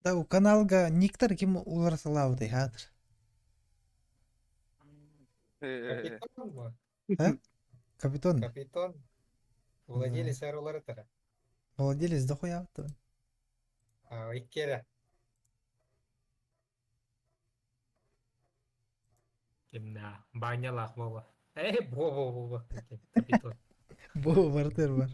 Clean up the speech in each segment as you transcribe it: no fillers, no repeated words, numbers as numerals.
Да, у каналга никтар ким уларыталаабытай хаатыр. Капитан бу. А? Капитон. Капитан. Владелец арыларытара. Владелец дохуя А, иккere. Кимна? Банялах буола. Э, бо-бо-бо. Капитан. Бу бартыр бар.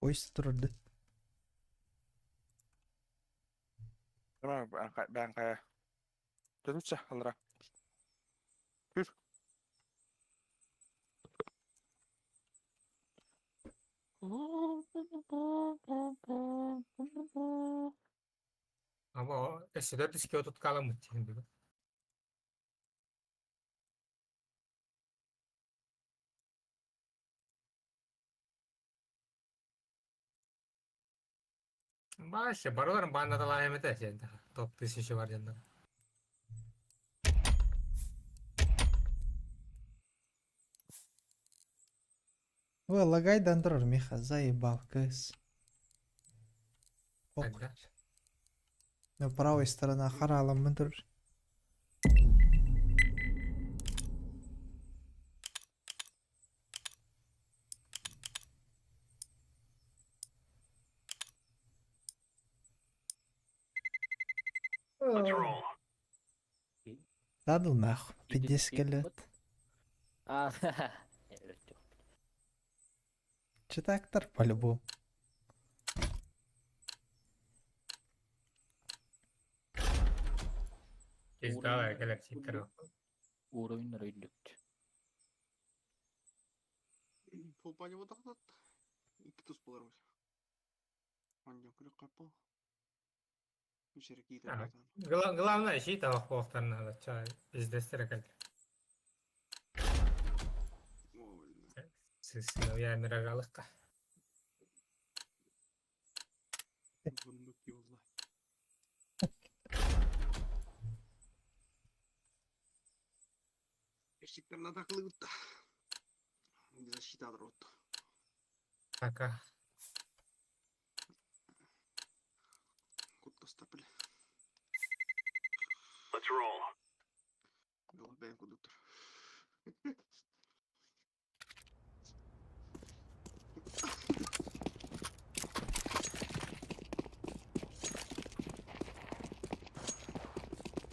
Ойсы турарды. Бээн хайа. Төрүтсэ алра. Күр. Ama o S4 diski oturtkalım şimdi. Башы, барыларын баннаталаан эмэтэ сиэн топ тысяча бар дьоннор. Ой, лагайдан турар Миха, заебал, кыс. Хайда? На правой сторона хараламмын турар. Да нахуй, пиздец лет. А, Читактор по-любому. Пизда, кэлэр Уровень рыйлүк. Пулпани вот Икки тус болар Главное, щит алах надо, чай, пиздец кэлэр. Сыновья мирагалыкка. Пока.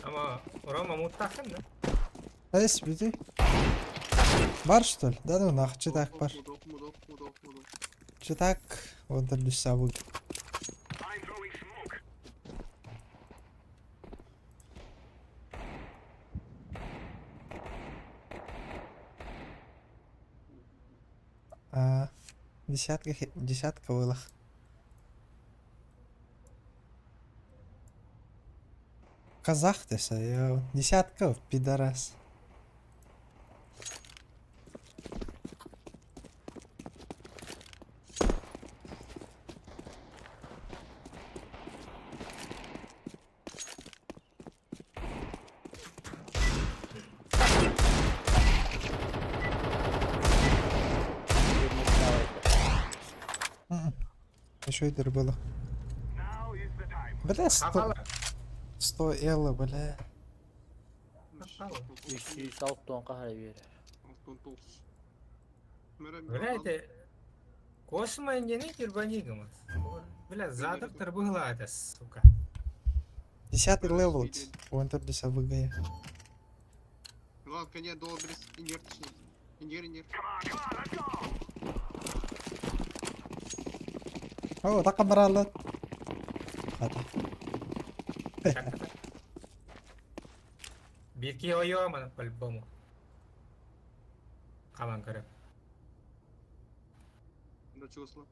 Ama Рома муттахын да? Эс бити. Бар что ли? Да ну нах, читак бар. Читак, вот сабы. А, десятка, десятка вылах. Казах ты я десятка, пидорас. Еще это было. Бля, 100, 100 элла, бля. Үс алтон қахара берер. Бля, это Космо не кирбанигамас. Бля, задок была это, сука. Десятый левел. Вон тут десятый. Ладно, нет, долбрис, инер, точнее. Инер, инер. О, так брала. Хата. Бирки ойома по-любому. Каман көрө. Да чего слаб.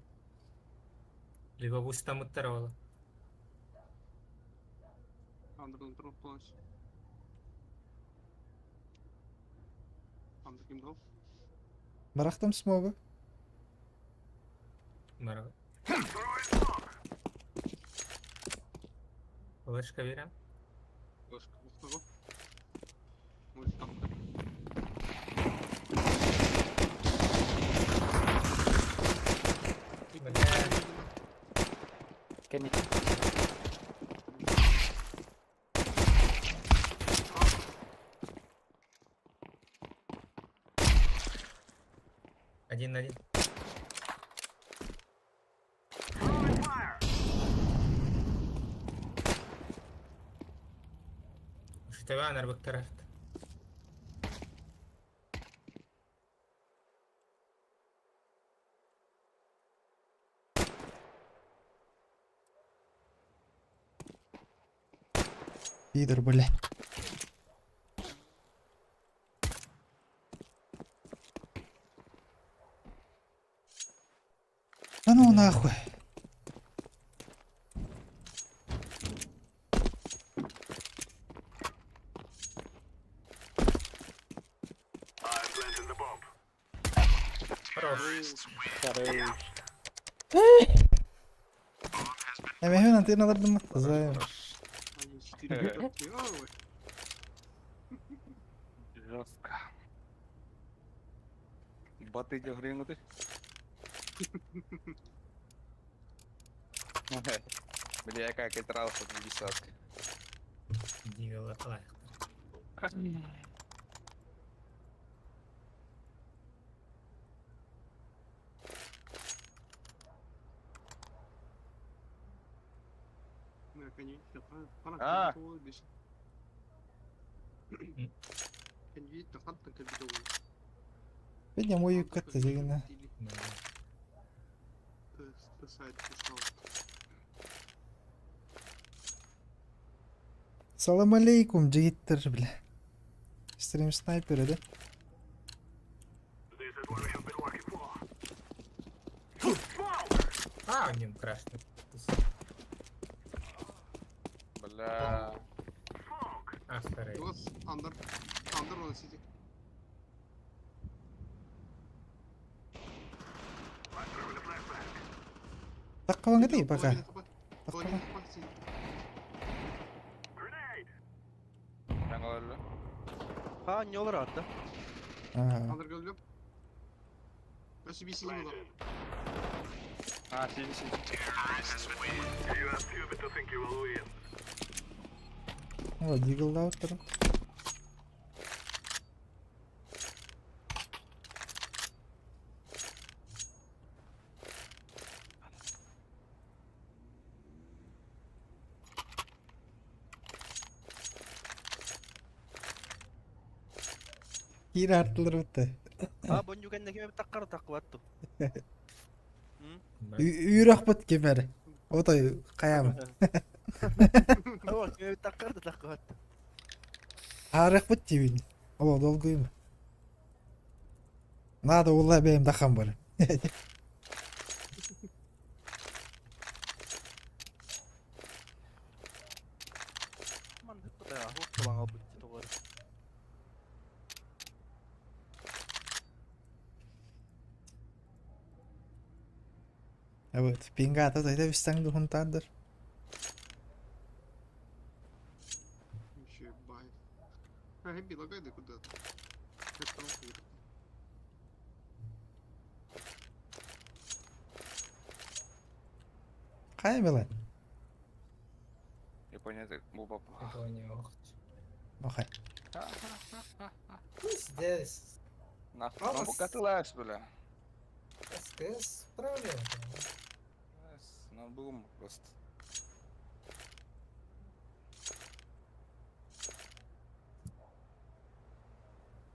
Либо бустамыттар ола. Андерден тұрып полностью. Андер ким дал? Барахтам смогу. Барабы. Флешка верен. Флешка ухтаго. Может там. Бля. Кэнники. Один на один. Ушу нарбыктар. Пидор, бля. Да ну нахуй. Хорош. Хорош. Эмэһин антенналардым займ. Один, четыре, пять, ой. Жестко. Баты гринути. Бля, яка китралка в десятки. Дигл лайк. Ну, конечно, пара А. Кандидат хатта кабидол. Видя мою Катерина. Салам алейкум, жигиттер, бля. Стрим снайпера, да? А, у нем красный. Бля. А, старый. Андер. Андер он сидит. Таккалан кете пока. Таккалан. Жаңа Ha ne olur hatta. Ага. Андер говорю. Я себе сидел. А, сиди, сиди. О, дигл да отырым. Кир артылыр бітті. Ha boncukken kime bir takkar takvattu. Үйрек бит кемер. Отой каямы. Ama kime bir takkar da takvattu. Арық бит дебин. О, долгуйм. Надо улай бэйм дахам бар. Man hıttı da ya. Hıttı lan al bitti doğru. Вот, пингата тайда бистаңды хунтандыр. Еще бай. А, Гэби, лагай да куда-то. Как там хуй. Кая мелан? Япония бұл бап. Япония, ох. Охай. Здесь. Нахуй. Ну, пока ты лаешь, бля. СКС проблема. Ну, бум просто.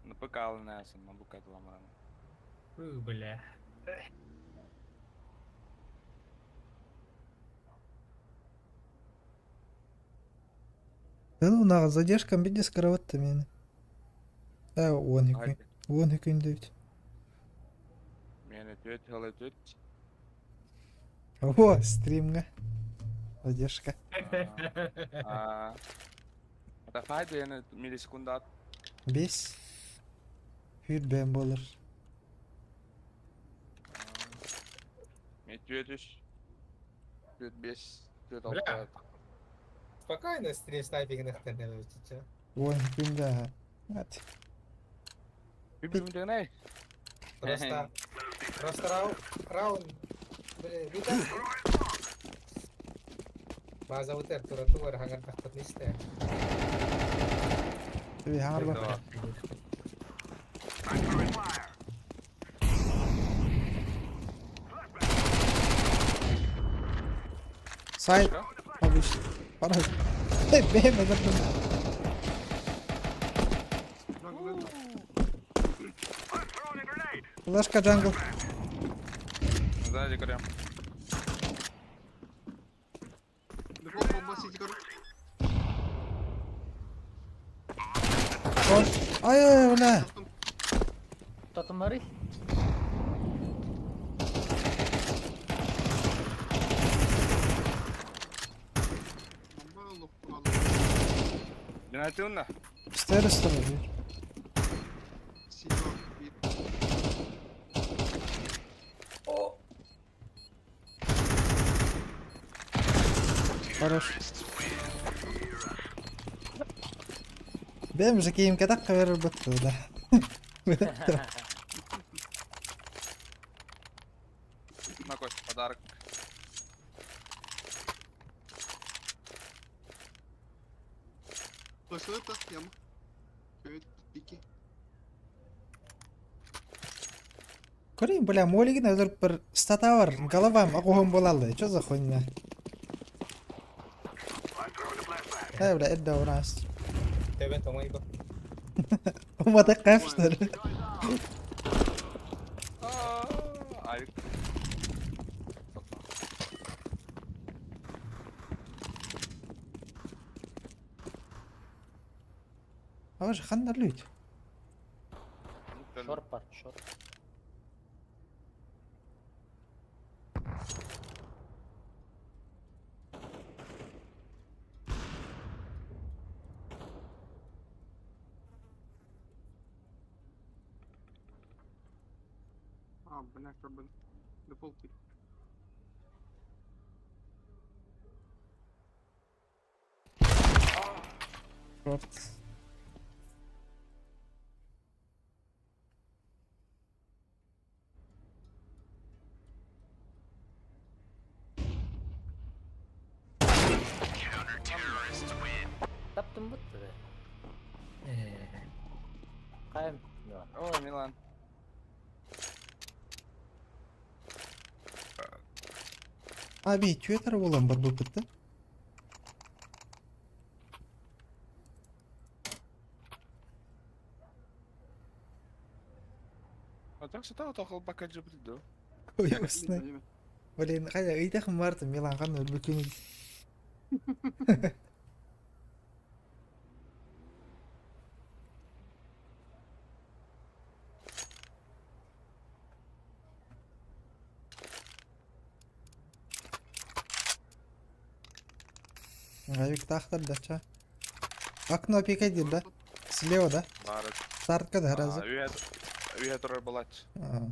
На ПК алынасың, на БК ламыран. Фу, бля. Да ну нахуй, задержка биде скороватты мени. Да, он үкүн. Он үкүн дейт. Мені төт, хала төт. О, стримга. Задержка. А. Это файда миллисекундат. Бес. Хүр бэм болар. Мен түөрт үс. Түөрт биэс. Түөрт Бля. алта. Спокойно стрим снайпингнахтан чэ. Уон күндэ. Ат. Бүбүмдэнэй. Просто просто раунд раунд бля вита. База утер тура тугар хангар тахтат нисте. Би хаарба. Сайт. Обычно. Пора. Бэм это. Jungle. Флешка jungle. Сзади крем. Дефолт бомба сити короче. Ай ай бля. Татымары? Бомба лох туралы. Динативно. Стерес турар. Сити бар. Bir. Хорош. Бэм же киим катак кабер бутты да. На кость подарок. Точно это яма. Evet, iki. Көрейін, бля, молигин өліріп бір стата бар, головам ағуым болалды. Чё за хуйня? Э, бля, это у нас. Төбен тоңой бу. Умата кайф, что ли? Айк. А же ханнар лють. Шор бар, шор. А, бля, как Дефолт bir. Шорт. Таптым бутты бе. Кайым. О, Милан. А, би, Twitter болан бар бұл бітті. А так что тоқыл бака жібірді. Ой, осыны. Блин, қайда, ыйтақым барды, Милан қан өлбөкөн. Авик тахтар да ча. Окно пикай да? Слева, да? Бары. Стартка да разы. Үйе тұрар болады. А.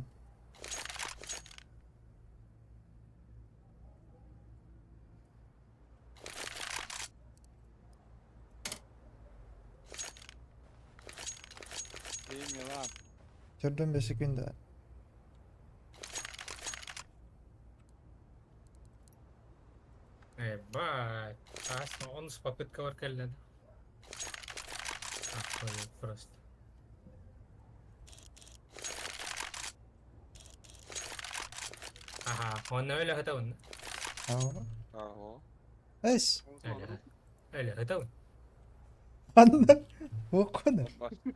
Ей, Милан. Түрден 5 секунда. Ебать. Ас, он с попытка бар келді. Охуеть просто. Ага, он öyle hata он. Ау. Аго. Эс. Öyle. Öyle hata он. Анда. Оқыны. Басты.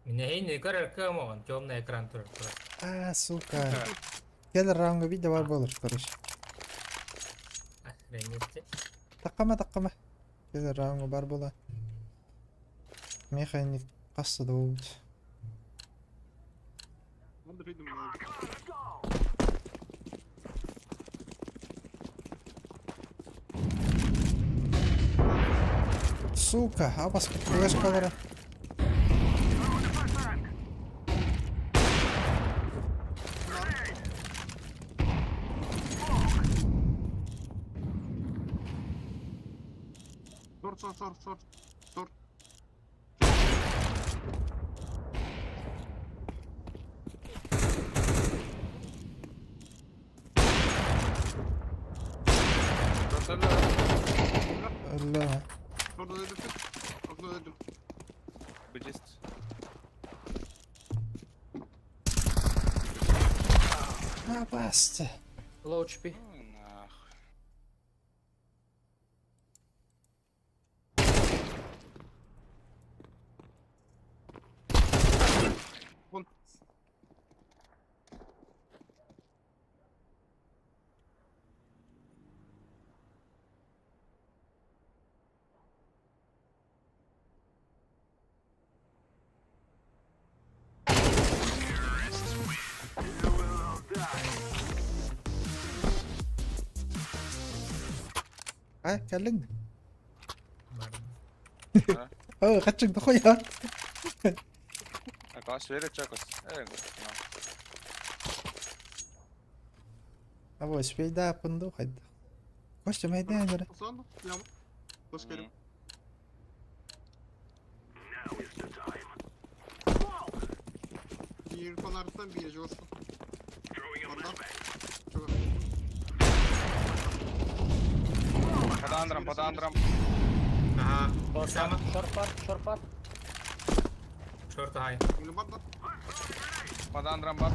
Мне не көрөр кым он, темный экран турар просто. А, сука. Кел раундға видео бар болыр, короче. Охренеть. Таққама, таққама. Кел раундға бар бола. Механик қасты да болды. Android'im var. Сука, абас флешкалара. Шорт, шорт, шорт, шорт. Шорт. Өллө. Шорт өлдүм. Окно өлдүм. Буддист. Абасты. Low HP. Ну, нахуй. Вон. Ай, кэллиҥ. А? Оо, хаччыҥ дохуя. Акас верит чакос. Або, успейда пынду хайда. Костя, майда бere. Сон, прямо. Кош керим. Bir fanardan bir olsun. Oradan. Çok Под андром, под андром. Ага. Short Sama. part, short part, short part. Short high. Bunu batla. Под андром бар.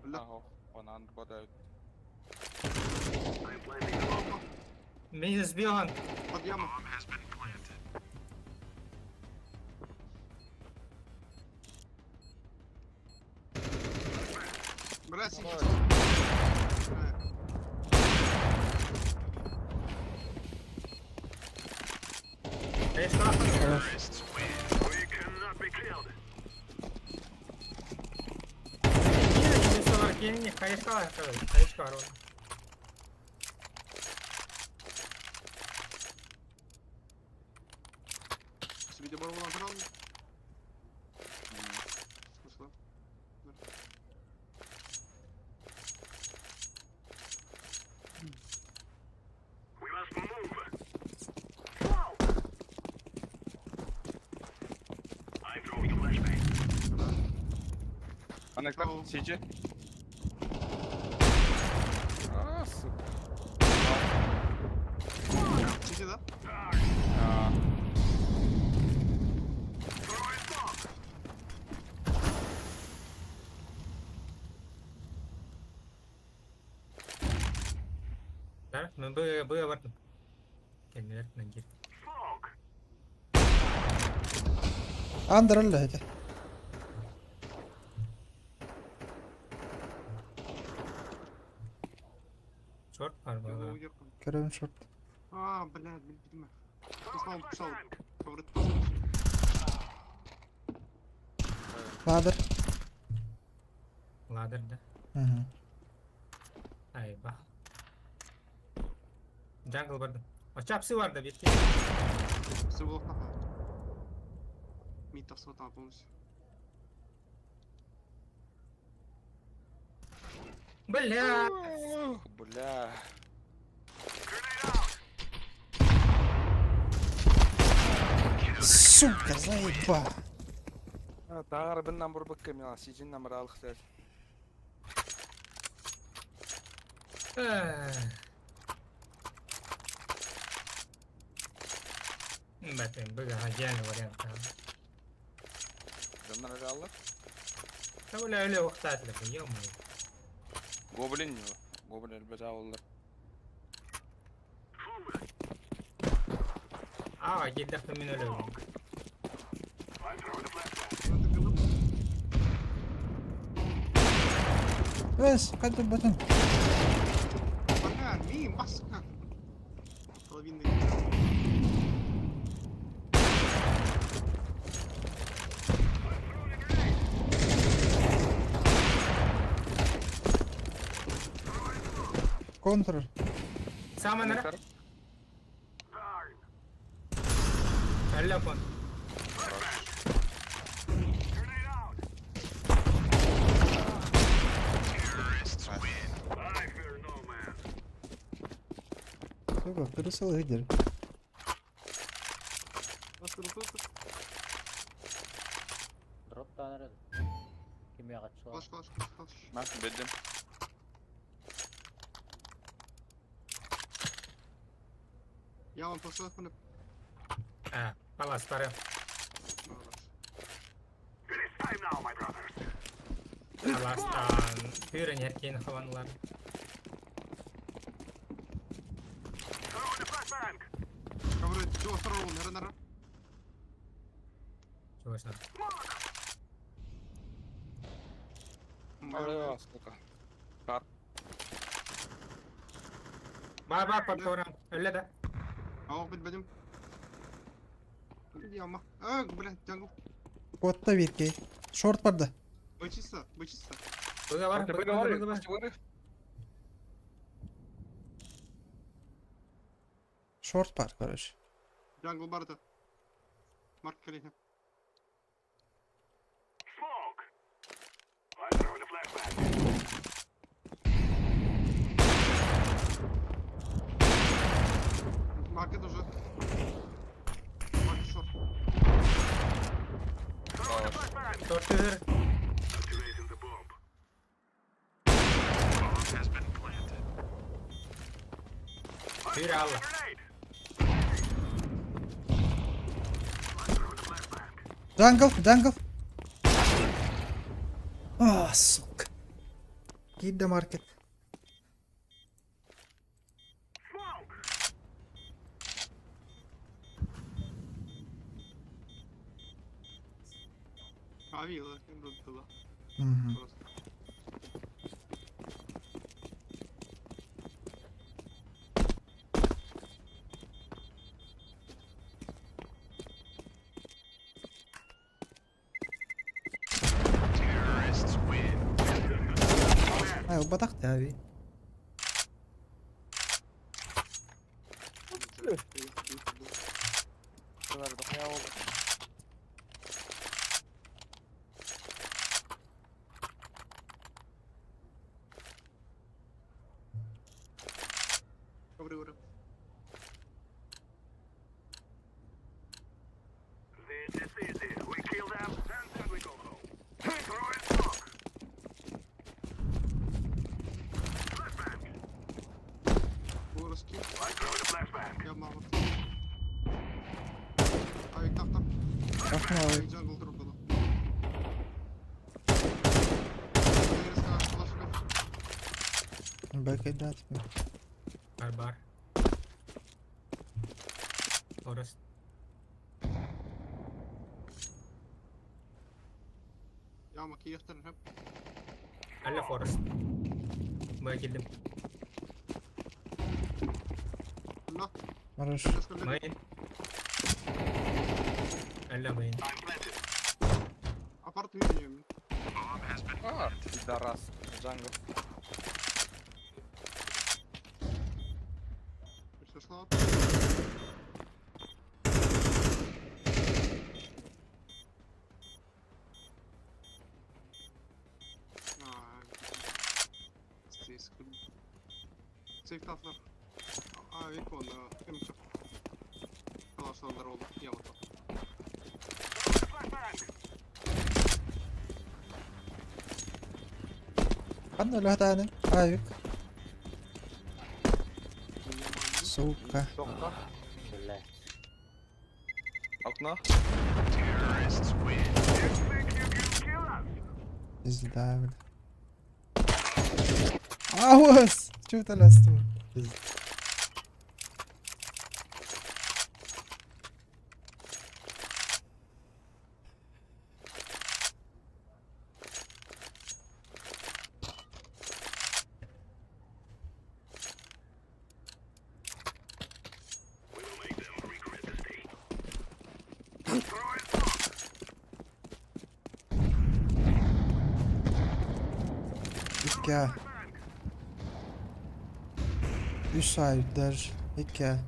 Ла. Ага, он андр бодают. Меня сбил он. Под яму. Бля, сидит. Эй, что? Хайшка, хайшка, Себе бар olan kral. Nasıl? Анекдот, Ау. сиди. А, сука. Сиди да? А, Да? Ну, было бардым. Кеннер, нагир. Андр өллө эти. Шорт бар было. Көрөм шорт. А, блядь, bilme. Писал, писал. Фаворит. Ладер. Ладер, да? Мгм. Айба. Джангл бардым. О, чапсы бар да, битки. Все было нахуй. Мид тахсып полностью. Бля! Ух, Бля. Сука, заеба. Тағыр бір номер біккі, мен сижин номер алық сәл. Бәтен, быга идеальный вариант. Номер алып. Да бля, өле уқтатылы, ё-моё. Гоблин не Гоблин әлбәт ауылдар. А, келдіқті мен өле. Өс, қайда бөтен. Бля, ми, маска. Половина. Контр. Саманара. Әллә кон. Сука, кырысыл лидер. Дроп таанар Кимиаҕаччылар. Флаш, флаш, флаш, флаш. На, бедем. Я вам флеш флеш. А, палас бары. Паластан хүрен эркин хаванлар. Ковры, чего второго, нара, нара. Чувашна. Алло, сколько? Бар бар подторам. Өлле да. Ау, быть будем. Яма. А, блядь, джангл. Котта биркей. Шорт барды. Бычица, бычица. Быга бар, быга бар, быга бар. Шорт бар, короче. Джангл барда. Марк коллеги. Маркет уже. Маркет шорт. Тортыр. Bir алла. Джангл, джангл. А, сука. Кидда маркет. А, вилла, было. Мгм. Просто. Ай, батак abi. Ковры, ура. Вороски. Я мало. Авик там, там. Рахма abi. Авик джангл дроп было. Бэк дать. Бар бар. Орыс. Я макияхтан хэп. Әллә Форест. Бая килдем. На, Хорош. Мейн. Әллә мейн. Апарт минимум. А, пидорас. Джангл. Пришла. Здесь. Сейф тафлер. А, викон, МЧ. Калаш на дорогу. Я вот так. Ханна лөхтаны. Авик. Сука. Тохта. Блядь. Окно. Пизда, бля. Ауз! Чего ты ласту? Пизда. Икка. Үс ай даже. Икки ай.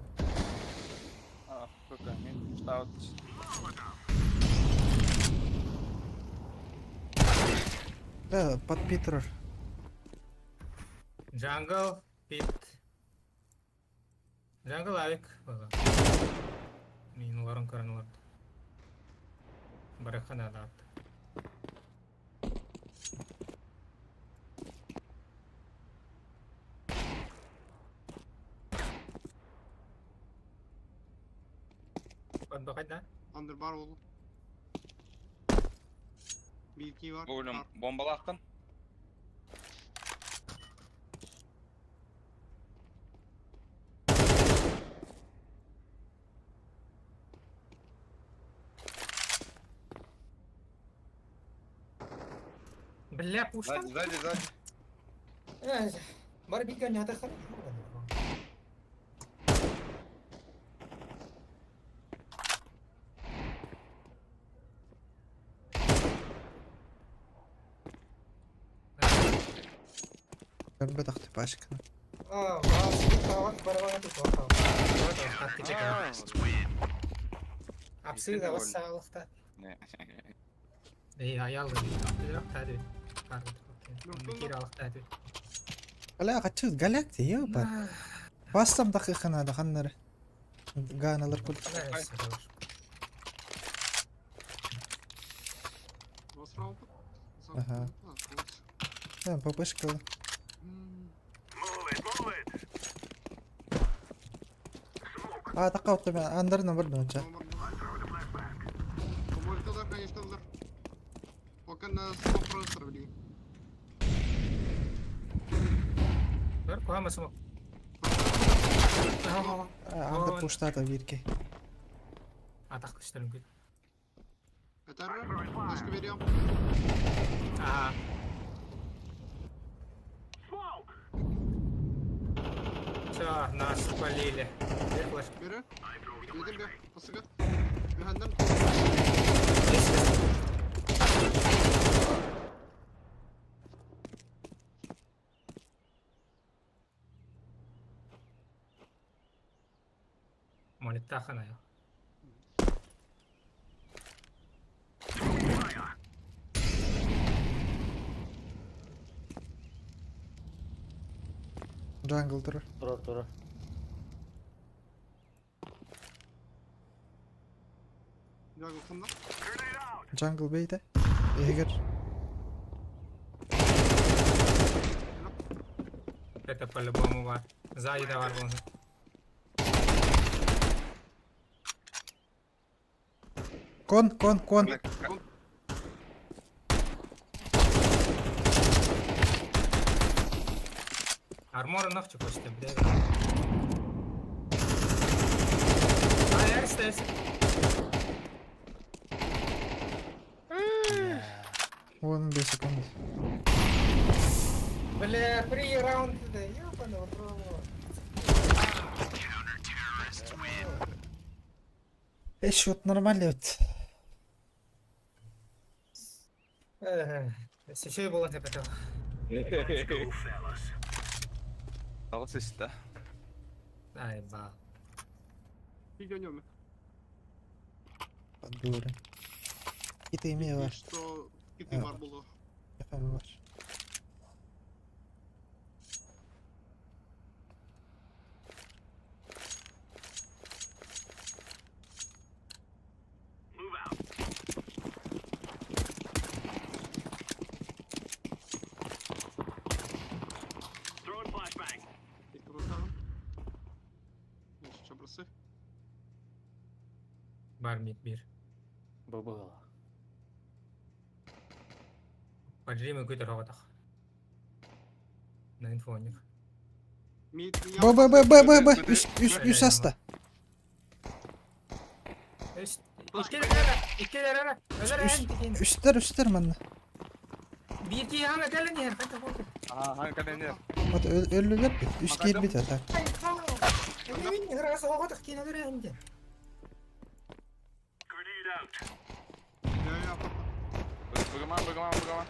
А, ФК, мен штаут. Да, под Питер. Jungle, pit. Jungle авик. Мин оларын көрөн олорду. Барыха наада. Бакай да? Under бар oldu. Bir var. Oğlum Var. bombalı hakkın. Бля, пуштан. Сзади, сзади, сзади. Бар бикка не атахар. Көрбөт ахты пашканы. Не. Бля, качы галактия, ёпар. Бассам дакыйканада ханнары. Ганалар курдук. Basra oldu. Aha. Ha, попышкала. А, такка мен андарына бар донча. Помолькалар, конечно, алар. Пока на 100% билигин. Анда пуштата бирке. Этер, başka veriyorum. Все, нас спалили. Biri. Yedim bir. Pasıga. Mühendem. Молиттахана я. Jungle турар. Турар турар. Jungle kumda. Jungle бейте. Эгер. Это по-любому бар. Сзади да бар был. Кон, кон, кон. Армор нахчу почти, блядь. А, я здесь. Вон 5 секунд. Бля, при раунд, да ёбаный в рот. Э, счет нормальный вот. Еще и было ты потом. Алыс işte. Ай, ба. Bir dönüyorum. Поддуры. Киты имею var. Что кити var було. Efendim var. İlk bakalım. Neyse çabrası. Бар мид бир. Быбыла. Поджими какой-то роботах. На инфоник. Mid Б, Б, Б, Б, Б, Б. Үс, үс, үс аста. Үстер, үстер манна. Aha hangi kalender? Вот өлүлөр бит. Үс киирбит а так. Ya ya patla. Bıgıman bıgıman bıgıman.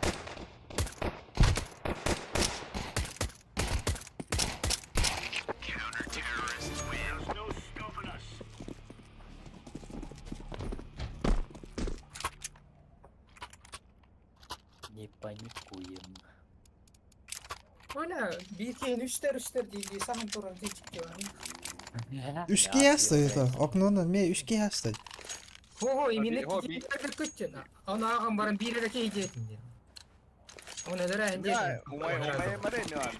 Не паникуем. Оля, биир киһини үстэр үстэр дии-дии саһан туран тиийдик. Үс киһи астайыта. Окнонан ме үс киһи астай. Хо-хо, именно Хо, киһи көттүн. Оны ааҕан баран биир эрэ киһи диэтин диэн. Оны эрэ эн диэтин. Умай, умай, маре, Милан.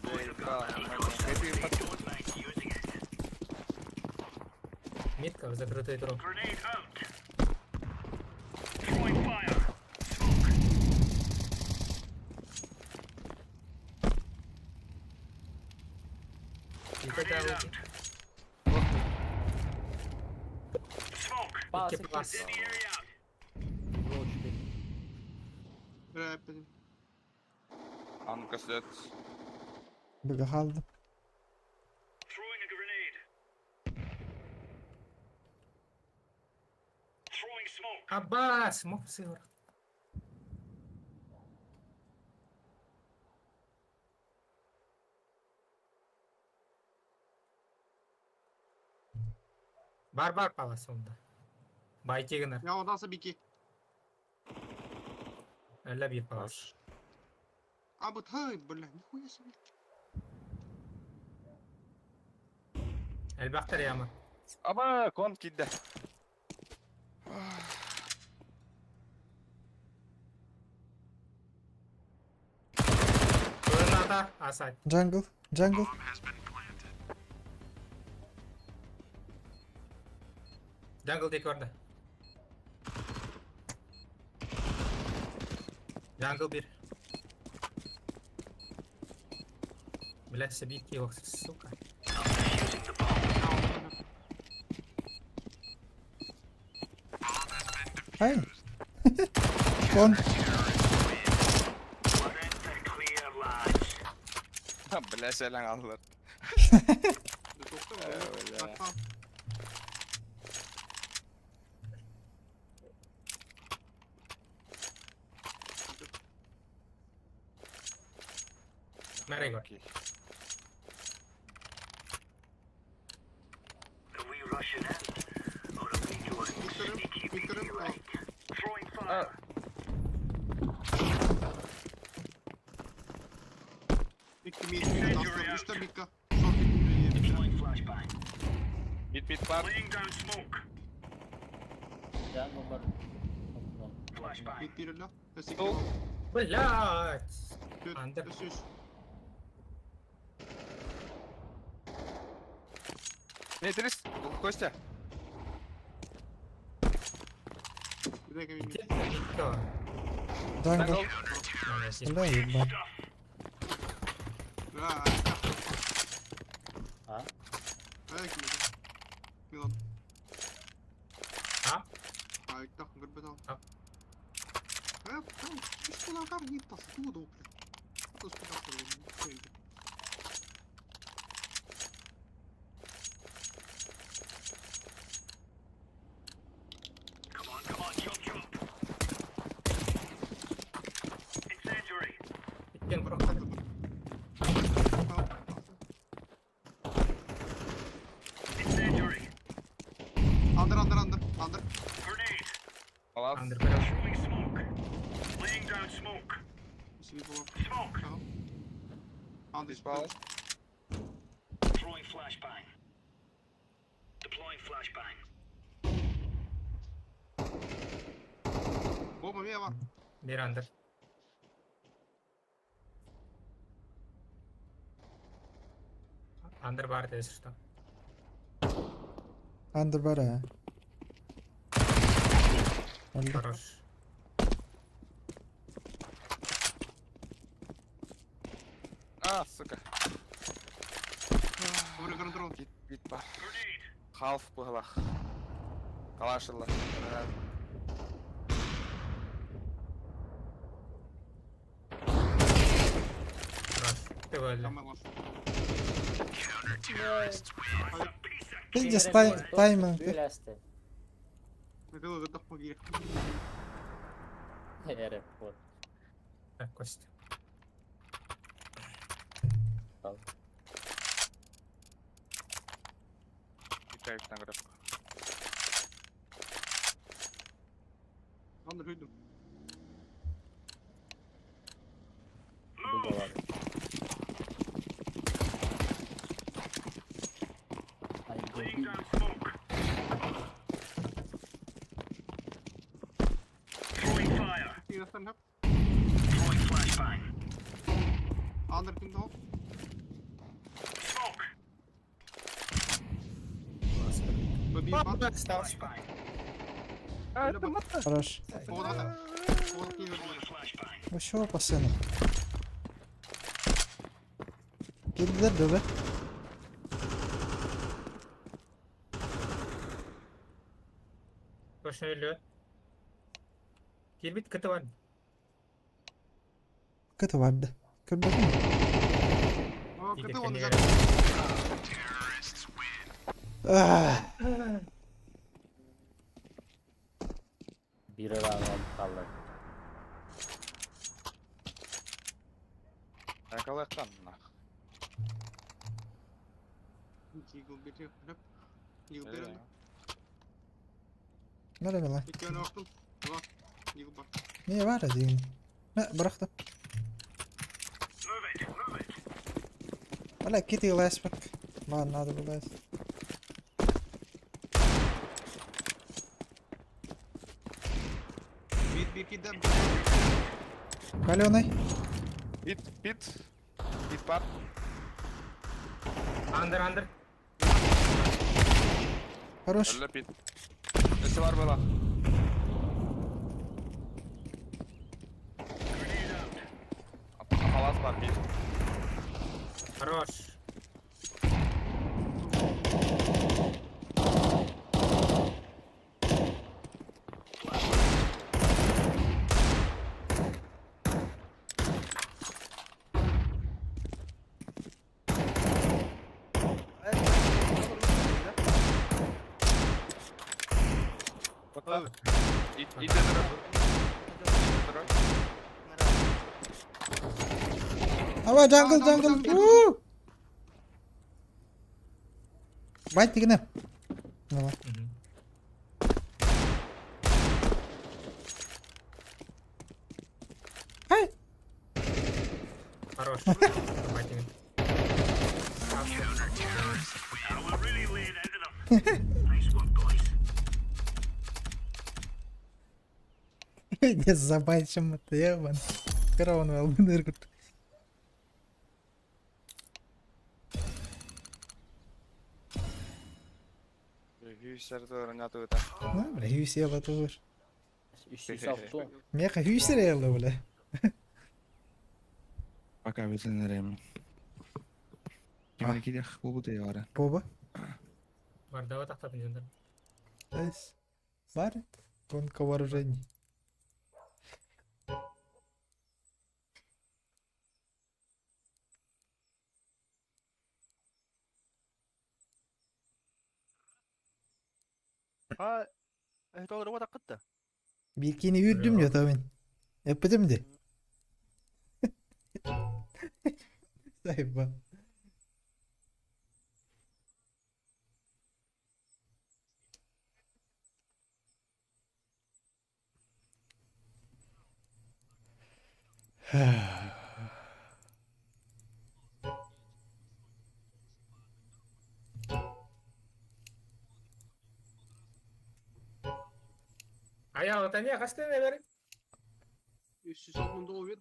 Митка в закрытый дроп. Пас, Икки пас. Рэппин. А ну-ка, след. Быга халдым. Абба, смог сыр. Бар-бар палас онда. Байтигына. Я одаса бики. Әллә бир палас. А вот хай, бля, нихуя себе. Әлбәқтер яма. Аба, кон кидде. Ата, асай. Jungle. Jungle. Jungle дек орда. Jungle bir. Бля, сабитки его, сука. Хай. Кон. Бля, сәләң алылар. Бля. Мэригор. Викторым, А, Икки мид, мид, астар, үстә мидка. Шорт мид. Мид, мид бар. Jungle бар. Мид бирелә. Сол. Блять! Андер. Үс, үс. Не, Трис, Костя. Бирәгә мид. Кто? Jungle. Бля, ебать. Бля, А? Айк Милан. А? Айк, гөрбен ал. А. Э, үс кунакар мид тасы, туды, бля. Үс кунакар. Иккен бро. Андыр, андыр, андыр, андыр. Алас. Андер бро. Себе була. Андыр. Палас. Боба, мия бар. Бир андер. Андер бар если что. Андер бар а. Алла. Хорош. А, сука. Добрый дрон. Мид, мид бар. Халф быһылах. Калашылла. Хорош. Ты валил. Камера. Пиздец, тайминг. Бүләсте. Михаил, это помоги. Аэропорт. Так, Костя. Китайский нагрузку. Андыр, үйдім. Аттан хөп. Андер ким да Бабир бар. Остался. А, это мата. Хорош. Оғда. Оғда киім. Вообще по сцену. Килдер дөбе. Точно өлі. Келбит кіті бар. Кыты барды. Көрбөтүм. О, Тиге кіті оны кәне жат. Ah, Biri rağmen kaldı. Yakala нах. Дигл бери. Хөп. Дигл бери. Nerede lan? Екеуін оқтым. Два. Дигл бар. Не бар дейін. Мә, бырахтым. Бля, кити ласпак. Маған надо было. Бит бир кидем. Каленый. Пит, пит. Пит бар. Андер, андер. Хорош. Öyle pit. Nesi var böyle? Palas var pit. Хорош. İt, it de Ава, jungle, jungle. Уу! Байт дегене. Мына. Мгм. Ай! Хорош. Давайте. Не забайчым это ебан. Караван алгын ыргыт. Hüyser de öğrenci öte. Ну, бля, хүйсе батыр. 306. Меха хүйсе реально, бля. Пока ветеринария. А. Кидях клубу ты вара. Боба. Бар, давай тақтатын жөндөр. Найс. Бар. Гонка вооружений. А, это ол тақытты. Бикини үрдүм жата мен. Эппетим де. Сайба. Аяғы тәне қашты не бері? 360 доллар.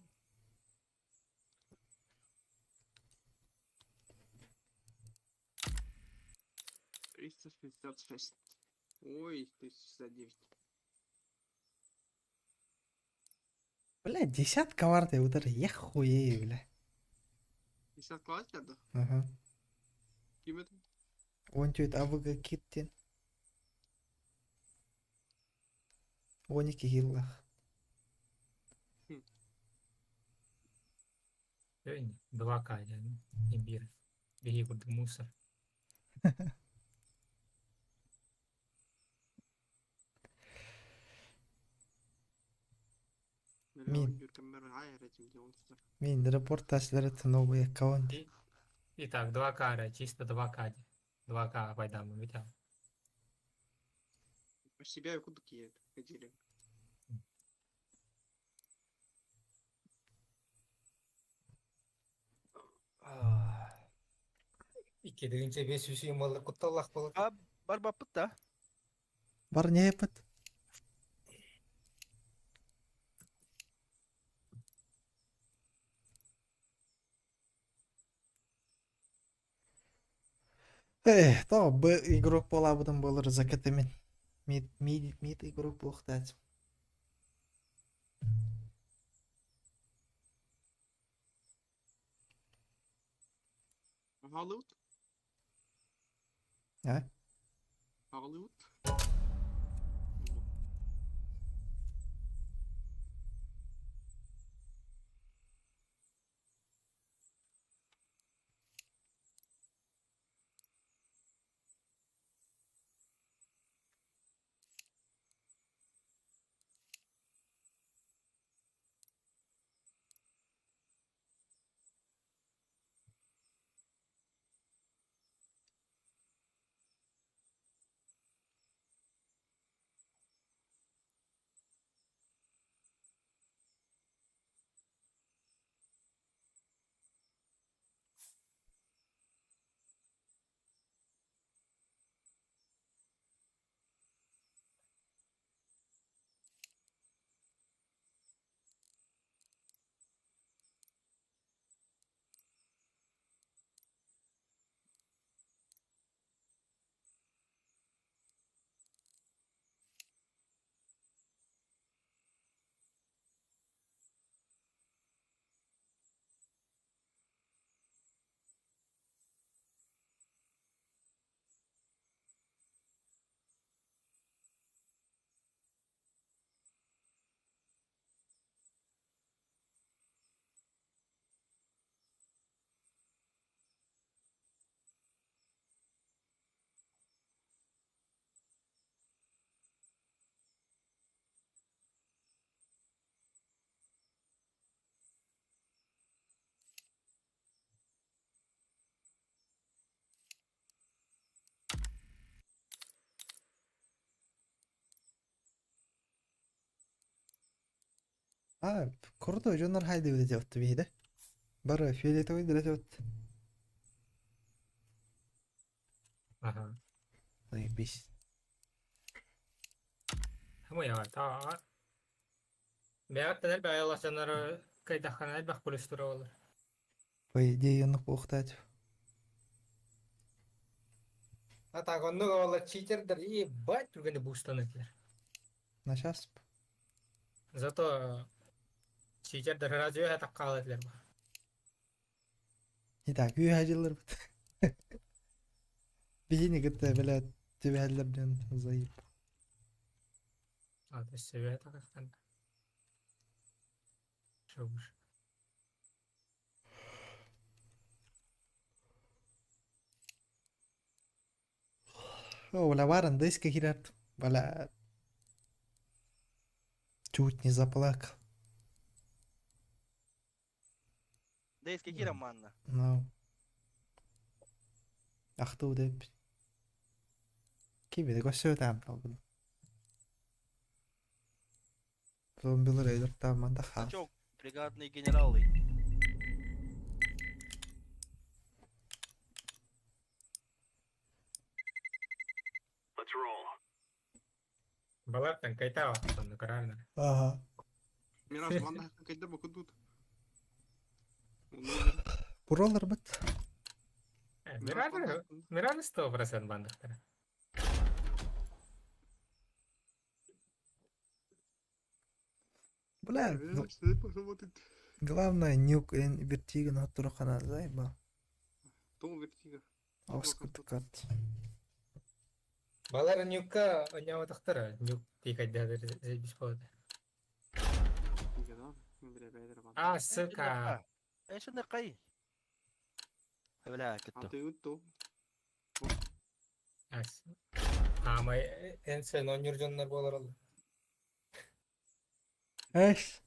366. Ой, 369. Бля, десятка варты удар. Я хуею, бля. 50 класс деді? Ага. Ким это? Он түйет АВГ киттен. 12 хиллах. 2К, имбир. Беги, куда мусор. Мин. Мен репортажлар это новый аккаунт. Итак, 2К, ра, чисто 2К. 2К пайдамы, видел? Себя куда киет? Ходили. Икки дегенче бес үсүй малы кутталлах болот. А, бар баппыт да. Бар не епет? То б игрок буолаабытым буолар закатымин. Мид, мид, мид игрок буолуохтаах. Аҕалыбыт. А? Аҕалыбыт. А, круто, дьоннор хайдыбыт этэ биһиде. Бары фиолетовый дырэтебит. Ага. Заебись. Хамыйаҕа таа. Бэйэҕиттэн элбэх айыллааччылары кыайдаххына элбэх плюс туруоллар. По идее, оннук буолуохтаах. А так оннук оҕолор читердэр ебать түргэнник буустан этилэр. На сейчас. Зато читердэр радио этак хаалар этилэр. Итак, үөһэ дьылларбыт. Биһини кытта бэлэ түбэһэллэр диэн заеб. А, то есть себе так Чогуш. О, бля, Варен, дайска киирэр. Бля, чуть не заплакал. Дейски киирэн манна. Ну. Ахтуу деп. Ким көрсө таам талбын. Зомбилар өйдөр таамманда хаал. Чок, бригадный генералы. Балартан кайтаа онно правильно. Ага. Мираж манна кайда бокудут. Буралар бит. Мираж, Мираж 100% бандыктар. Бля, ну, главное нюк вертиго на турахана заебал. Том вертиго. Оскутукат. Балар нюкка оньяутахтара нюк тикайда заебись болады. А, сука. Эш ныкай. Бля, кытты. А, мы энсен онюр дьоннор болар ол. Эш.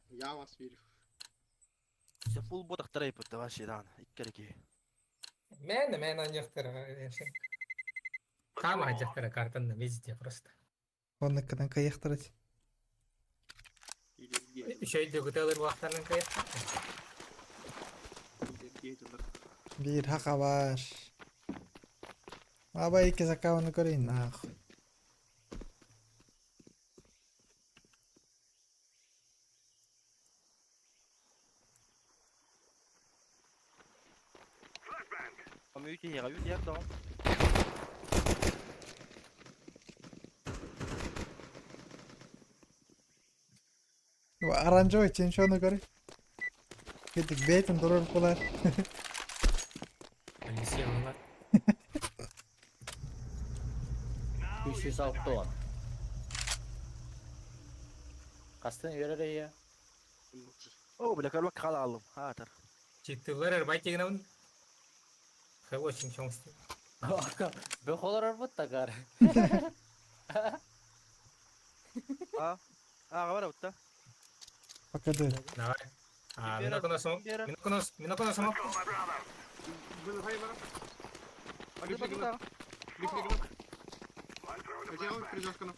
Я вас верю. Се фул ботактар айпыт вообще дан. Иккереки. Мен, мен оньяхтара энсен. Кама ажахтара картанна везде просто. Онныккынан кайяхтарать. Еще иди гутелер вахтарнын каяхтар. Биир хака бар. Аба икки закаваны көрейін нахуй. Үүт иһиэҕэ, үүт иһэр доҕом. Оранжевый чемпиону көрүй. Кеттик бейтин турар кулар. Алисия была. 360. Хастан үөрэр эйэ. О, бля, көрбөк хаала алым. Хаатар. Читтылар эрбай тегінауын. Хелло, чемпионство. Бөх олорор тагар. А, а, бар утта. Пока да. Давай. А, миноконос, миноконос смок. Бына бара. Барды барды. Рифли гына. Хотя прижашкана.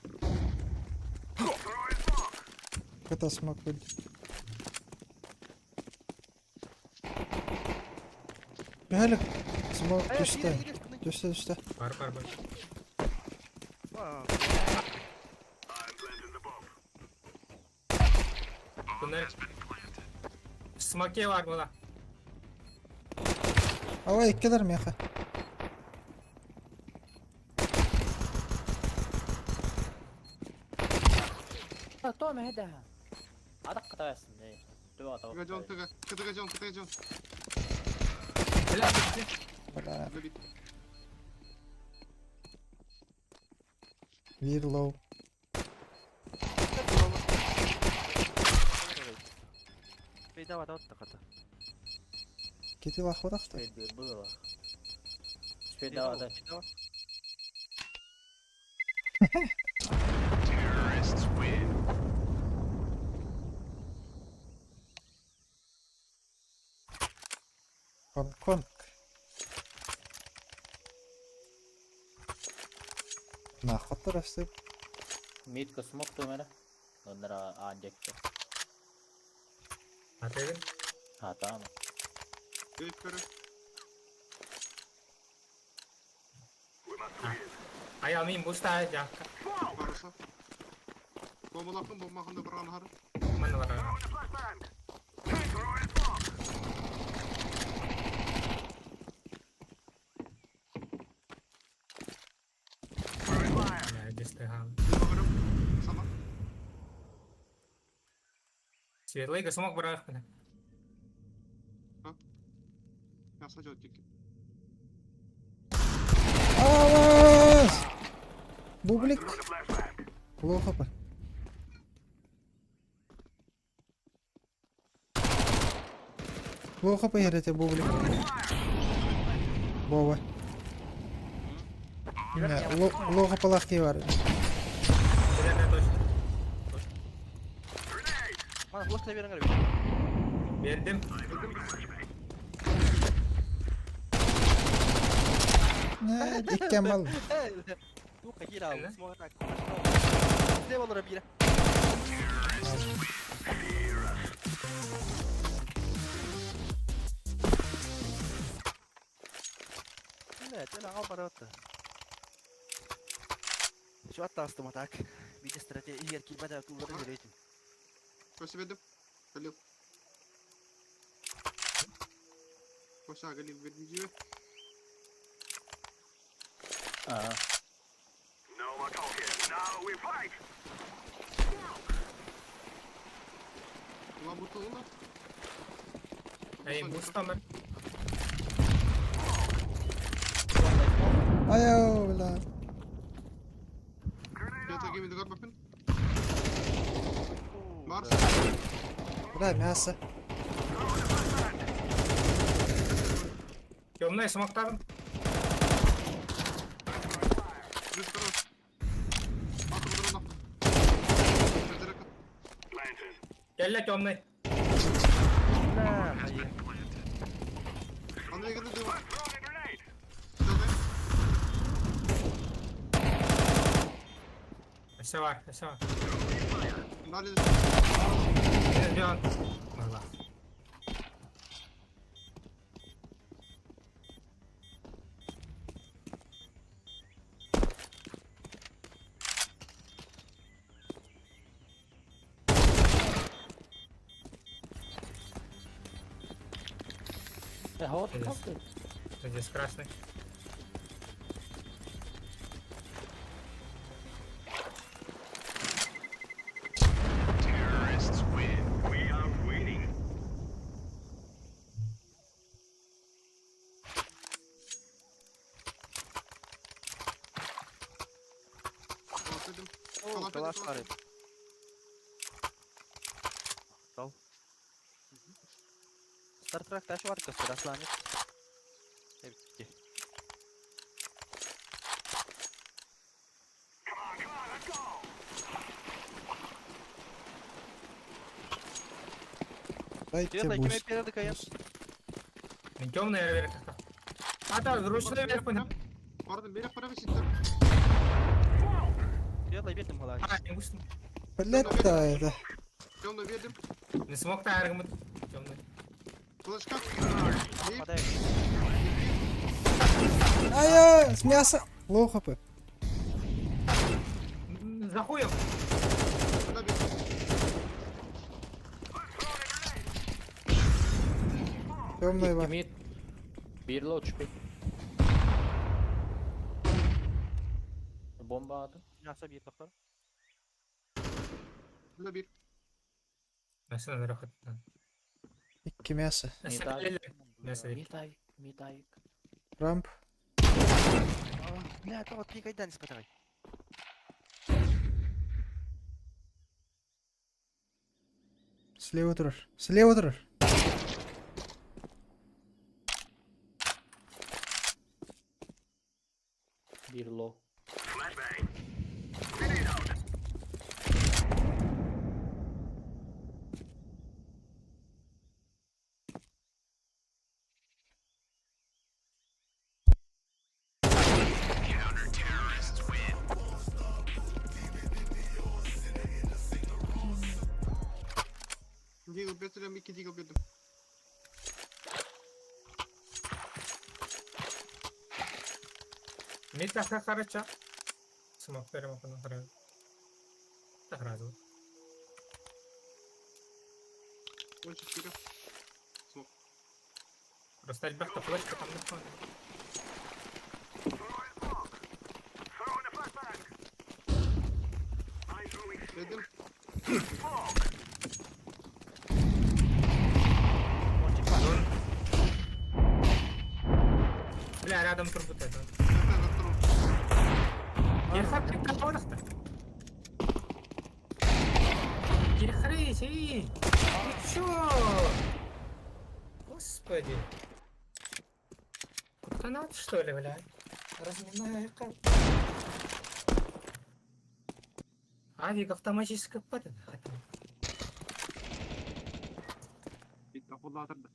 Ката смок будет. Бәлік. Смок түсті. Түсті, түсті. Бар, бар, бар. А, Туннель. Смоке бар была. Ава, иккелер меха. То мәдә. Адак катаясың, эй. Түбә Тыга жон, тыга. Тыга жон, тыга жон. Бля, бля. Бля. Забит. Вир лоу. Бейда бата отта ката. Кети лахвадахта. Было. Спид давай. Гонконг. Нахваттар өстіп. Митка смок тумера. Оннара аанжекке. Атегин. Ha tamam. Бейт көрі. Ай, алмайын буста жакка. Барыса. Бомбалақын, бомбақында бір анхары. Мана бар. Бля, дистыгал. Сама. Светлый смок барах. Яса жол тик. Авас! Бублик. Плохо па. Плохо по ерете бублик. Бова. Не, лохо палахки бар. Бля, точно. Мана флеш берен гәрб. Бердим. Не, иккен бал. Ту кахира, смог так. Де болор бира. Не, тела гал баратта. Şu hatta astım atak. Bir de strateji yer ki bada tuğları vereyim. Көсе бердім. Галил. Коса Галил бердім жібе. Ага. Ulan bu tuğla. Ай, буста мен. Аяу, бля. Пята гемиді көрбеппін. Марс. Бля, мясо. Темный смоктарын. Жүз көрі. Атып отырына. Көтерек. Келле темный. Да, hayır. Андрей келді деп. Все бар, все бар. Нали. Жон. Мала. Hot Evet. kaldı. Здесь красный. Калаш dedim. Оо, Калаш калаш dedim. баар. Тал. Star Trek taş var köstür aslanı. Bitti. Дайте Света, буст. ким передо каян? Мен темный верх. А там ручной верх. Pardon beni para beşikler. Света бетим калаш. А, не густо. Блядь, да это. Темно verdim. Не смог та аргумент. Темный. Флешка. Bir, Падай. iki. Ай, с мяса. Лоу хп. За хуем. Bu da bir. Темный Икки бар. мид. Бир лоу чпи. Бомба атым. Мясо bir тохтор. Bu da bir. Машина наверх. Икки мясо. Мид авик. Мясо. Мид авик. Мид авик. Рамп. Бля, то вот никогда не спатай. Слева тұрыр. Слева тұрыр. Бир лоу. Deagle götürüyorum. İki deagle verdim. Мид так хорошо. Смог перемог на хрен. Так разу. 13 kilo. Просто Альберта флешка там не хватит. Verdim. Бля, рядом турбут это. Zaten attım. Ерхат, ты Перехрись, эй! Ты чё? Господи. Крутанат, что ли, бля? Разминая как. Авик автоматически падает. Bitti. Vallahi atırdı.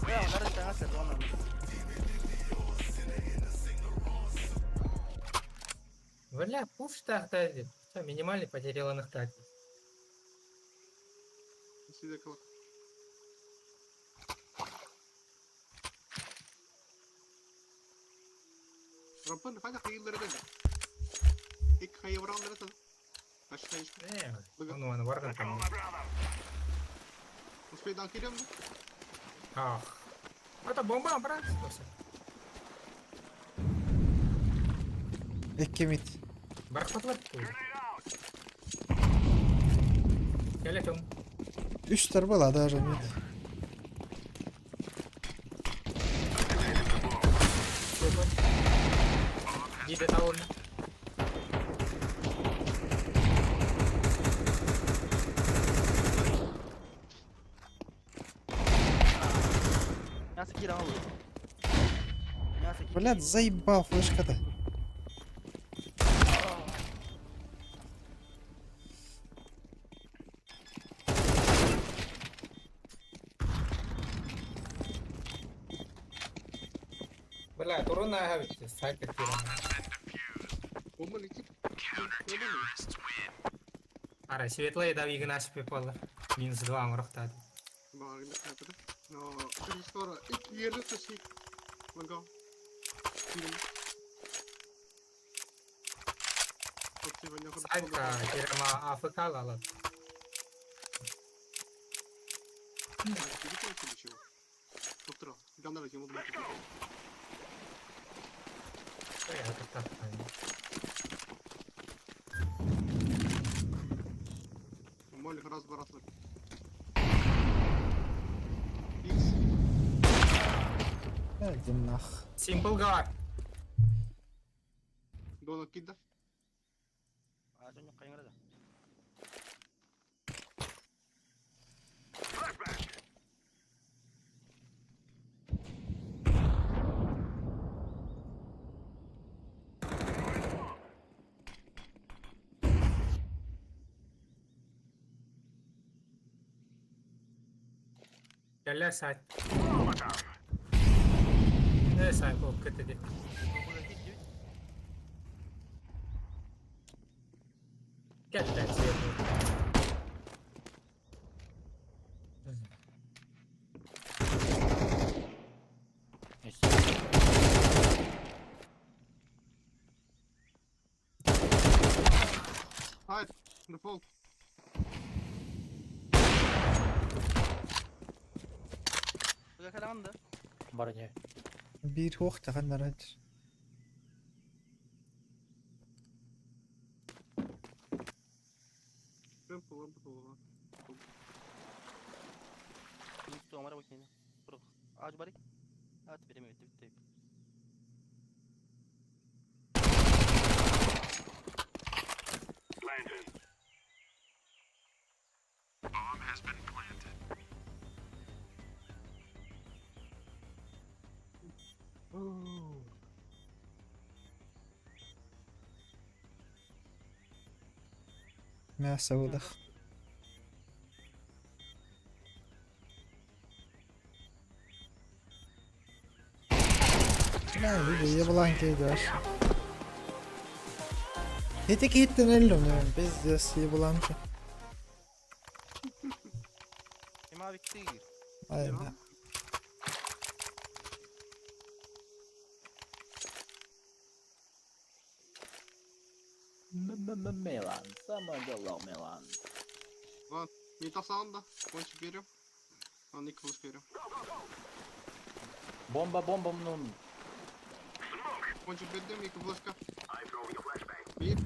Бля, он раз так он. Бля, пуш так Все, минимальный потеряла на хтаде. Size kalak. Rampanın fayda hayırları da. İlk hayır vuranlara da. Başka hayır. Ну, он варган там. Успей дан geliyor mu? Ах. Это бомба, брат. Ну, всё. Икки мид. Бархатлар. Келетім. Үш была даже мид. Діде таун. Мясо кира алды. Мясо кира. Блядь, заебал флешка-то. Бля, турона гавить, сайт кира. Bomba 2. Bomba Ара, светлый да Игнаш пепала. Минус 2 оҥорохтаат. ne? Скоро. Икки тысяч. Лага. Сайка, Керема АФК лала. Молик раз, два, раз. Икс. Иди нах. Simple guard. Дона кида. А, дьон хайыңара да. Кэллэ сайт. Э, сайт ол кытыды. Кэллэ светлый. Хайд. Дефолт. Быга кэлэҕин да? Барыня. Биир хуох таханнарач. Темпо лампа. Минус амара бакини. Аж барик. Ат береме бит бит. Мясо выдох. Бля, еблан кидаш. Эти киттен эллим, пиздец, ебланка. Има виктир. Ай, да. Милан, самое дело Милан. Не та саунда. Кончик берем. А, Николас берем. Бомба, бомба, ну. Кончик бердим, екі флешка. Bir.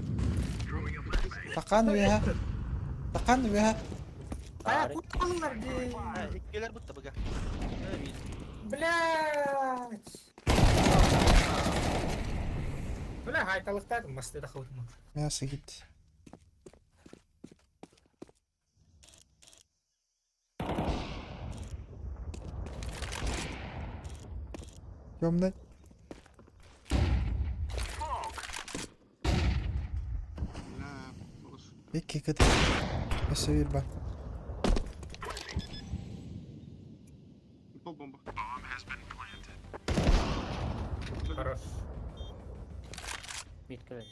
Тақан веха. Тақан веха. А, куталлар ди. Иккилер бутта быга. Блять. Бля, хайталыктадым, масты да хавытма. Мясо гит. Темный. Бля, малыш. Икки кыт. Өссө биир бар. Пол бомба. Хорош. Мид кэлэн.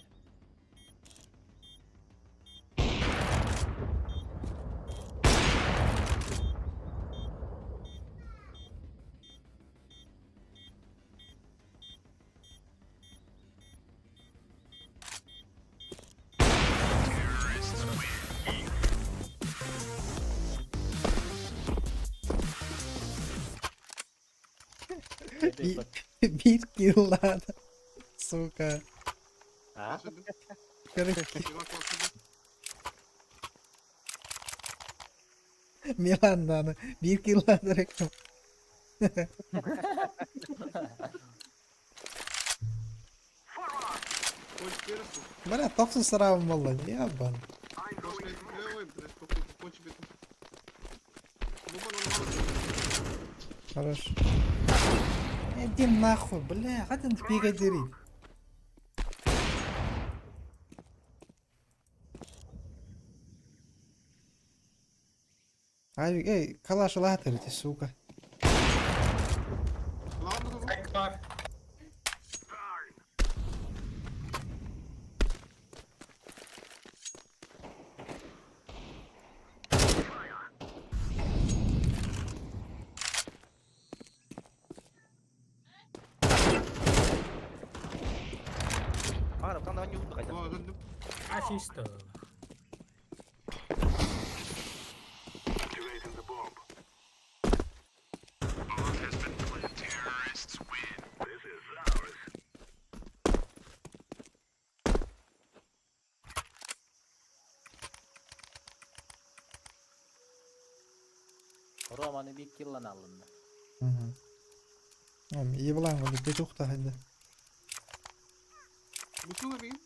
Биир киллаада. Сука. А? Короче, Иван класс. Милан дааны. Биир киллаада реком. Кончик берем. Бля, тохсун сараабын болла. Ябан. Флешка левый, блядь, кончик бердим. Бомба на Хорош. Иди нахуй, бля, хатын пига дери. Ай, эй, калаш латер, ты, сука. Ладно, Сайт бар. хайдах. Өлдүм. Асист. Романы bir killan alındı. Hı. İyi bulan oldu. Bir çok daha hadi. Бутылка бигин.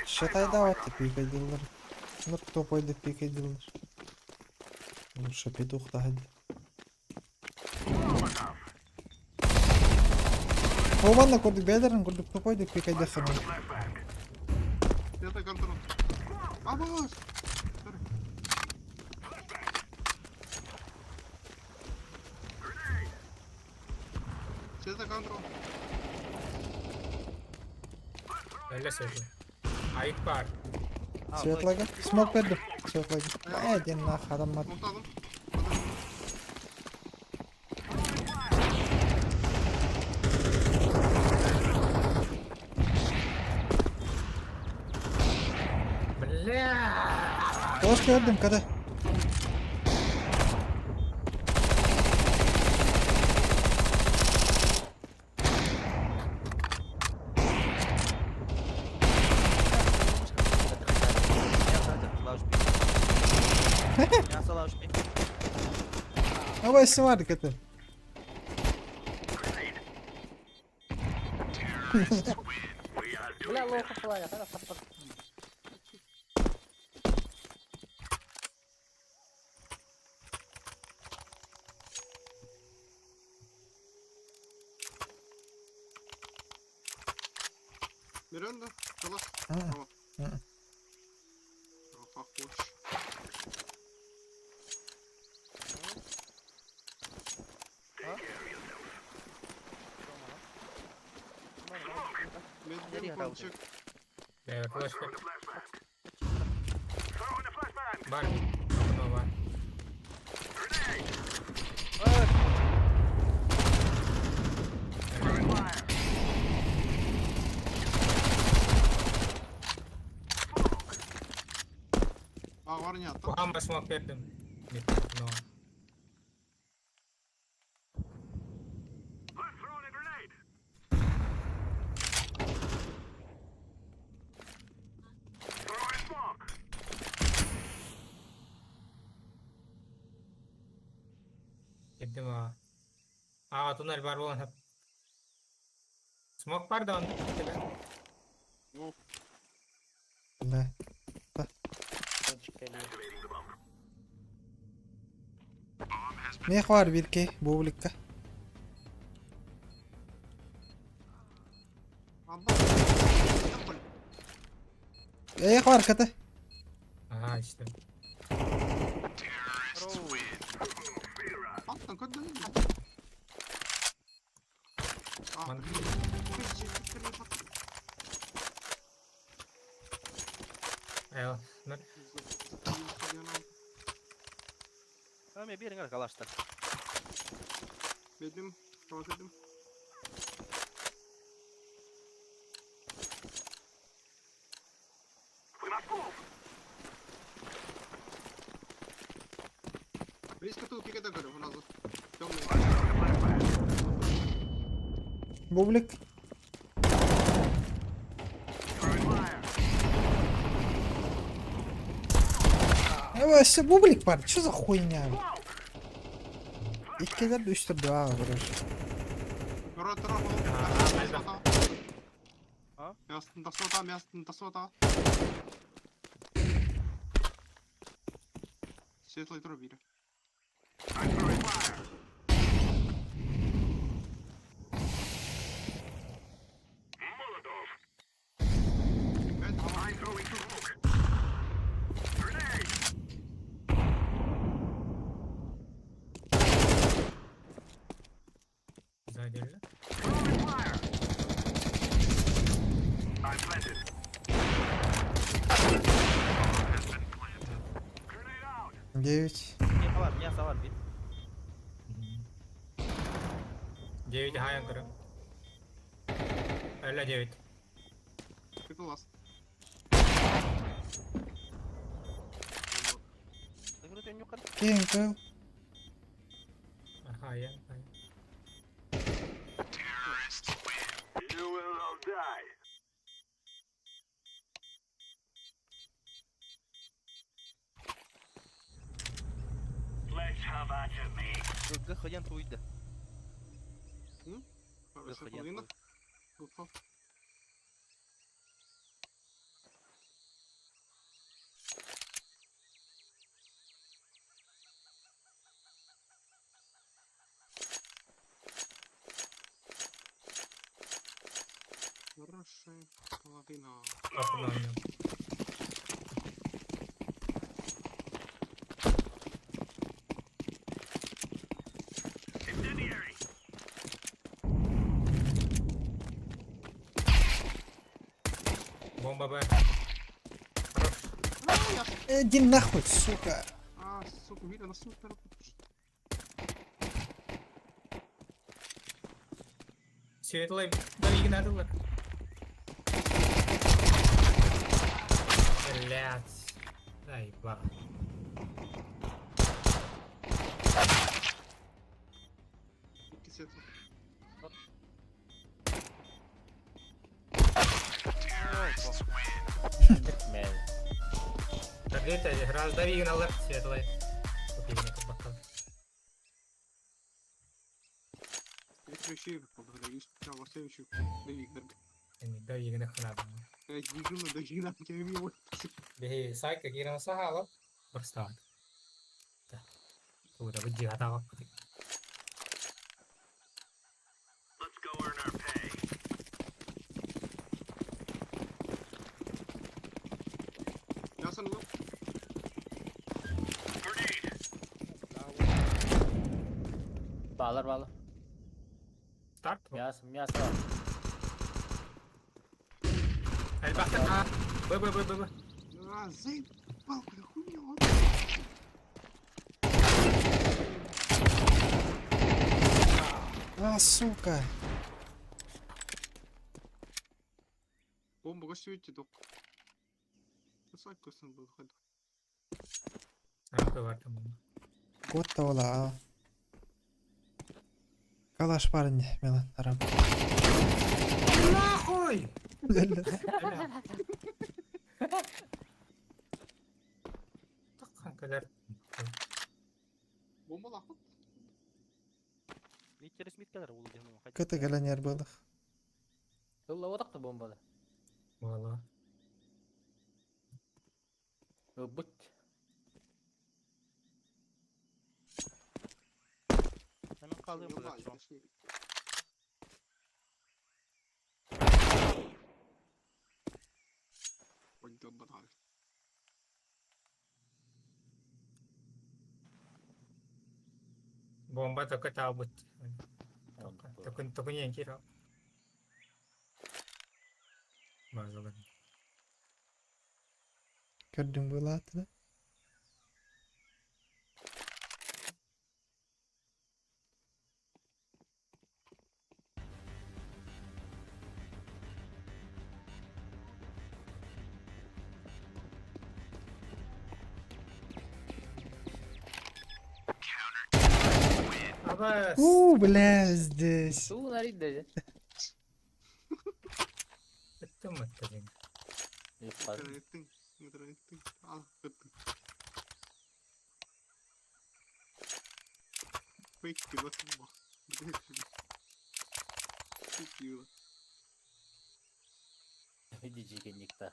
Шатай давайте пикадиллер. Ну кто пойдет пикадиллер? Лучше петух да hadi. Ованна курдук бедерин курдук топойдук пикадехана. Я так картон. Абас! Sorry. Света контрол. Öyle söyle. Ayık var. Светлага. Смок бердим. Светлага. Эй, нах адамдар. Смоктадым. Бля. Dost gördüm kada. Ama isim vardı katı. Бля, лоха флага, тогда саппорт. Миранда, Калаш. Hı. Tamam. Hı. Как хочешь. Nereye Медведь herhalde? кончик. Evet, flash ver. Var. Kapıda var. А, варня, там. Kuhamba smoke verdim. Bir no. Gittim ha. Aa tünel var olan hep. Smoke var da onda. Ne? Мех var bir ki бубликка. Абба. Яполь. Эх var katı. Aha işte. Аттан көддөн. А, Man- Eyvallah. Bunlar- Tamam bir калаштар. Бедим, калаш Близко тут кикета говорю, у нас темный. Бублик. Э, бублик бар. Что за хуйня? İkkiler de üçtür dua vurur. А? Място място тасота. Светлый трубир. Güzel geldi. Девять. Мясо var, мясо var bir. 9 хаайан көрө. Әллә 9. Это ласт. Киң кыл. Хаайан. Хаайан. Гы хыян туйды. Хорошая Гы хыян половина. туйды. Готов. Хорошая половина. Апнан. Бомба Б. Хорош. А, я ж- Иди нахуй, сука. А, сука, видно, на супер. Светлый навигатор. Блять. Дай ба. Кисет. Мэ. Так это раз давигнал светлый. Купили мне Я Давигна хана. Беги, сайт какие на сахало. Просто. Куда вы дигатава? Bağlar bağlar. Старт. Мясо, мясо. Альбахта. А. Б, Б, Б, Б, Б. А, заебал, бля, хуйня, он. А, сука. Бомба гостюете, док. Сайкосын был ход. А, бар там. Кот тавала, а. Калаш парень, Милан, араб. Нахуй! Бля. Такхан кадar. Бомба лахот. Литерес миткалар ул дигән. Көтө кәләнер булдык. Тула отакты бомбада. Вала. Бут. Hemen kaldığım burada son. Ой, долбаный. Бомба только табут. Только только не кира. Базалар. Көрдүң булаты да. Абас. У, бля, здесь. Су нарид даже. Это маттадин. Интернеттің, интернеттің. Ал, бітті. Фейк кило сама. Блядь, кило. Видите,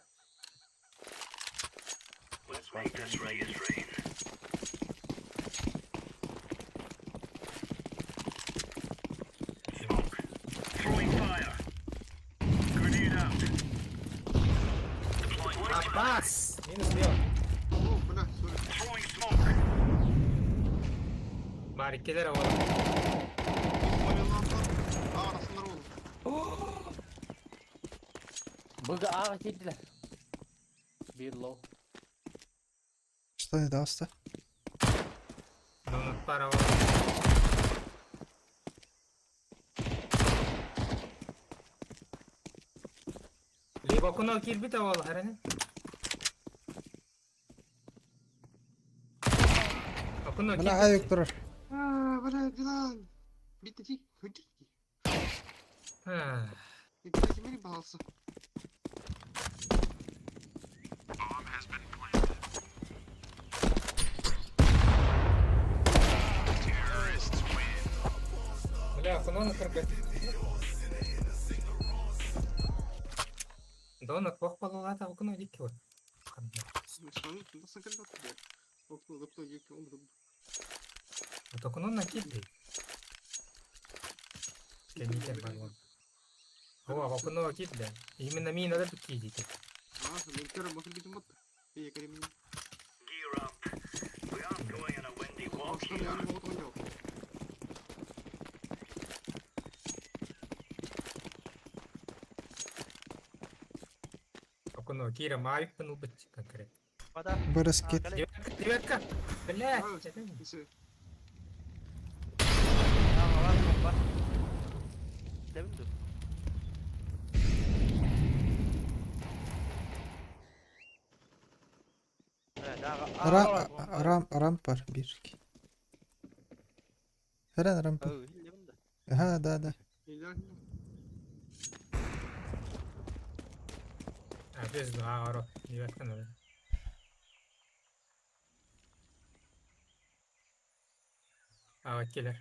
Абас! Минус лево. О, бля, сори. Бар, келер ола. Понял, лампа. А, арасындар ол. Быга ага кирдилер. Bir low. Что не даст? Донат пара ола. Окуно киирбит ол хараны. Окуно Бля, киирбит. айык турар. А, бля, дела. Биттати, ходи. А, Биттати мени балсы. Бля, окуно кырбет. Дона кох балалата окуно дикки вот. Nasıl kadar atıyor? Okula doktor yük olmadı. Окуно на кидли. Кенитер баллон. О, окуно кидли. Именно ми надо тут кидите. А, мен көрім bakın bizim battı. İyi karım. Aslında yani bu otomatik yok. Окуно кира мавик панул быть конкретно. Вода. Бараскет. А, Девятка, девятка. Блядь, это не- Neyse. Tamam, var. Demin dur. Evet, daha Рам, рампар бирки. Рен рампар. Ага, да, да. İyi А, без два, оро. Девятка надо. А, вот киллер.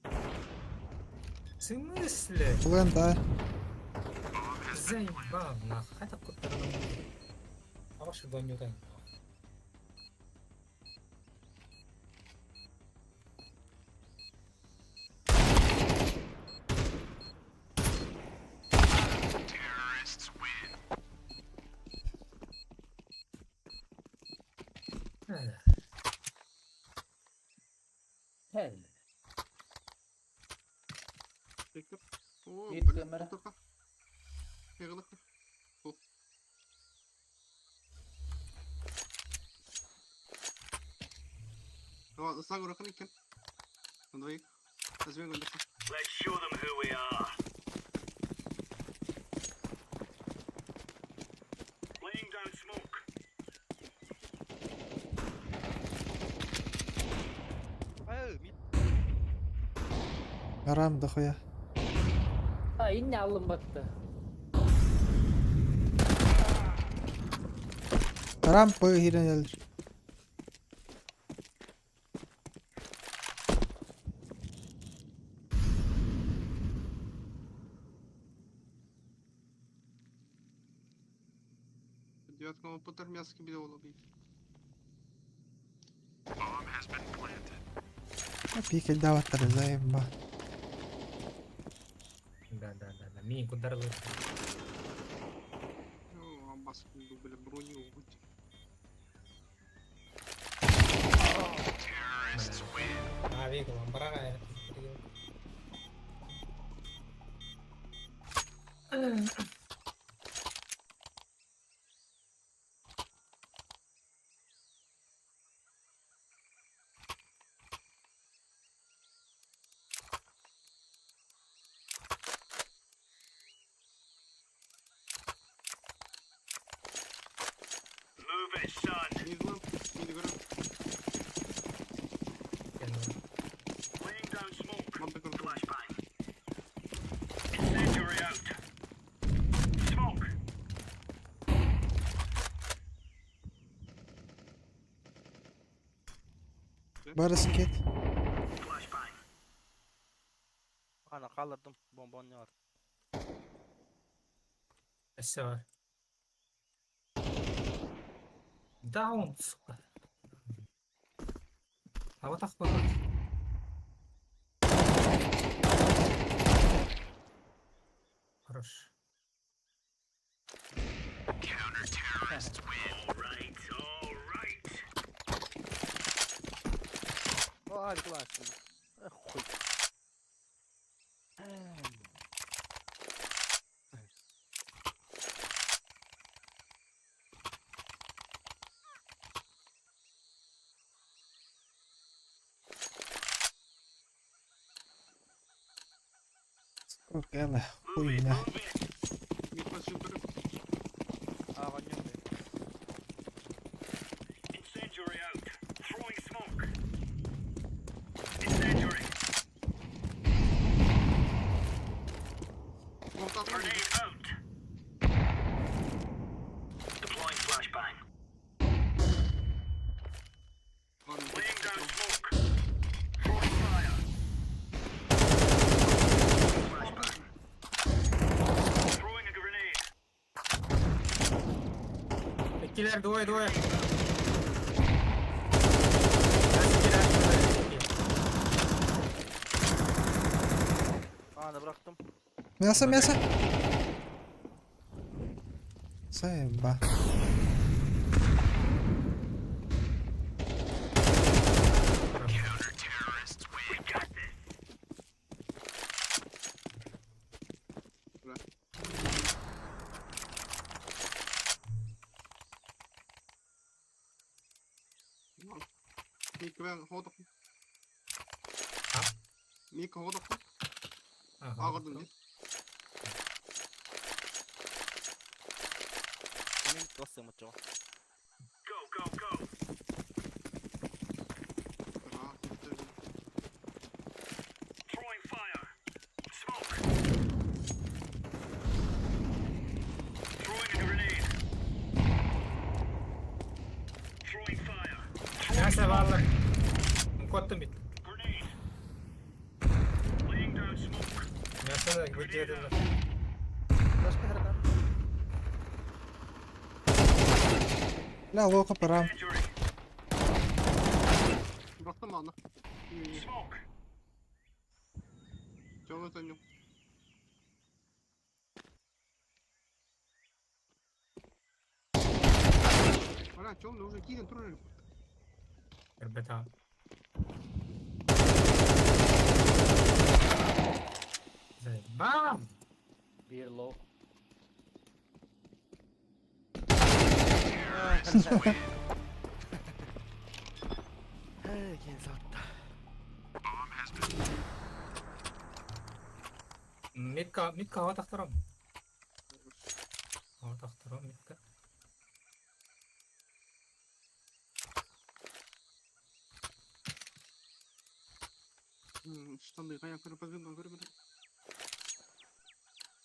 В смысле? Плен, да. Заебал, нахуй. Это куда-то. А ваши доню там. Hell. Bekle. Oo, Bir böyle kamera. otur. Yakalık. Hop. Ja, dat staat ook een keer. Dan doe ik. Dat is weer een Рам дохуя. Ha yine alın battı. Рампа хирен Девятка по bile olabilir. Пикель даваттар, заеба. Да, да, да, да. Мин кудар Joo, baskın böyle brony oldu. А, вик, ламбра. Neydi lan? Neydi gören? Mantık orada. Бараскет. Ana kaldırdım. Bonbon ne var? Все. Даун, сука. А вот так вот. Хорош. O hadi kullan şimdi. Eh, Хуй. Кэлэ, хуйня. Ааҕанньым. Иккилэр двое двое. Иккилэр, икки. Ааны бырахтым. Мясо, мясо! Заеба. Ага. Мин туос сымыччаҕа. Мясо бааллар. Коттум бит. Мясо да выделено. Флешка херда. Бля, лоха пора. Ребята. Заебал! Биир low. Киин саатта. Митка, Митка, هو تحترم. هو تحترم ميتка.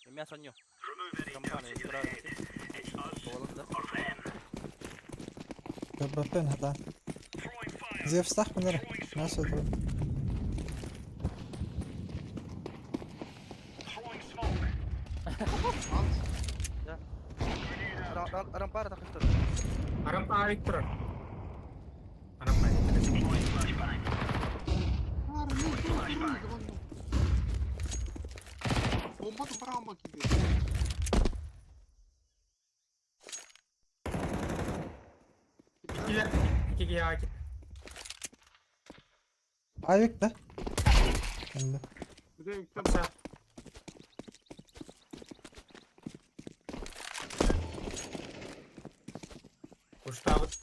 Эмиэ сонньу. Компания турар. Буолан да. Көрбөппүн хата. Зевстах мыныр. Мясо тут. Арампара тахтар. Арампа Виктор. Арампа. Иккилэр, иккиге аки. Авик да? Енді. Апса. Уштабыт.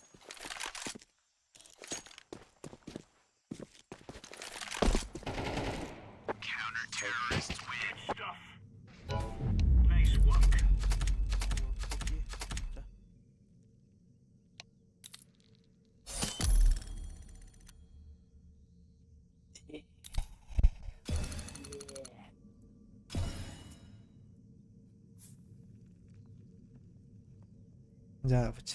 Дьаабыт.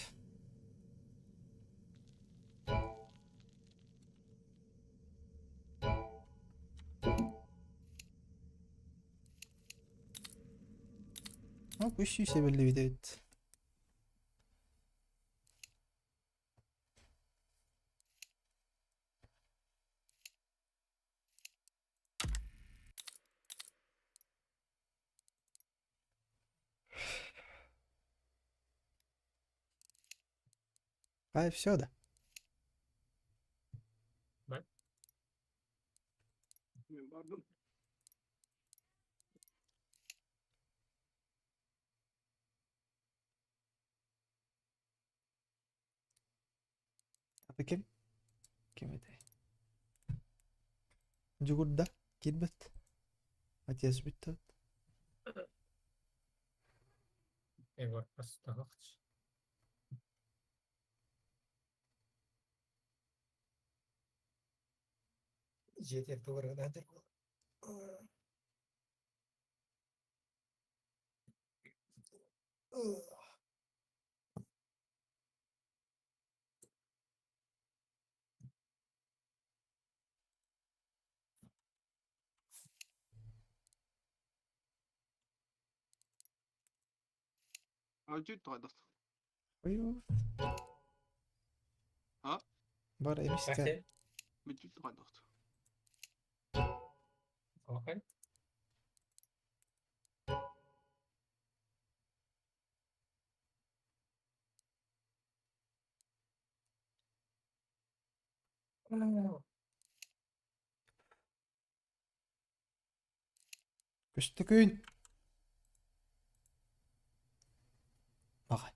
Ну, пусть себе левитает. А, все, да. А ким? Ким это? Дьугурда, кирбет. Отец бүттө. Егор просто Дьиэтигэр тугу эрэ гынаан буолла. Өлдьүт тоҕойдос. Ой, А? Бар эмискэ. Бүттүт тоҕойдос. Окей. Көстөкүүн. Баҕай.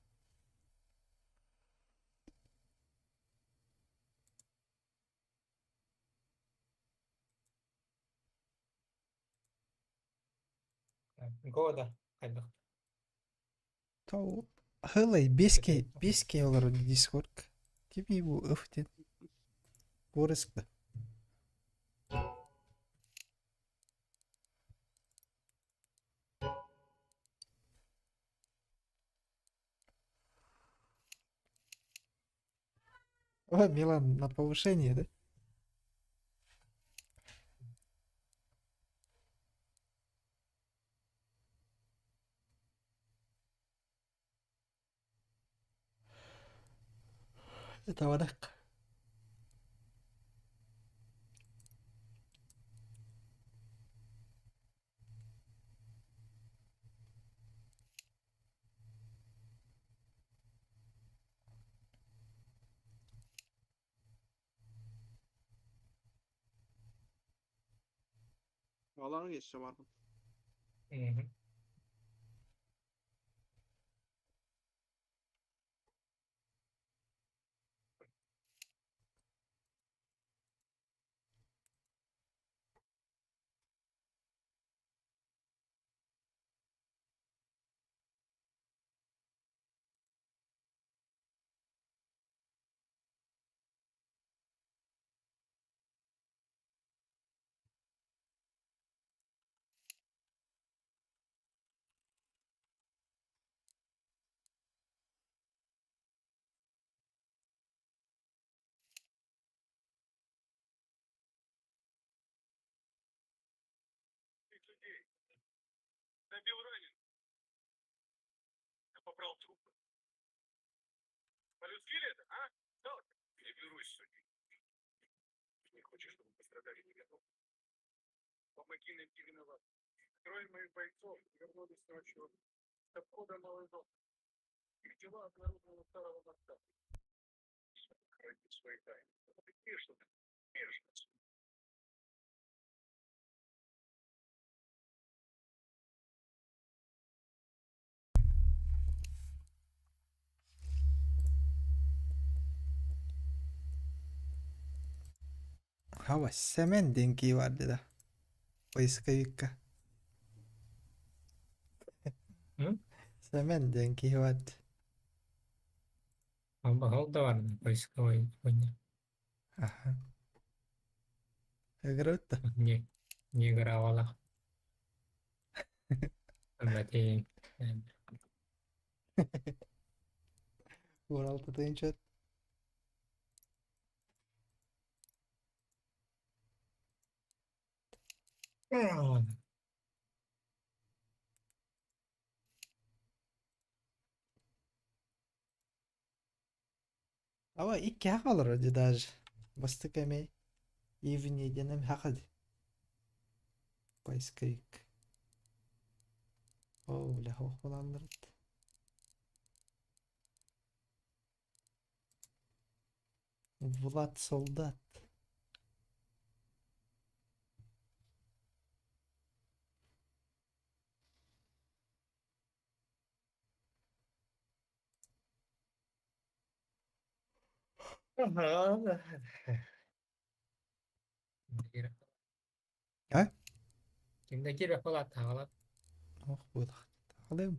Года хайдах. Тау Хылай беске беске олорор Дискорд. Кими бу ыф диэн. Бориск да. О, Милан на повышение, да? Это вадак. Alana geçeceğim abi. Мгм. Хава Сэмэн диэн киһи баар да. Поисковикка. М? Сэмэн диэн киһи баар. Ол да бар поисковой хуйня. Аха. Играют да? Не, не играла. Бати. Урал тытынчат. Ава икки хакалар оди даже. Бастык эмей. Ивни денем хакади. Поисковик. О, бля, хох баландырыт. Влад солдат. А? Кимде кире болат тағалат. Ох, будах. Алым.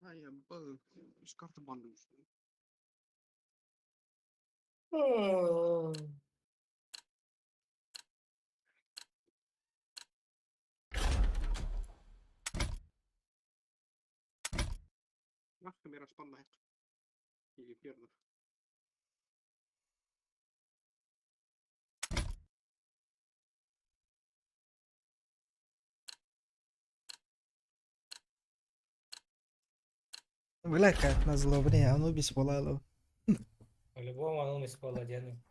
Ай, я был. Из карты банду. Нахуй мираж паннайк. Или пернов. Бля, как назло, бля, Анубис буолла. По-любому Анубис буолла диэн.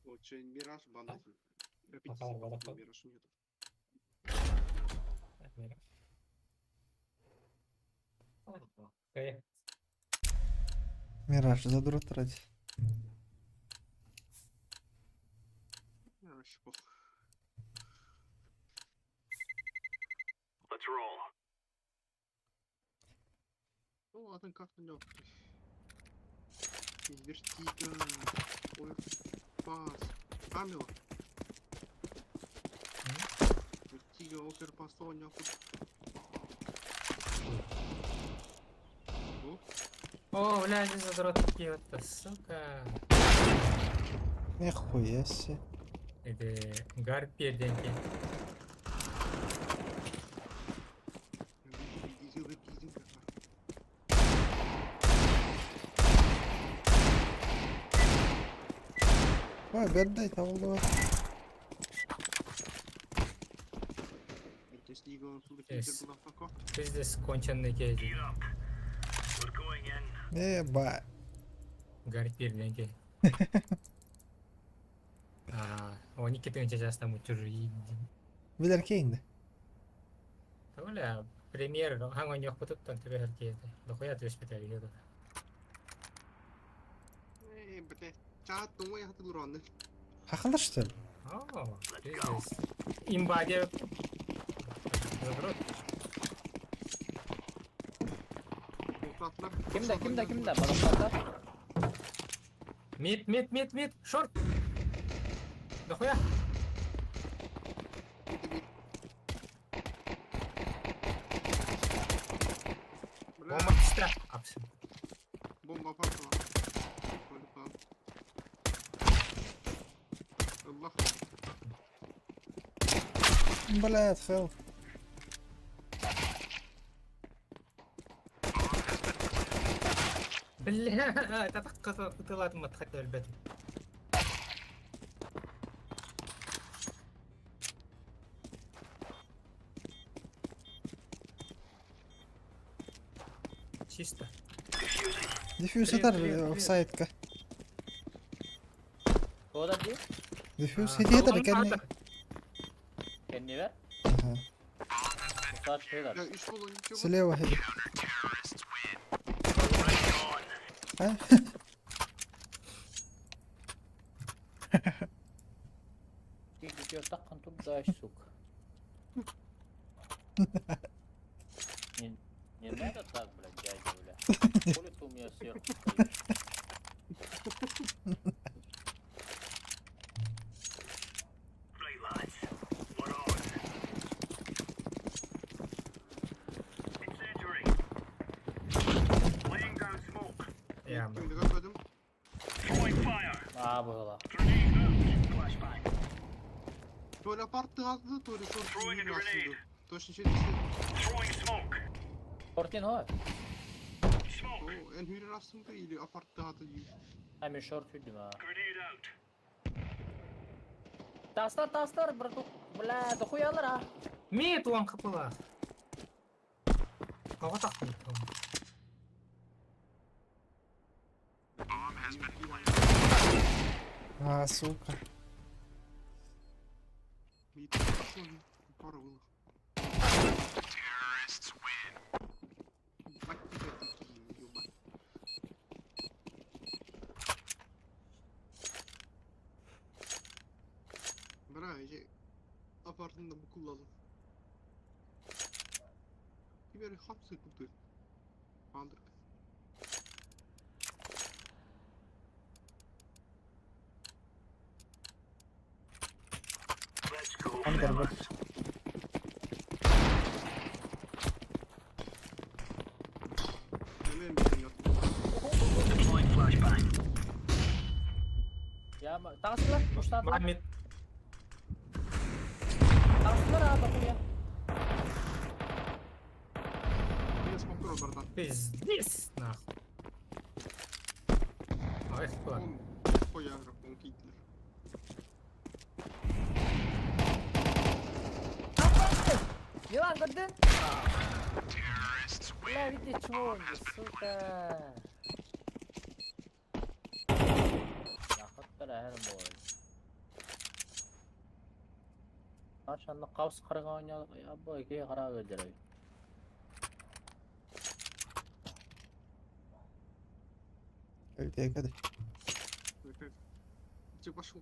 Лучше мираж баннайк. Ага, Мираж нет. Окей. Мираж, задрот ради. Мираж пох. Ну ладно, как на нем. Вертига. Ой, пас. Камила. Вертига, опер пас, О, О, бля, здесь задрот такие вот, сука. Нихуя себе. Это гарпия деньги. Ой, бэрдэй, табыллыбат. Yes. Пиздец, конченый кейди. Еба. Гарпия деньги. А, они китайцы сейчас там чужие. Билэр кейинде. Бля, премьер, хангон ёхпутуттан тебе харкиете. Дохуя ты успетали, это. Эй, блядь, чат, ну я хотел урон. Хахалар что ли? О, пиздец. Имба, где... Задрот. Kimde kimde kimde? Motherfucker. Мид, мид, мид, мид, шорт. Дохуя. Бомба пистра. Апс. Бомба попала. Allah. Блядь, хелл. Бля, это так тылатым отходил, ребята. Чисто. Дефьюз Привет, этар привет, привет. офсайдка. O da diyor. Дефьюз А, хедиетер он кэнни. надо. Kendini ver. Ага. Bu saat şeyler. Ya üç olan iki var. Слева хеди. А? Gidiyor takkan tut da сука. Не, не надо так, блядь, дядя, бля. Хули ты у меня сверху стоишь? Я, Şimdi görmedim. А, было. Böyle aparttı aldı, böyle sordu aslında. Точно şey değil. Фортин ho. O en hüyre aslında ili aparttı adı. Hemen short hüdüm ha. Taslar taslar братух. Бля, дохуя алар а. Мид он капыла. Кого так? А, сука. Para bunu. Bak bir dakika bak. Бра, же апартында букулладым. Теперь хапсы купты. Андр. Андер, бля. Таҕыстылар, Бар уштаатылар. Mid. Таҕыстылар аа дохуя. Я смог братан. Пиздец, нахуй. Ай, ладно. Он хуягр, он китлер. Милан, көрдүн? Бля, види, чмо, сука. Яхаттар әһэр бой. Ашанны каус карга ойнадык. Я бой, ки кара өдөрөй. Öyle hadi. Ты пошел.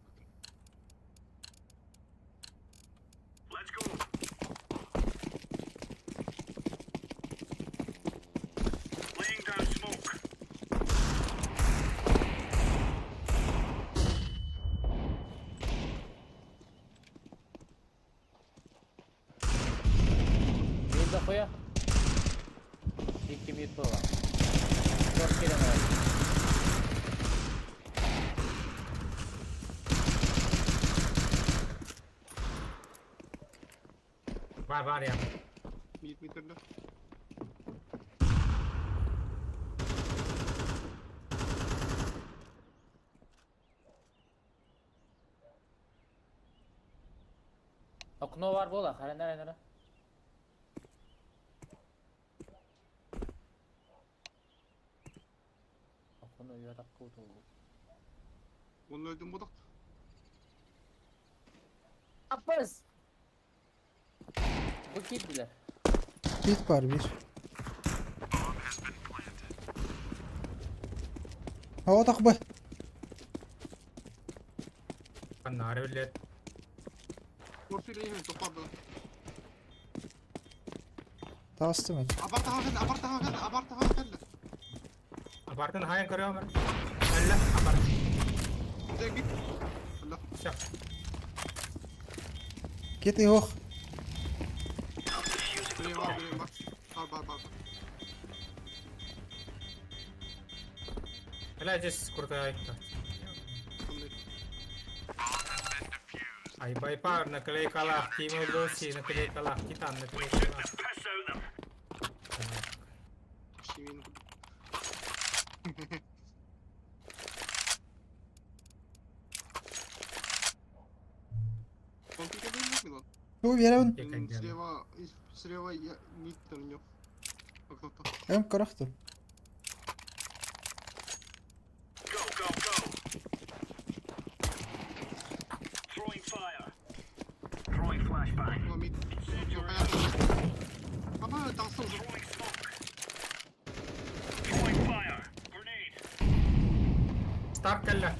Мен да коя. Икки минут буолла. Кор кирен арай. Бар, бар я. Mid mid önde. Окно бар буолла, харенер энере. Окно уятак куту. Onun öldüm bu da. Апыз! Бу кирдилер. Bit var bir. Hava tak be. Нары билет. Korkuyla yemin toparladı. Tastım et. Abartı hanımefendi, abartı hanımefendi, abartı hanımefendi. Апартын хайын көрөм. Алла, апарт. Bir de git. Allah. Всё. Git yok. Buraya var, buraya var. Var, var, var. Бля, здесь крутая. Sonunda. Ай, байпар, наклейкалах, Тима Лоси, наклейкалах, Титан, наклейкалах. Şimdi. Konfig edeyim mi lan? Bu bir yere Слева, слева я мид там нё. Окно-то. Hem karaktı. Окно мид. Всё понятно. Папа, там служу. Старк алла.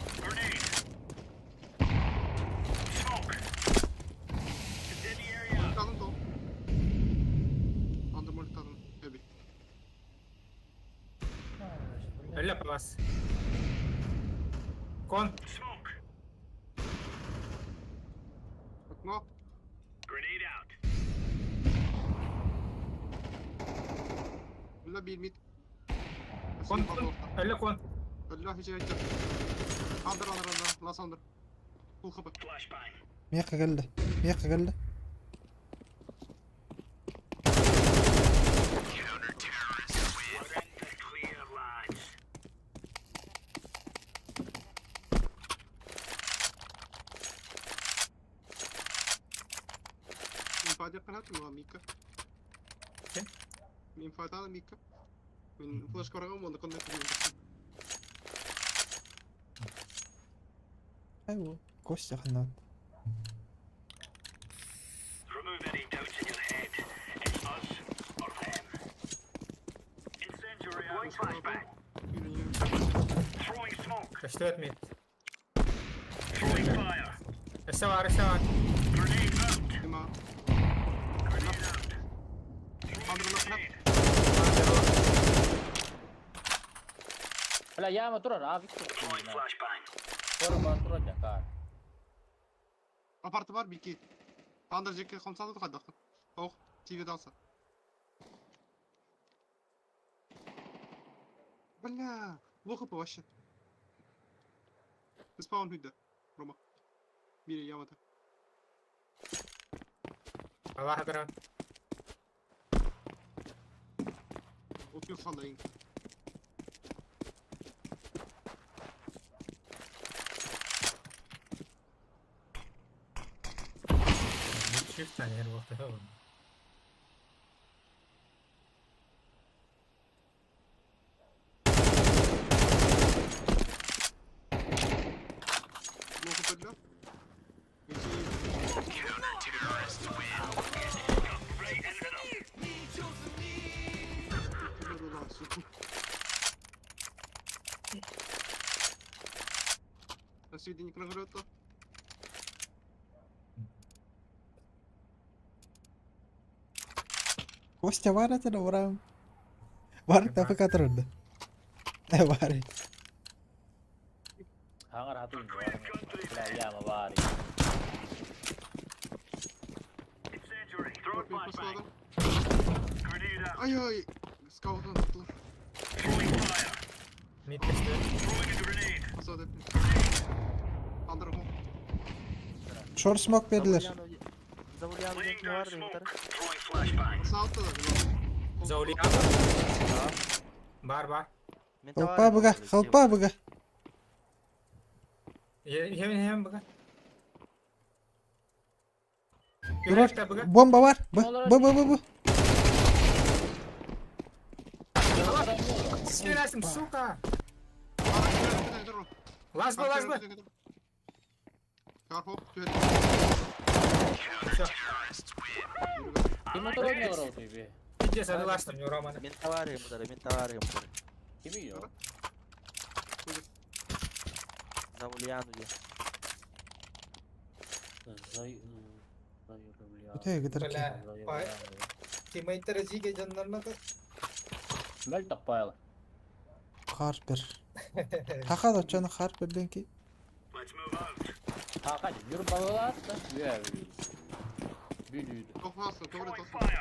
Молитаным дол. Андыр молитаным. Эби. Алла по вас. Кон. Окно. Бля, bir mid. Кон, кон. Алла, кон. Бля, hiç gerek yok. Under, under, under. Last under. Full kapı. Miyaka geldi. Miyaka geldi. İnfade قناة mı Mika? Kim? İnfade Mika. Min flash koragan onda connect Ay bu. Kostya kanat. Что мид? Эсавар, эсавар. Ima. Under last Бля, яма турар, а Виктор. Форма турар жакар. Apartı var bir iki. Under Jack'e komsaldı da kadar. Oh, TV dansa. Бля, плохо по вообще. Спаун hüdde. Рома. Биир ямата. Аллах кыра. Отур халайын. Shift yer bokta. Лоху бөллө. Эти... Свидание крыгрета. Костя var этene vuram. Var tapı katırdı. E var. Хаңар хатын бля яма баары. Ай ай, скаутан tuttular. Mid düştü. Hasat etmiş. Kaldırım. Short smoke verdiler. Zavulyan diye kim var yukarı? Sağ altta da. Zauli. Бар бар. Хылпа быга, хылпа быга. Hemen hemen baka. Durur. Yürü baka. Bomba var. Bu bu bu bu bu. Bismillahirrahmanirrahim сука. Last bu last bu. Карпоп, түһэр. Всё. Ким отурар тебе? Пиздец, hadi last у Романа. Мен товарым бұдары, мен товарым бұдары. Ким ее? Завульяну diye. Зай... Öteye gider ki. Бля. Teammate'ler жиге жанларына да. Мел таппайла. Харпер. Хака да чаны Харпер денки. Хака жүр балалар да. Үе. Бүлүйді. Тохвасы, добре тохвасы.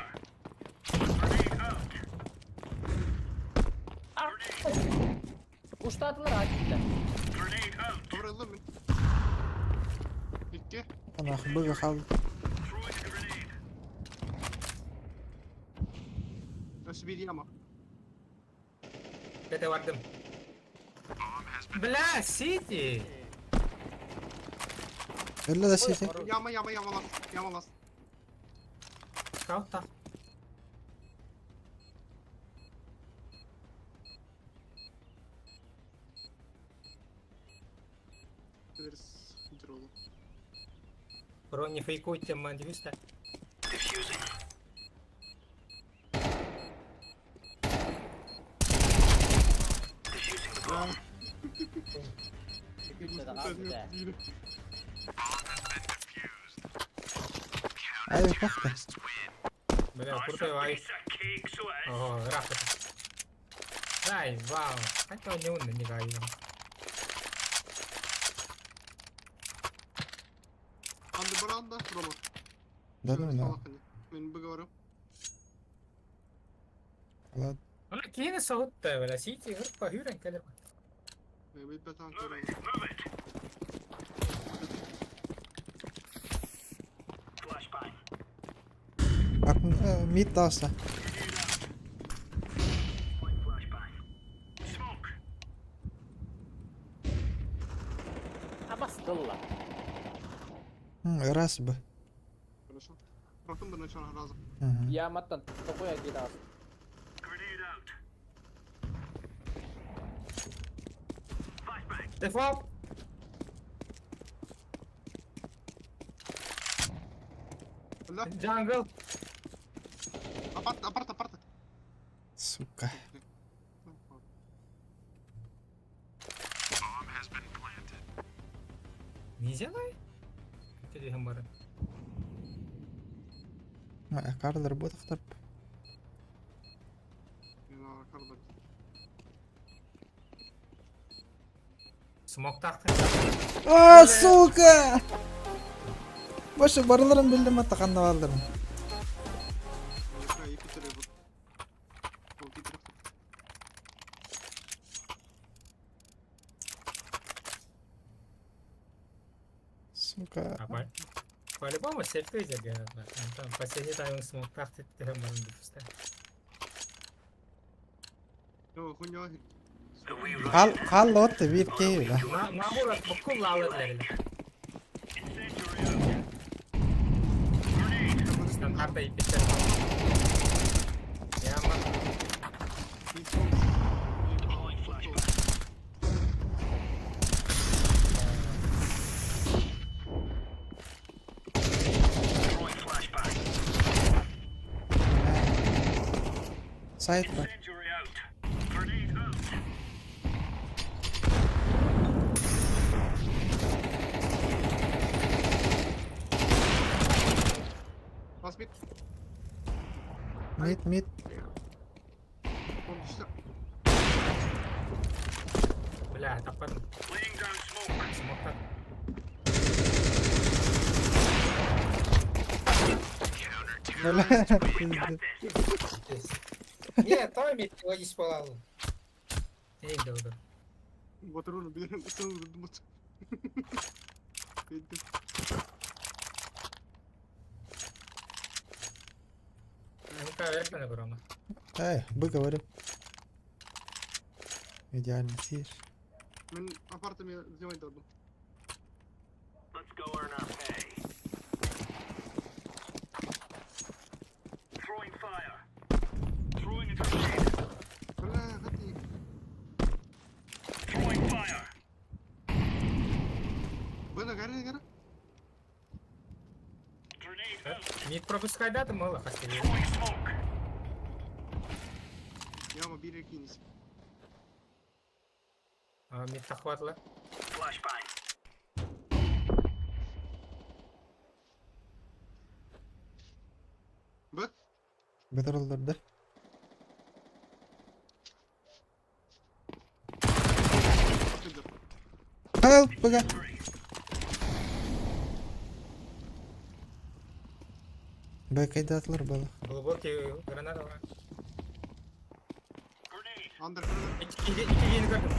Уштатылар айтты. Добре ыллым мен. Икки. Ана быга хал. Өсі bir яма. Это вардым. Бля, Сити. Öyle de şey. Яма, яма, яма лас. Яма лас. Скаут Терс, дролу. Бро, не фейкуйте, мандюста. Ay bak da. Бля, крутой вайп. Ого, рахат. Дай, вау. Хотя он не умный, не гай. Анды баранда, Рома. Dedim ya. Мен быговорю. Ладно. Кини соһутта, бля, Сити группа хүрен кэлэр. Мен бетан көрөм. Bak mid da olsa. Абастылла. Hı, orası bu. Хорошо. Рахым бір начало раза. Hı hı. Яматтан токуя кирас. Дефолт. Ля, Джангл. апарт, апарт, апарт. Сука. Не делай. Ты хамбара. Карлар bu тахтар. Смок тахты. Aa сука. Başı barılarım bildim hatta kanna varlarım. Сука. А по-любому сефты забирают. Там последний тайм смоктах ты ты. Хал хал от биир киһи бля. Набор буккул лалыр. Стандарта и печать. Яма. Сайт бар. Мид, мид. Бля, таппадым. Смоктар. Бля, пиздец. Не, той мид логис полалу. Эй, да, да. Ну-ка, верно, Брома. Эй, бы говорю. Идеально сидишь. Мид пропускай дату, мало хастили. Мид тахватла. Бедроллар да. Help, бага. Бэкайдатлар было. Глубокий граната. Ики ики көрдүм.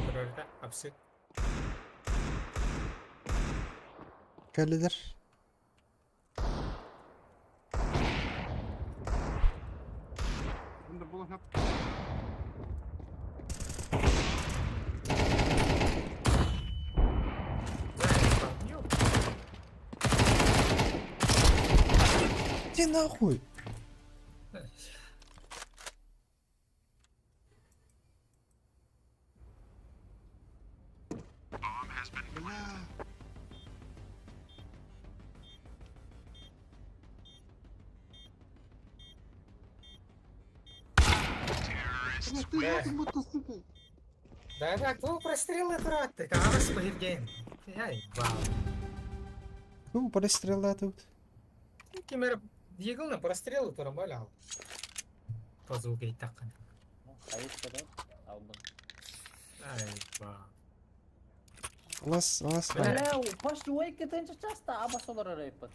Көрөрдө апсы. Кэллилэр. Иди нахуй. Да, да, кто прострелы брат, ты карас погибген. Яй, вау. Ну, прострела тут. Кемер егылны прострелы турам алял. По звуку и так. Ну, хайышка да? Албын. Ай, вау. Лас, лас. Бля. Бля, пошли ойка тенче часто абас олар рэп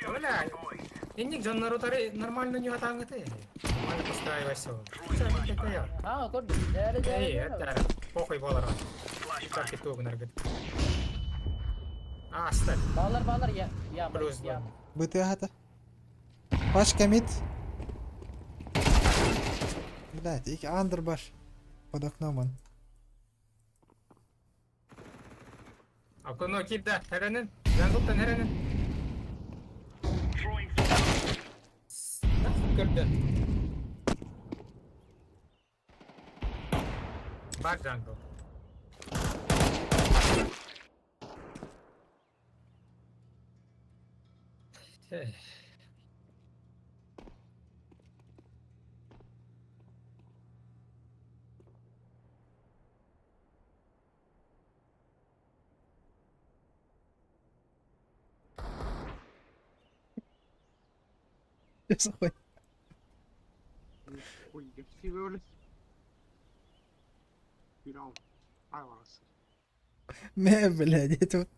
Бля, инник жоннору тары нормально не атаңыты. Нормально постраивайся. Всё, это я. А, көрдүм. Дәрі, дәрі, Эй, дәрі. это похуй болар. Так и туг наргыт. А, ставь. Балар, балар, я, я, Плюс я. два. БТ-ата. Пашка мид. Блять, их андер бар. Под окном он. Окно кип да, херенин. Жанглтан херенин. Көрдү. Бар джангл. Эх. Что за хуйня? Не, блядь, я тут.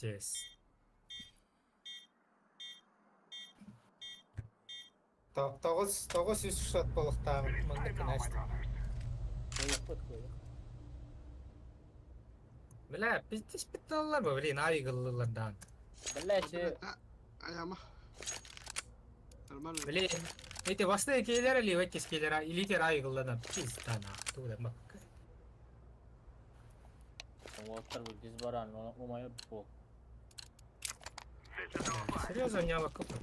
Пиздец. 9 9 3 шот буолуохтааҕын маннык гына. Кыайыахпыт, кыайыах. Бля, пиздец питаллар бу, блин, айгыллылар даан. Блядь, э, Аяма. Нормально. Блин, эти бастыы киилэр или өттис киилэр илитер айгыллана пизда нах, туда макка. Уолаттар бу дисбаран, умайып бу. Серьезно, не алакупа.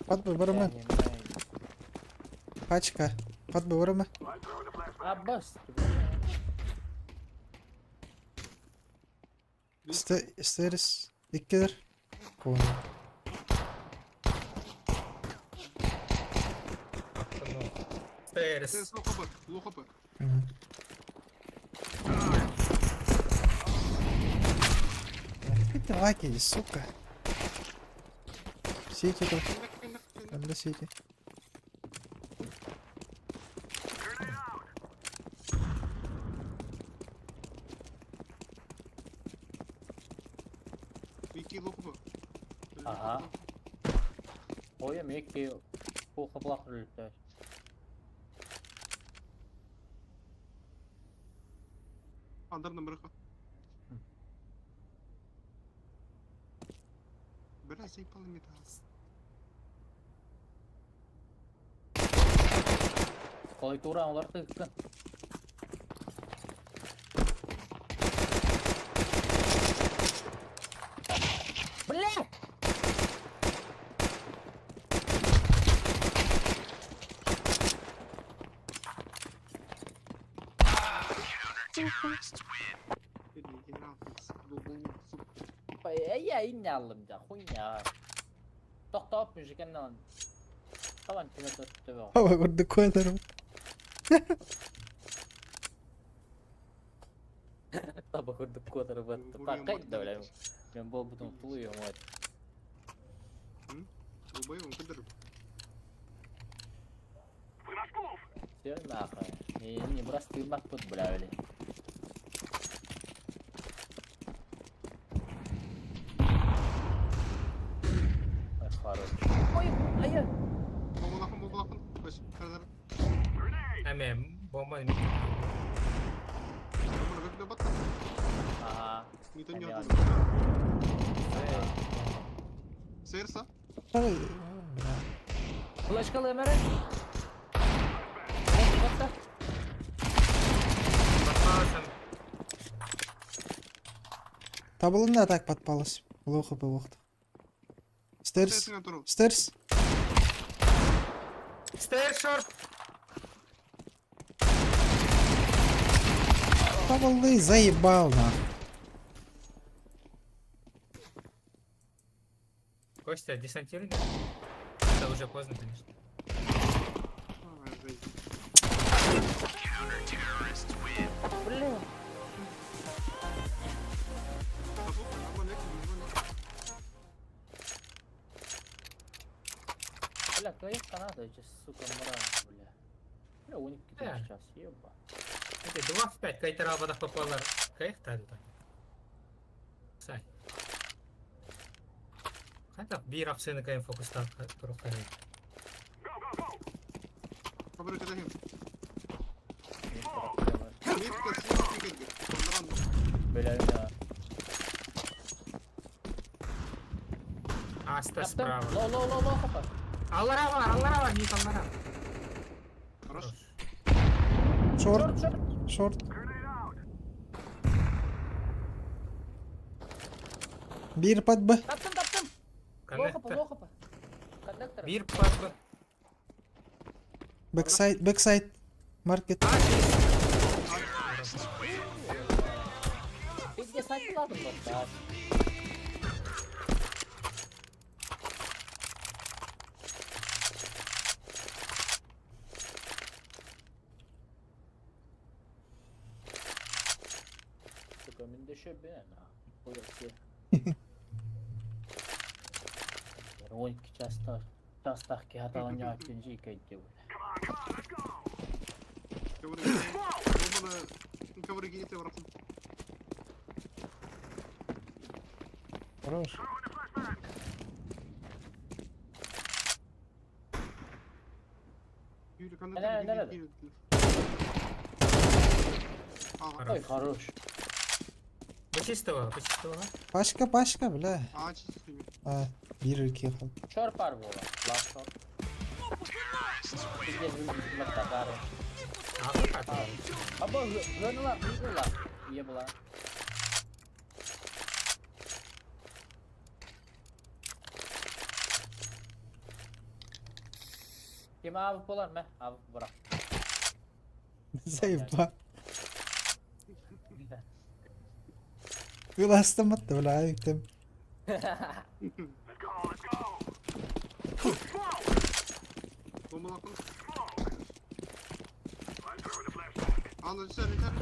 Пат бы барыма. Пачка. Пат бы барыма. Аббас. Стерис. Иккилер. Кону. Стерис. Лухопы, лухопы. Ты лаки, сука. Сети тут. Надо сети. Вики лухопы. Ага. Ой, мекки кухаблах үлтәр. Андар номерха. Бля, заебал металл. Колай тура олар тыкты. Бля! Я инне алдым да, хуйня. Тоқтап мүжікеннен. Табан кеме төтті. Ава көрдүк койлар. Таба көрдүк котор батты. Пакай да бля. Мен бол бутун тулуйум вот. Убоем, кыдыр. Все нахуй. Не, не бросты мак тут, бля, бля. Ой, хорош. Ой, ай, Бомбалахын, бомбалахын. Көз, кырдар. Эме, бомба. Бомбаны көтүнө батта. Ага. Нитон Эме, ярды. Серса. Давай. Бля. Флешкалы эмере. Батта. Батпасам. Табылында так подпалась. Плохо бы вахта. Стерс. Серсиңе туру. Стерс. Стейр шорт. Табылды заебал нах. Костя, десантируй. Это уже поздно, конечно. Ай, жизнь. Бля. Бля, твоя Канада, эти, сука, мразь, бля. Бля, у них Да. сейчас, еба. Это 2 в 5, кайтара бадах попалар. Кайх тады так. Сай. Хайта бир апсыны кайын фокустар туруккары. Хабары кадахим. Бля, Митка, сиги, бля. Аста справа. Ло, ло, ло, ло, хопа. Аллара бар, аллара бар, ник аллара. Хорош. Шорт. Шорт, шорт. Шорт. Бир под Б. Таптым, таптым. Ло, хопа, Коннектор. ло, хопа. Коннектор. Бир под Б. Бэксайд, бэксайд. Маркет. Пизде сайтладым вот так. Сука, мен дөшө бен, а. Хуя 12 частах, частах ки хаталан жаачын жийкейди бля. Бомбаны, ковры генете барасың. Хорош. Yürü Nerede, nerede? Aa, Ой, хорош. Бычистого, бычистого. Başka başka bile. ağaç istiyor. Ha, bir ülke kaldı. Short var bu olan. Last short. Пиздец, выглядит на товары. Аба, гөнулар, ыйгылар. Ие була. Ким авып болар ма? Авып бырақ. Zayıf lan. Kılastım attı bile ayıktım. Bomba lakın. Anda düşer yeter.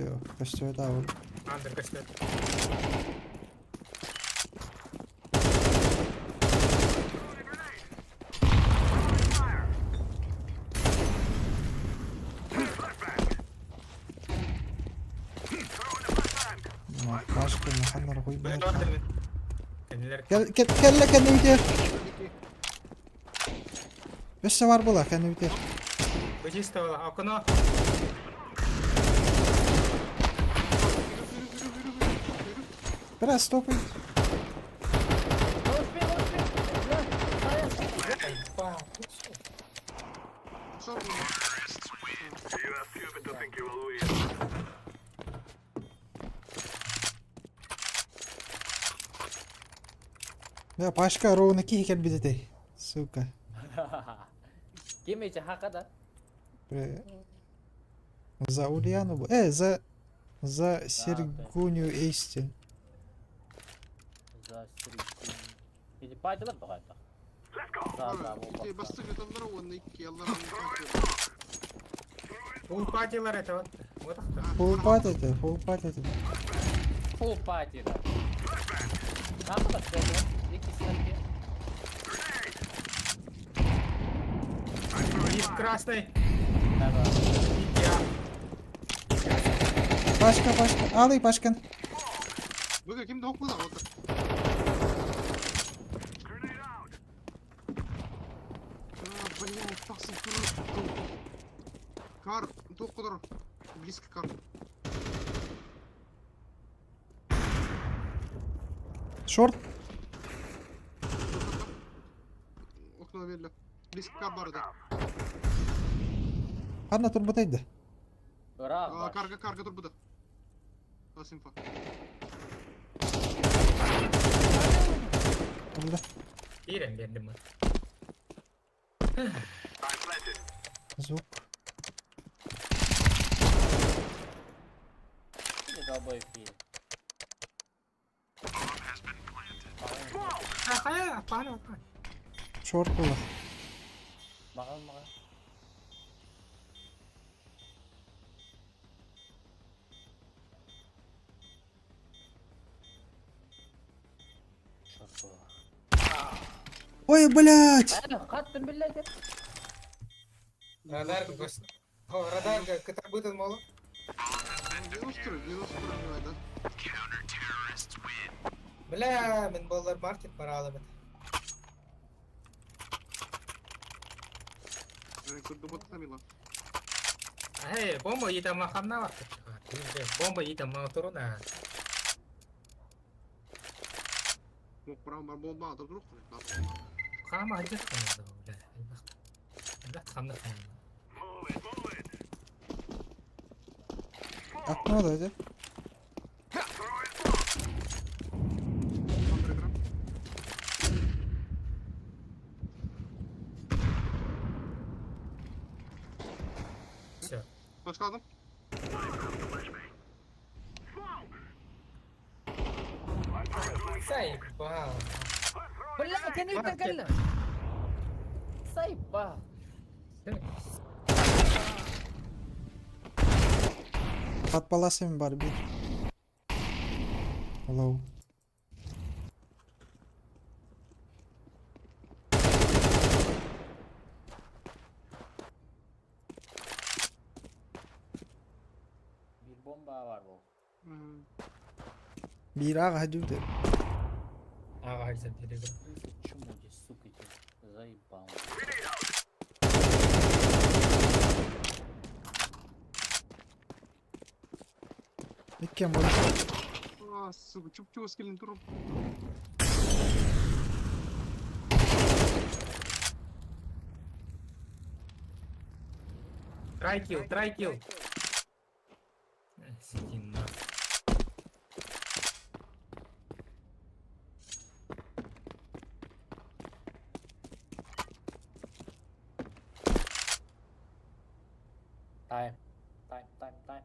Yo, kaçtı daha var. Андер кастет. Başka mahanlar koy Бля, bir. андер мен. Кенелер. Gel gel gel kendini biter. Beş var bula kendini biter. Бычистого, окно. Yürü yürü yürü yürü yürü. Yürü. Biraz stop et. Şort bomba. Ya başka ровно iki gel bir de. Сука. Ким эти хакада? Бля. За Ульяну. За за Сергуню Эйстин. За середину. Или пайтылар бұғайта. За, за, Şey бұл bastık yatanlara onu iki yallara. Фул патилар это вот. Вот так. Full pat это, full pat это. Full party да. Нахуй так это? Екі сәтке. И красный. Да, Я. Başka başka. Alayım başkan. Bugün kim de okula oldu. Блядь, тахсын тур. Кар, тоққыдыр. Близко кар. Short. Окно belli. Близко кар бар да. Qanday turbataydi? Бірақ бар. Карга, карга тур буда. Бас инфа. Burada. Кирен бердім. Звук. Или долбоеб пили. Ахая, апана, апана. Short була. Маған, маған. Шорт була. Ой, блядь! Әлі қаттым біледі. Радар гос. О, радар кытарбытын молы. 93, 93 да. Бля, мен боллар маркет баралы бит. Көрді тамила. Эй, бомба итама хамна Бомба итама туруна. Мок барам бар бомба атып турук. Хама ажат хамна бля. Бля, хамна хамна. Окно да, да? Андерграунд. Все. Başka adam. Сайба. Бля, кенеттен кәлі. Сайба. Под паласами бар bir. Low. Bir bomba var bu. Hmm. Биир ааҕа дьүбүтэ. Ага, забери. Чмо здесь, сука, тебя заебал. Иккиэн буолла. А, сука, чуп-чугас кэлин турар. Трайкил, трайкил. Сиди на. Тайм, тайм, тайм, тайм.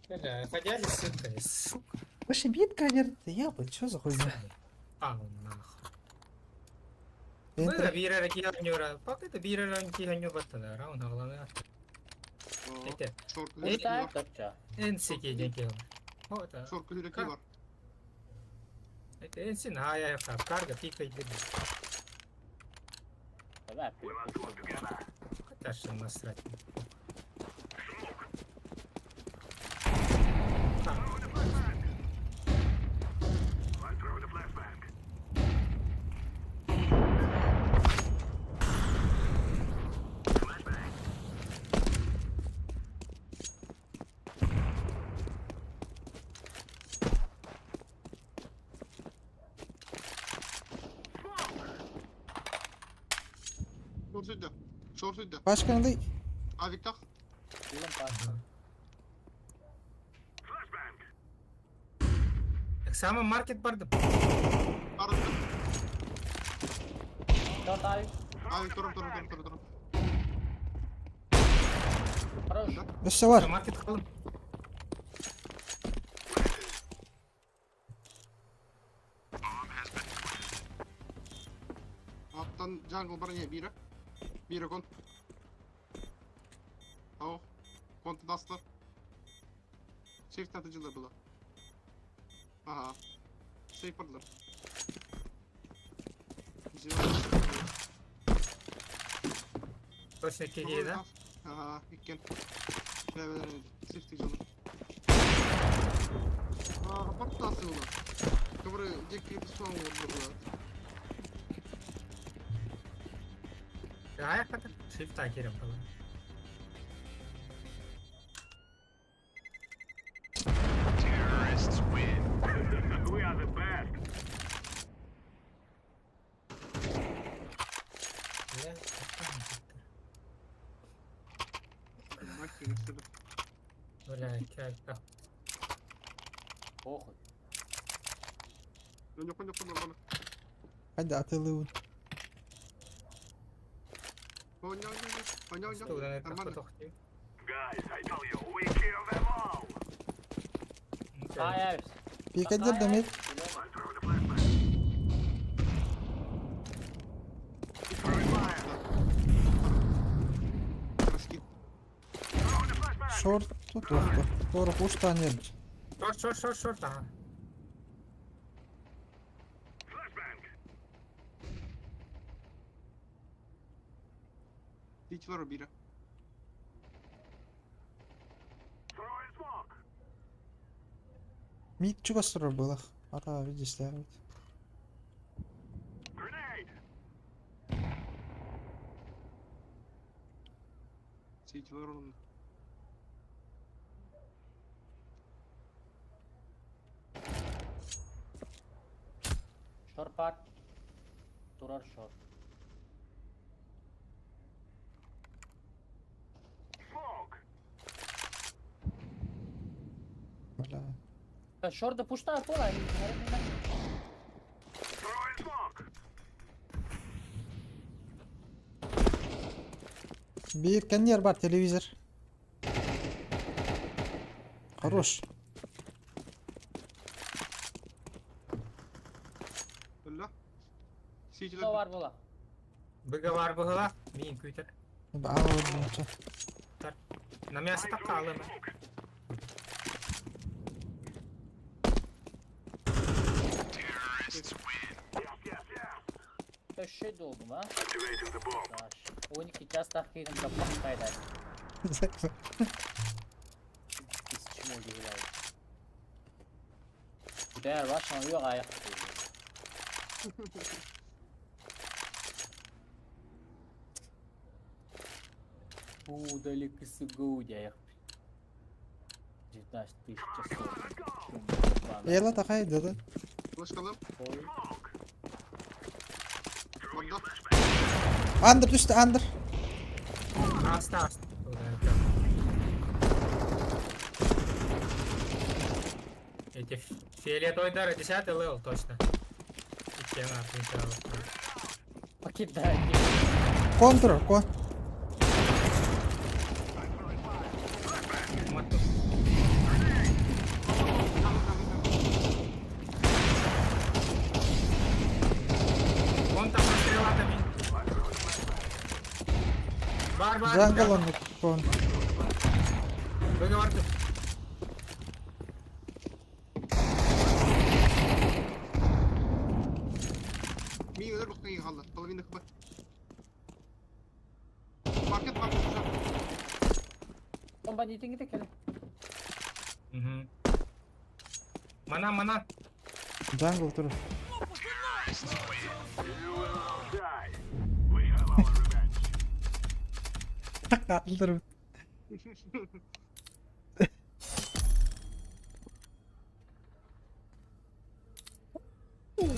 Бля, ходяли, сука, сука. Вообще бит кадер, я бы, чё за хуйня? А, нахуй. Энтер. Биир киһи Пока биир киһи баттана, раунд аҕалана. Ите, Шорт Устаем топча. энси киһи киһи. Хота. Шорт күлүрэ бар. Ите энси ная карга пика иди. Давай, пи- Хотя насрать. Шорт сүдэ. Шорт сүдэ. Башканы Авиктах. Билим пашка. Самый маркет бардым. Арда. Шорт авик. Авик турар турар турар турар турар. Хорош. өссө бар. Маркет кылым. Аттан джангл бар не бира. Бира кон. Ау. Конт дастар. Сейф татыcılar была. Ага. Сейф бардылар. Точно киһи да? Ага, иккен. Бәбәләр сейф тыcılar. А, портасы ула. Который дикий писал была. Ая хата. Шифта кирем кылым. Бля, Нахер сюда. Бля, кәккә. Похуй. Ну, не понял, нормально. Hadi атылыбын. Понял, понял, понял, Студан это нормально. хотохти. Ай, авис. Пикадер демек. Раскид. Шорт тут охто. Торох уштан ербит. Шорт, шорт, шорт, шорт, ага. Тичлар бира. Мид чугас турар былах. Ата видишь бит. Тичлар он. Шорт пар. Турар шорт. Бля. Шорт да пушта, пола. Бир кеннер бар телевизор. Хорош. Өллө. Что Тичлар. бар була? Быга бар быгыла. Мин күйтер. Аҕа На мясо таққалым. Өшө долгум, а? Даш. 12 чаастаах киһитин таппахтайдар. Ис чмо киһилэр. Бүтээр башан уйуох айах. Удали КСГУ диэх. 19 тысяч часов. Ела такай деді. Флешкалым. Ой. Онда. Андыр түсті, андыр. Аста аста. Эти фиолетовый 10 левел точно. И тема Покидай. Контр, кон. Вон там стрела. Бар, бар. Джангл он кон. Выговор. Мин өлөр бухтан қалды. Половина хп. Маркет, маркет, уже. Бомба не тиңгите кэлэн. Угу. Мана, мана. Джангл тур. Катылдыр.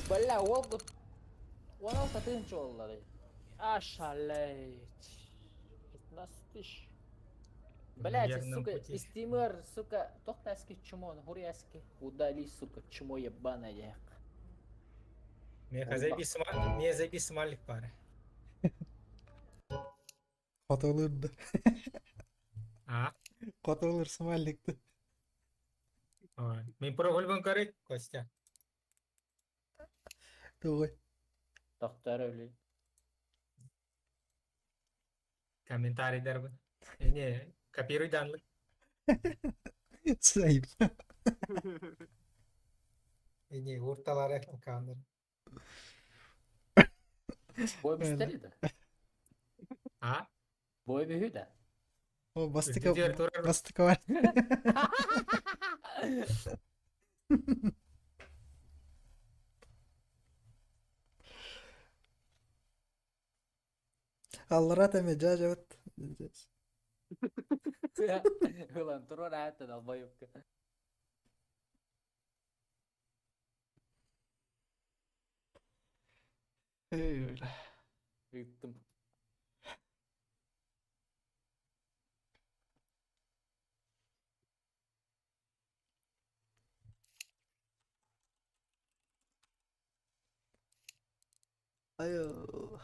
Бля, ол 16 тысяч долларов. Ошалеть. 15 тысяч. Блять, Верном сука, пути. стример, сука, тохтаски чмо, хуяски. Удали, сука, чмо ебаное. Мне заебись смайлик пары. Котолырды. А? Котолыр смайликті. Ой. Мен прогульбын көрек, Костя. Тугой. Доктор өлі. Комментарий дербін. Не, копируй данлык. Сайып. Не, урталар кандыр. Бой бістері А? Бой бүйі О, бастыка. Үрдүдер турар. Бастыка бар. Аллара теме жажа бит. Ылан, турар аяттан албайыпка. Эй, Ыттым. Айо.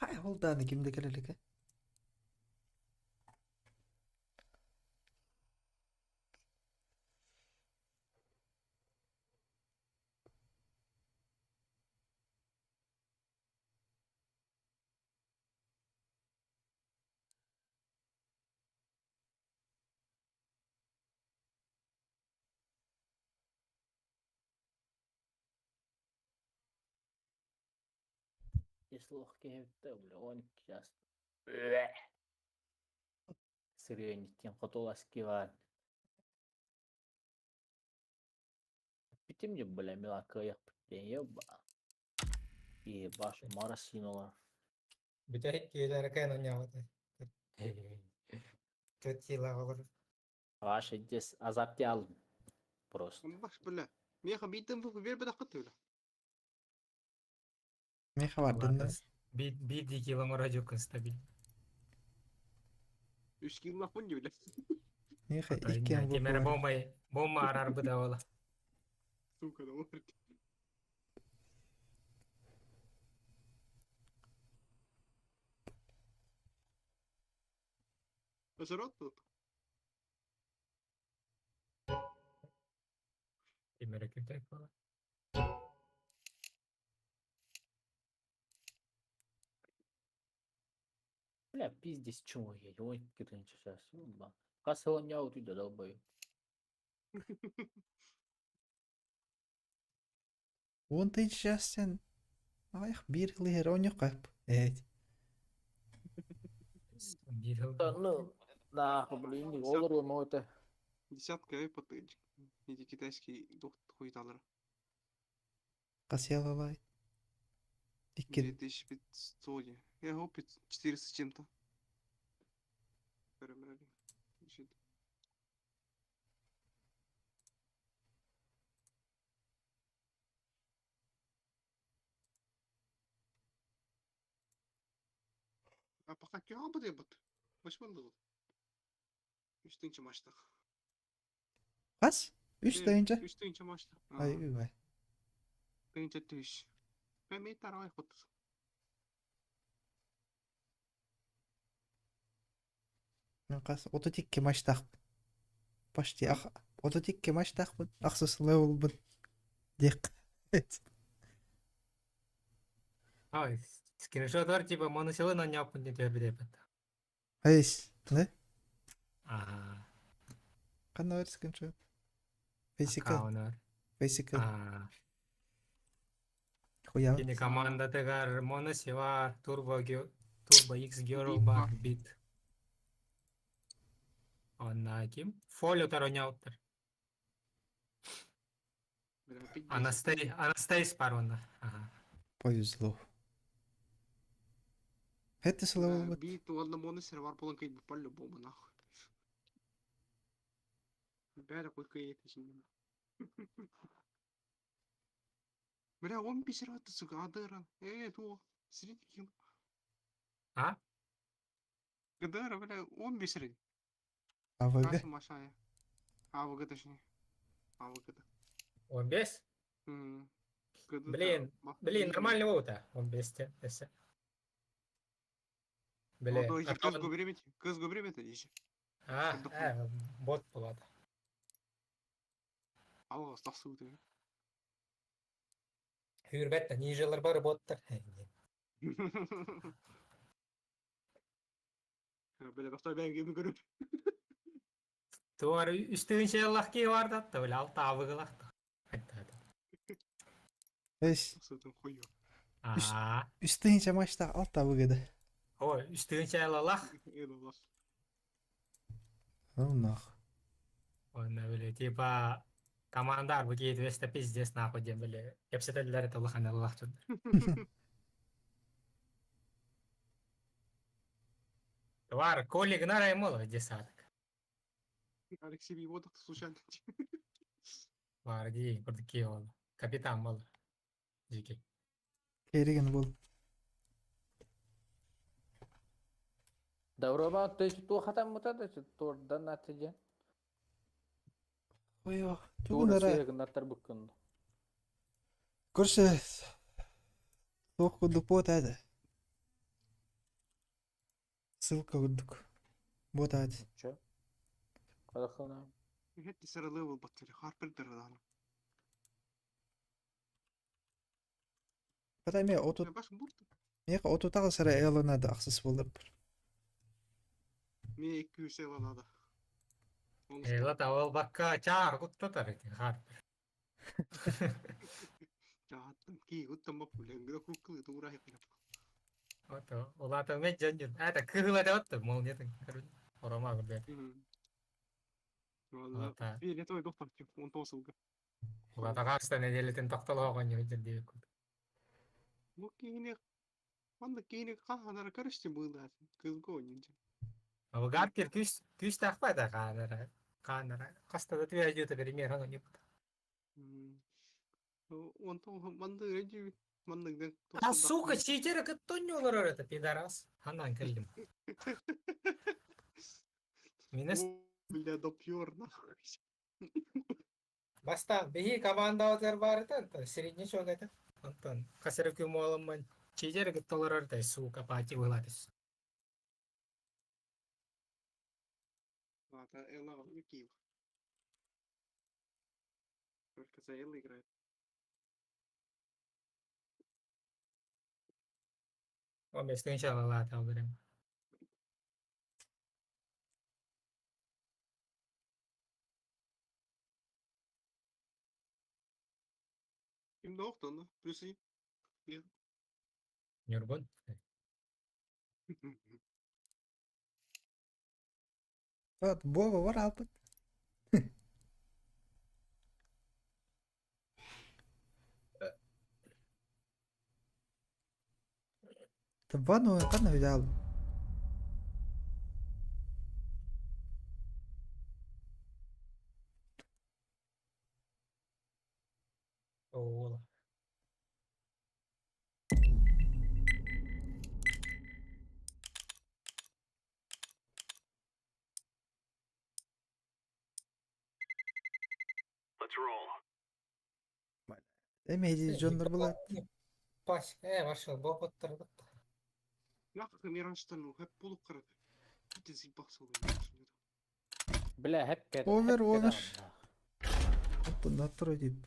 Хай, ол даны кимде келелик, э? Если лохке бля, он сейчас. Сырыйниттен хотоласки бар. Питем же, бля, мила каяк питен, еба. Ебаш, марасинола. Бүтәйт киеләр кайын уйнабыт. Төтила олар. Ваша здесь азапти алдым. Просто. Баш, бля. Меха битен бу бер бер акыт бля. Меха бар дында. Би дикилом радиокын стабиль. Үч кило лапун бля. Меха иккен бу. Темер бомба, бомба арар быда ола. Сука, да олар. Ажарот тут. Темер күтәк бола. Бля, пиздец, чмо я, ой, сейчас. Еба. Хас сыл утуйда долбою. Вон ты сейчас сен. Ах, бир лыгер оньоқап. Эть. Биир Да, ну, нахуй, блин, олору это. Десятка iPad эти китайские дух хуйталар. Қасиялалай. Икки 2500. Я его 400 с чем-то. Перебрали. Значит, А пока кем бы бат. Восьмой был. Үс тысяча мачтах. Қас? Үш тайынча? Үс тысяча мачтах. Ай, уй. Тысяча тысяч. Пәмей тарай хот. Мен қас 32 матчтақ. Почти ақ 32 матчтақпын. Ақсыз левелбын. Дек. Ой, скриншот типа моносилы на няпун не тебе бет. Айс, не? Ага. Қандай бар скриншот? Фейсика, Аккаунт. фейсика. А, Хуя. Кини команда тегар моносила турбо турбо X Girl бар бит. Онна ким? Фолио тароняуттар. Бля, опять 10. Анастей, Анастейс паронна. Ага. Повезло. Это Да, левел бит, ну ладно, моносер вар полон как бы по-любому нахуй. Бля, такой кайф, Бля, он бисерваты, сука, Адера. То, средний. А? ГДР, бля, он бисерин. АВГ. Касса Машая. АВГ, точнее. АВГ, да. Он без? М, ГД, да, Блин, Блин, нормальный оута. Он без те. Эсе. Блин. Кыз губремете, кыз губремете, дичи. А, бот болады. Алға, стақсы өте. Хүрбәт, нижелер бар боттар. Бля, баста бән кемі көріп. Туар үстігінші Аллах ки бар да, бля, алты абыгылақ. Айтады. Эс, Стақсы хуйё. А, үш тайынча матчта алты АВГ да. ой, үстігінші Аллах. Эду, Ну нах. Онна, бля, типа командар бу кейт веста пиздец нахуй дем, бля. Кепсетелер это Аллах Аллах тут. Туар, коли гнара ему десяток. Алексей Виводов случайно. Бар, ди, курдуки ол. Капитан бол. Жеке. Кереген бол. Добро, то есть ту хатам мутада, турдан атыжан. Ой, ох. Тур Тугунара. сыгынаттар бүккін. Көрсө. Туох курдук бот ады. Ссылка курдук. Бот ады. Че? Казахстан. Хетти сара левел баттери, Харпер дырдан. Бата ме отут Баш бурт. меха отутага сара элонады аксыз болор бір. Ме 200 эланада. Эла тавал бакка чар куттатар эти Харпер. Жааттым ки, уттам бап, бля, кукылы тура хепнеп. Ото, улата мен жан Это кыгыла деп атты, мол нет, короче. Орома бер. Валла, Ата. фиолетовый доктор, он тосылга. Улата карста неделетин токтолого не видел деп. Ну, кийине, Манна кийине каханара көрүштү быылар. Кызго нинжа. Гарпер күс күс тахпада канара. Канара. Каста да тве ажута пример аны не. Онтон манды ренжи, манны А сука, читер кыттоннолор это пидорас. Анан кэлдим. Минес Бля, допьер нахуй. Баста, биһи команда бар это, среднячок это. Антон, касыры күмоломман. Читер кыттолор это, сука, пати вылатыс. Ладно, Элла Киев. Только за Элла играет. Он бес тынча лата берем. Ким да охто онно? Плюсы. Нюрбун. Вот, Бова бар алпыт. Табану канна видал. Ола. Эмеди дьоннор була. Паш, пошел, боботтар бут. Миражтан хэп булуп карады. Дизель баксыл. Бля, хэп Овер, овер. Оттон деп.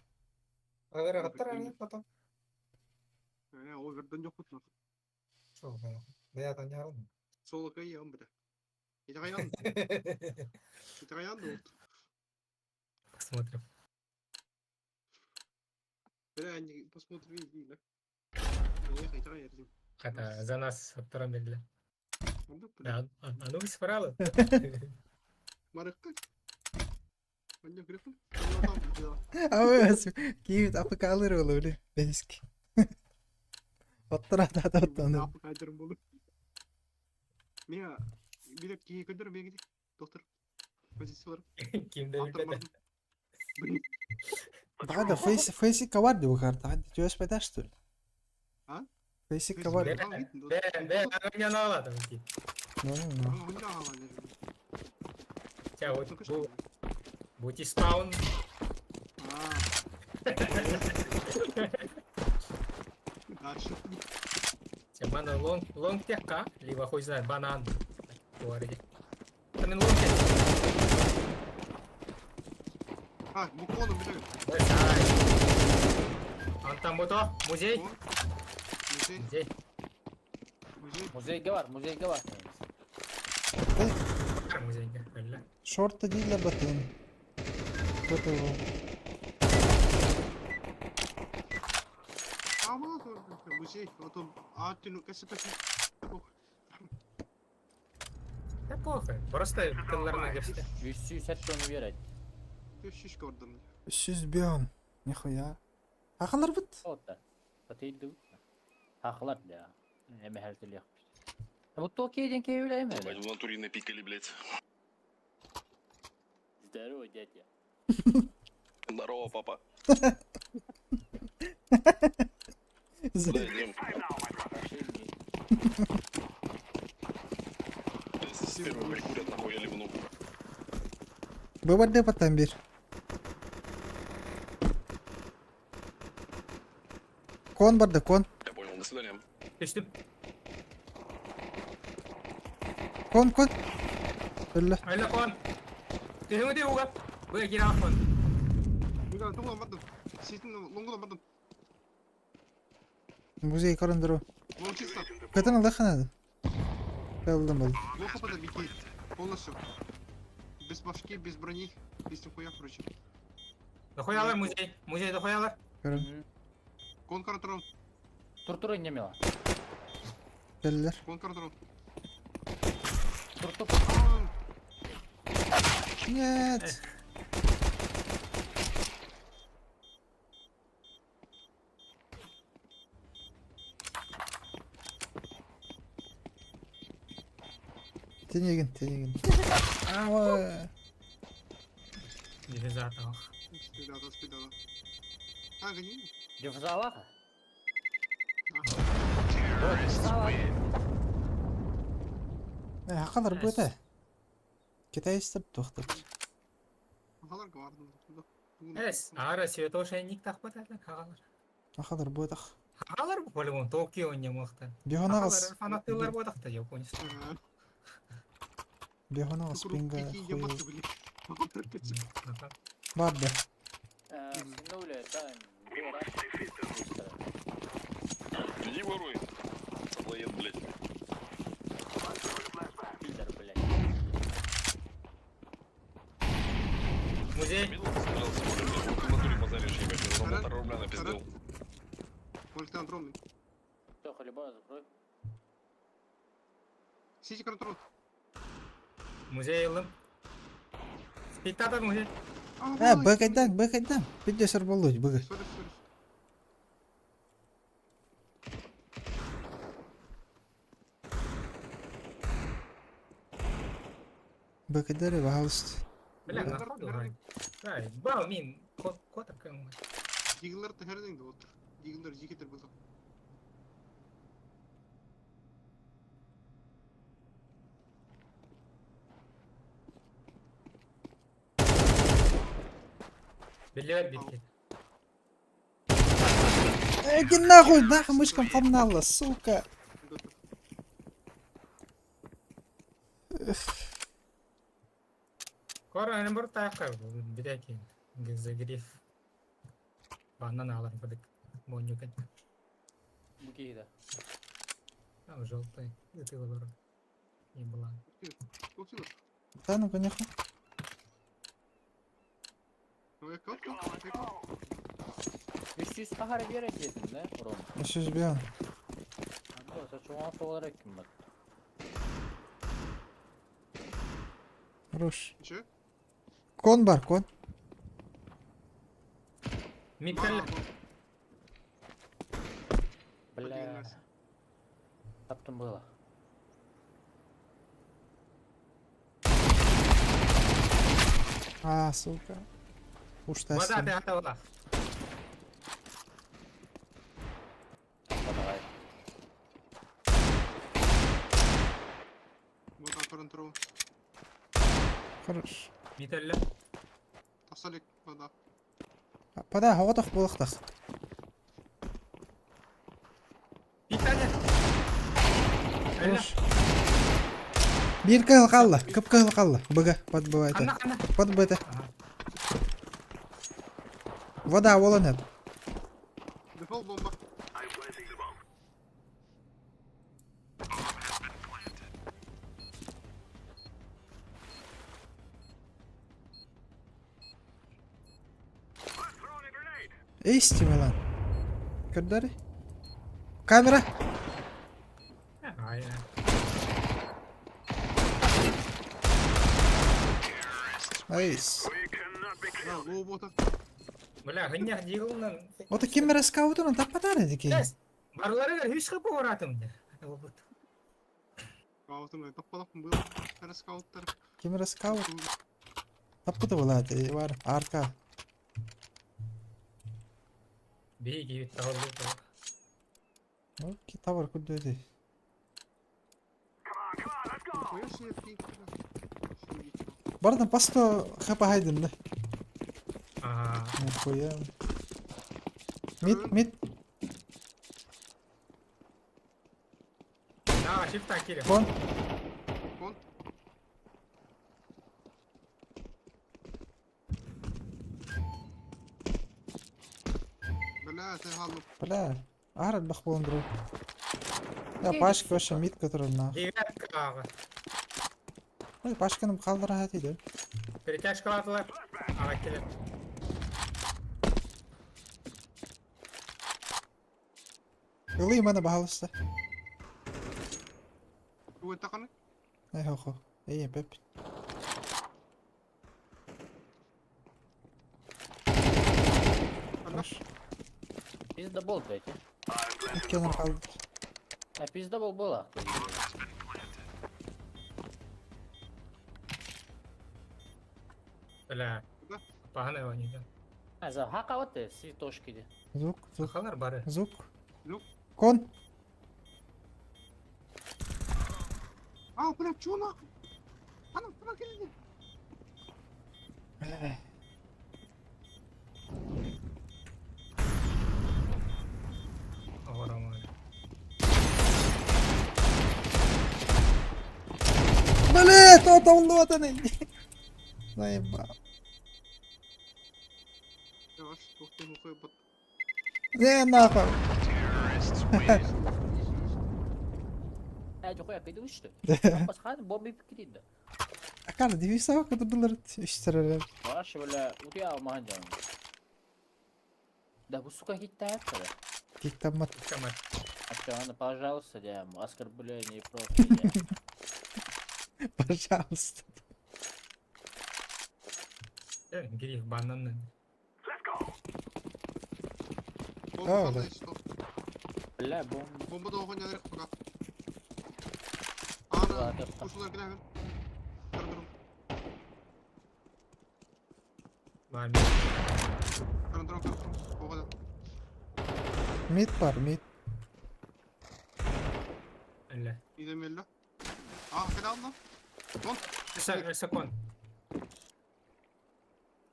Овер аттар аны потом. Оверден жок бут. Шо, бля, там не арым. Соло кайям бля. Итагаян. Итагаян вот. Посмотрим. Бля, они посмотрим видно. Хотя за нас втором медле. Да, а ну справа. Марыкка. Анне грифон. А киит апыкалыр болу биле. Беск. Оттора да да оттон. Апыкалыр болу. Мен билеп кии көдөр бегиди. Доктор. Позициялар. Кимде билбеди. Тагада фейс фейси кавар деп кар. Тагада жөс пайда что ли? А? Фейси кавар. Бе, бе, не алады. Ну, ну. Ча, вот бу бути спаун. Дальше. Ча, лонг лонг текка, либо хуй знает, банан. Говорите. Там лонг тек. А, буквально бля. Антан бото, музей. Музей. Музей. Музей. Музейге бар, музейге бар. Музейге, бля. Шорты дилер батын. Кто его? А, музей, потом а ты ну касса Да похуй. Просто тылларына кепсте. 300 оны берет. Ты шишка орден. Сүз бион. Нихуя. Ахалар бит. Отта. Татыйды. Хахлар да. Эме хәл тел яқпы. Bu Токиоден кейүләйме? Ебать, в натуре напикали, блядь. Здорово, дядя. Здорово, папа. Куда идем? Если первый прикурят, нахуй я ливну. Бывар деп аттан бир. Кон барды, кон. Я понял, до свидания. Түштүм. Кон, кон. Өллө. Өллө кон. Түһүңү ди уга. Бу кира кон. Мига, туган бардым. Ситин лонгодан бардым. Музей карындыру. Лонг чисто. Кытын алды. Калдым был. Лонг хапада бики. Полностью. Без башки, без брони, без нихуя, короче. Дохуялар музей. Музей дохуялар. Көрүн. Кон каратрон. Тур тур инемела. Келлер. Кон каратрон. Тур тур. Нет. Тенеген, тенеген. Ава. Дефизатор. Спидада, спидада. А, гони. Дефзалаха? Хакалар бу это. Китайстар тохтар. Ахалар гвардын. Эс, ара святошайник тахпат әлі хагалар. Хакалар бу это. Хагалар бу по-любому Токио не мохта. Бихонагас. Фанаттылар бодақта японец. Бихонагас пинга хуй. Барды. Синуля, да. Иди воруй. Саблоед, блядь. Пидор, блядь. Музей. Видел, ты стрелял сегодня, блядь? Вот ты в натуре базаришь, ебать. Я за 1,5 рубля напиздел. Вольтан ровный. Все, халиба закрой. Сити контрол. Музей ылым. Спектатор музей. Э, бэкайдан, бэкайдан. Пидесер болуть, быгы. Сори, сори. Бэкайдары, пожалуйста. Бля, на ходу вроде. Ай, бал мин. Кот кем. Диглер тэхэрдиң да отыр. Диглер жикетер булды. Биллер битки. Иди нахуй, нахуй мышкам помнала, сука. Кора бір таққа бидәки гриф. Банан алар бадык. Монюкет. Буки, да. Там желтый. Это бар. Не была. Да, ну конечно. Үс қахар бер дедім, да, Ром? Еще жбен. Сачуан солар ким бар. Хорош. Че? Кон бар, кон. Миттел. Бля. Таптым было. А, сука. Уж Вода тастим. ты атала. Давай. Вода контрол. Хорош. Миттел. Тасалик вода. Пада, хоғатақ болақтақ. Питание. Хорош. Bir кыл қалла, кып кыл қалла. Быга, подбывает. Қана қана. Подбыта. Вода, волонет. Дефолт бомба. Эй, Милан. Көрдөрі? Камера. Ай. Айс. Да, лоу бота. Бля, гынях дигылнан. Ота камера скаутун таппатары дики. Барлары үш қып оратым. Скаутын таппалак был. Кара скауттар. Камера скаут. Таппыты болады, бар, арка. Биги тавлы. Окей, тавар күрдөді. Нихуя себе пик. Бардан пасто хапа хайдын да. Ага. Нихуя. Мид, мид, На, шифта кире. кон. Кон. Бля, ты галу. Бля, арат бах болон друг. Я пашка вообще мид, который на. Девятка. Ой, пашканым қалдыра хатиді. Перетяжка атылар. Ага, келе. Ылый мана бағалыста. Туй тақаны? Эй, хо-хо. Эй, пеп. Хорош. Пиздобол, блядь. Өткенім қалды. А пиздобол было. Бля. Пағана его не А, за хака вот ты, си точки. Звук, звук, Сахалар бары. звук. Звук. Кон. А, бля, чё нахуй? Ана, ана, келді. Орамай. Бля, то там лотаный. Заебал. Yavaş, тоқтың оқы бат. Не нахуй. А, жохуя, кайды үшті. Басқа бомба пикирид. Акар, дивиса кудулар үштірер. Вообще, бля, утя алмаған жаным. Да, бу сука хитта yaptı. Киктаммат. Камар. А чё, ну, пожалуйста, дям, оскорбление и прочее. Пожалуйста. Гриф банан. Бомба Да, да. да. Что? Бля, бомба. Бомба да оған ярық пока. Ана, Ладно. кушалар кіре Кардырым, Маме. кардырым, кардырым. Оға да. Мид бар, мид. Әлі. Идемелі. А, қайда алдың? Вон. Секунд.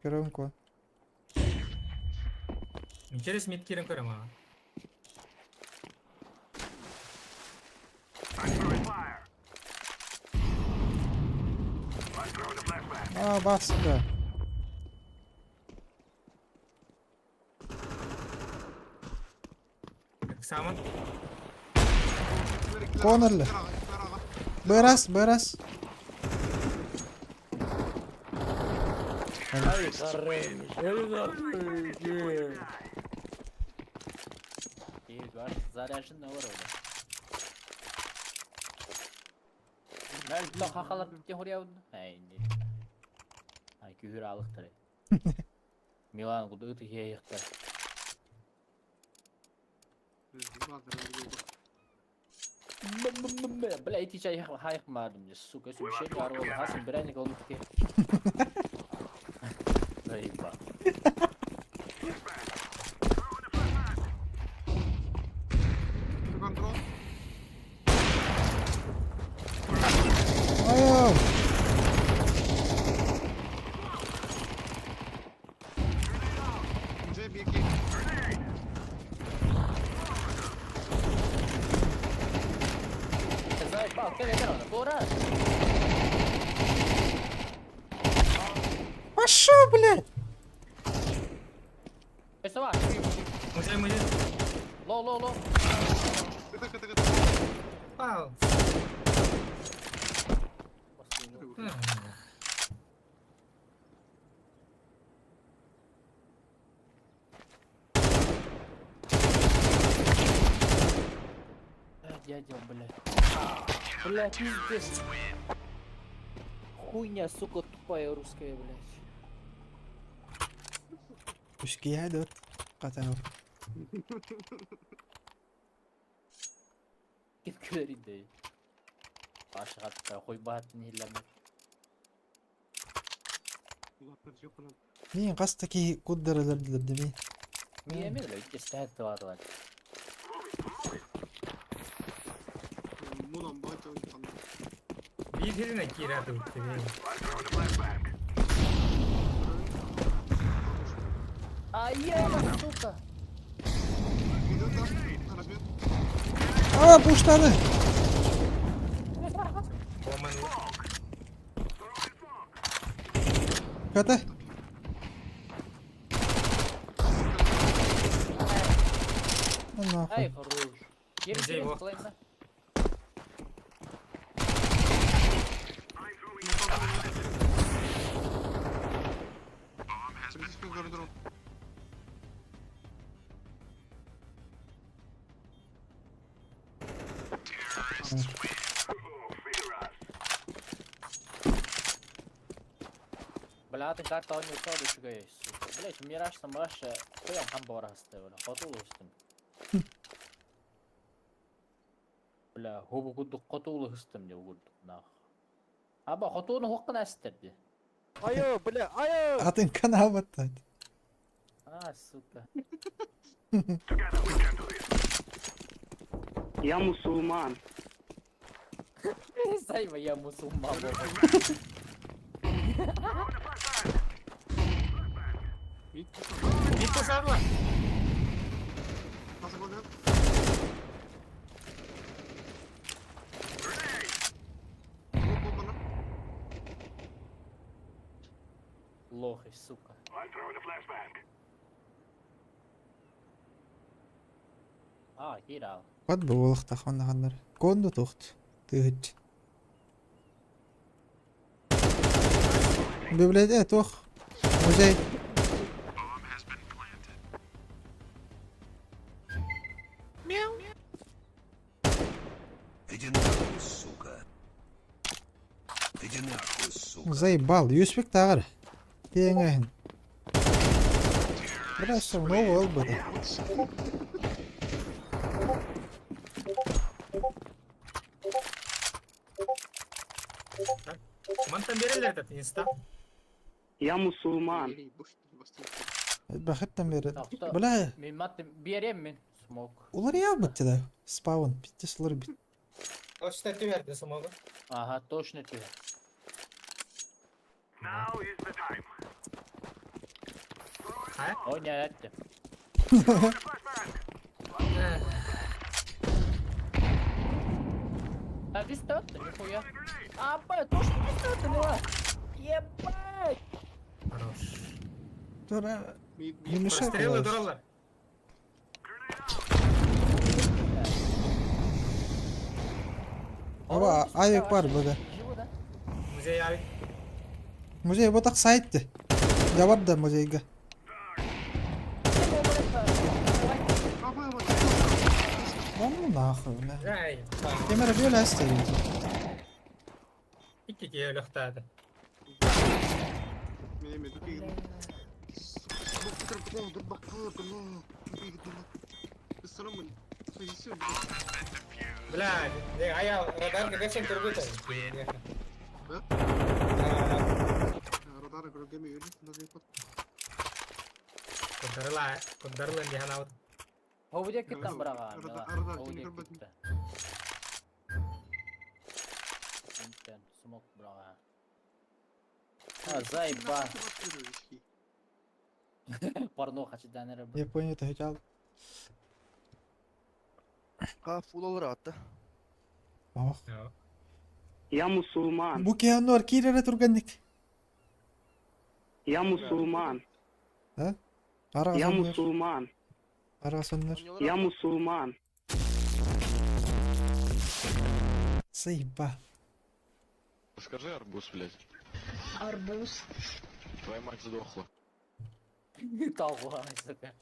Көрөм ко. Через мид кирен көрем ага. А, баста. Экзамен. Конорли. Бырас, бырас. Ай, хорош. Заряжен на уровне. Мэл хахалар битте хорьяун. Ай, не. Ай, күһүр алыктыр. Милан куды ыты хейхтер. Бля, ити чай хайх мадым, сука, сүмшек бар ол, хасын бирәник ол битте. Заеба. Контрол. Ау! Уже беги. Заебал, кele кele, кора. Пошел, блядь! Песова. Музей, музей. Ло, ло, ло. Кыты, кыты, кыты. Пау. Дядя, блядь. Бля, пиздец. Хуйня, сука, тупая русская, блядь. Үшке дот. Катау. Кеп күлер инде. Ашыға қойбатын елемек. Мин кастаки куддырылыр дими. Мен эле өтө табадылар. Мунан бача ойткан. Биир киирэ туутты. Ай, сука. Идет, да? Размер. А, буштады. Омен. Ката. А нахуй. Ай, хорош. Музей, Кем во. кылайм да? Семидесятый коридор. Бля, атын карта ойноо соо үчүгэй, сука. Блять, мирашсан баша коям хам барасты, бля. Хотул өстүм. Бля, хобу кудук хотул өстүм деп кудук нах. Аба хотууну хоккун әстерди. Айо, бля, айо! Атын канабаттат. А, сука. Я мусульман. Сайма, я мусульман. Мид. Мид кушарла. Nasıl golü? Bomba Лохи, сука. А, кирал. Бат болық таханнаханнар. Конду тухт. Тыгыч. Библиотека тух. Музей. Заебал, юспик тағыр. Кеңәһин. Бля, новый ыл быда. Мантан берелер этот инста. Я мусульман. Бәхеттен бері. Тоқта. Бля, Мен маттым берем мен. Смок. улар я бітті да. Спаун, бітті улар бит. Точно түһэрдэ смогу. Ага, точно ты. Хайа? Ой, не этти. А дистанция, нихуя. А, бля, точно дистанция была. Ебать! Хорош. Тура, Мид, мид. не мешай, Прострелы пожалуйста. дуралар. Оба, авик бар быда. Живу, да? Музей авик. Музей ботақ сайтты. Жабар да музейге. Давай, давай. Да ну нахуй, бля. Ай, Кемера бөл әсті. икки киелөхтәді. Мен эме дүкейгин. Сука, смок Бля, Ая, радар кэдэсэн турбута. Да? Радары көргеме өлі, мына код. Кударла, кударла диханаут. Ховдя киттан браға. Радар, Ховдя кини көрбөтүм. китта. Интен, смок браға. А, заеба. Порнуха читанера. Я понял, это хотел. Ха, фул олар атты. Ох. Я мусульман. Бу кианор кирere турганник. Я мусульман. Ара Я соннор. мусульман. Ара соннор. Я мусульман. Заеба. Скажи арбуз, блядь. Арбуз. Твоя мать сдохла. Талға, сука.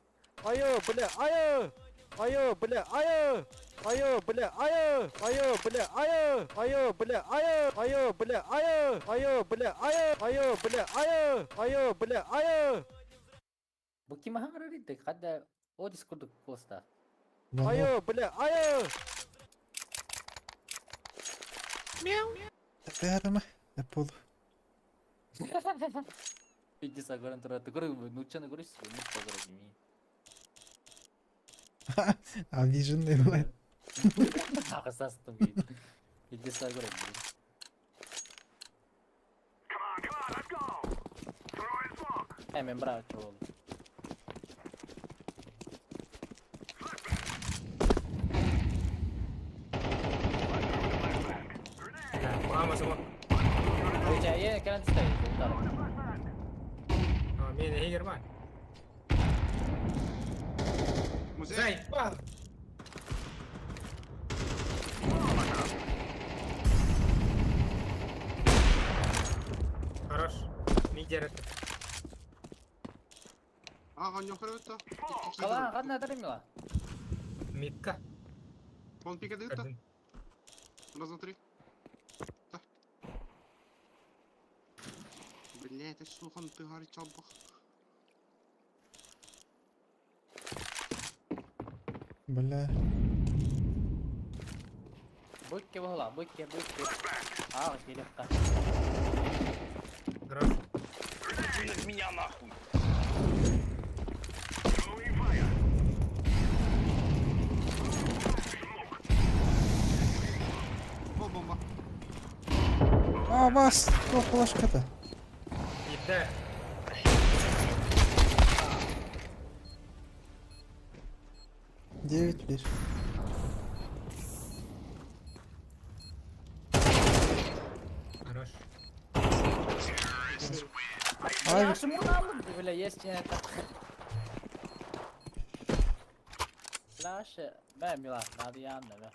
Айо, бля, айо! Айо, бля, айо! Айо, бля, айо! Айо, бля, айо! Айо, бля, айо! Айо, бля, айо! Айо, бля, айо! Айо, бля, айо! Айо, бля, айо! Бу ким хаңрар Хадда о дискурдук поста. Айо, бля, айо! Тәрме? Пол. Иди сагоран тура. Ты көрү, нучаны көрүсүз, ну погород ми. А виженный бывает. Ағасастым дейді. Иди сагоран. Э, мен браво чоғыл. Мама смок. Ойча, е, кәрін түстай. Мен егер бар. Музей. Зай. Хорош. Мидер это. Ага, не охрана. Қалан, қадына дәрімела. Мидка. Он пикает это. Раз, два, три. Да. Бля, это сухан ты гарри чалбах. Бля. Бөкке бола, бөкке, бөкке. Ағы, келіп қа. Хорош. Иди меня нахуй! О, бомба. А, бас, то флешка-то. Иде. 9-1. Хорош. Авик. Бля, есть это. Флаш, бә, мила, надо янна, бә.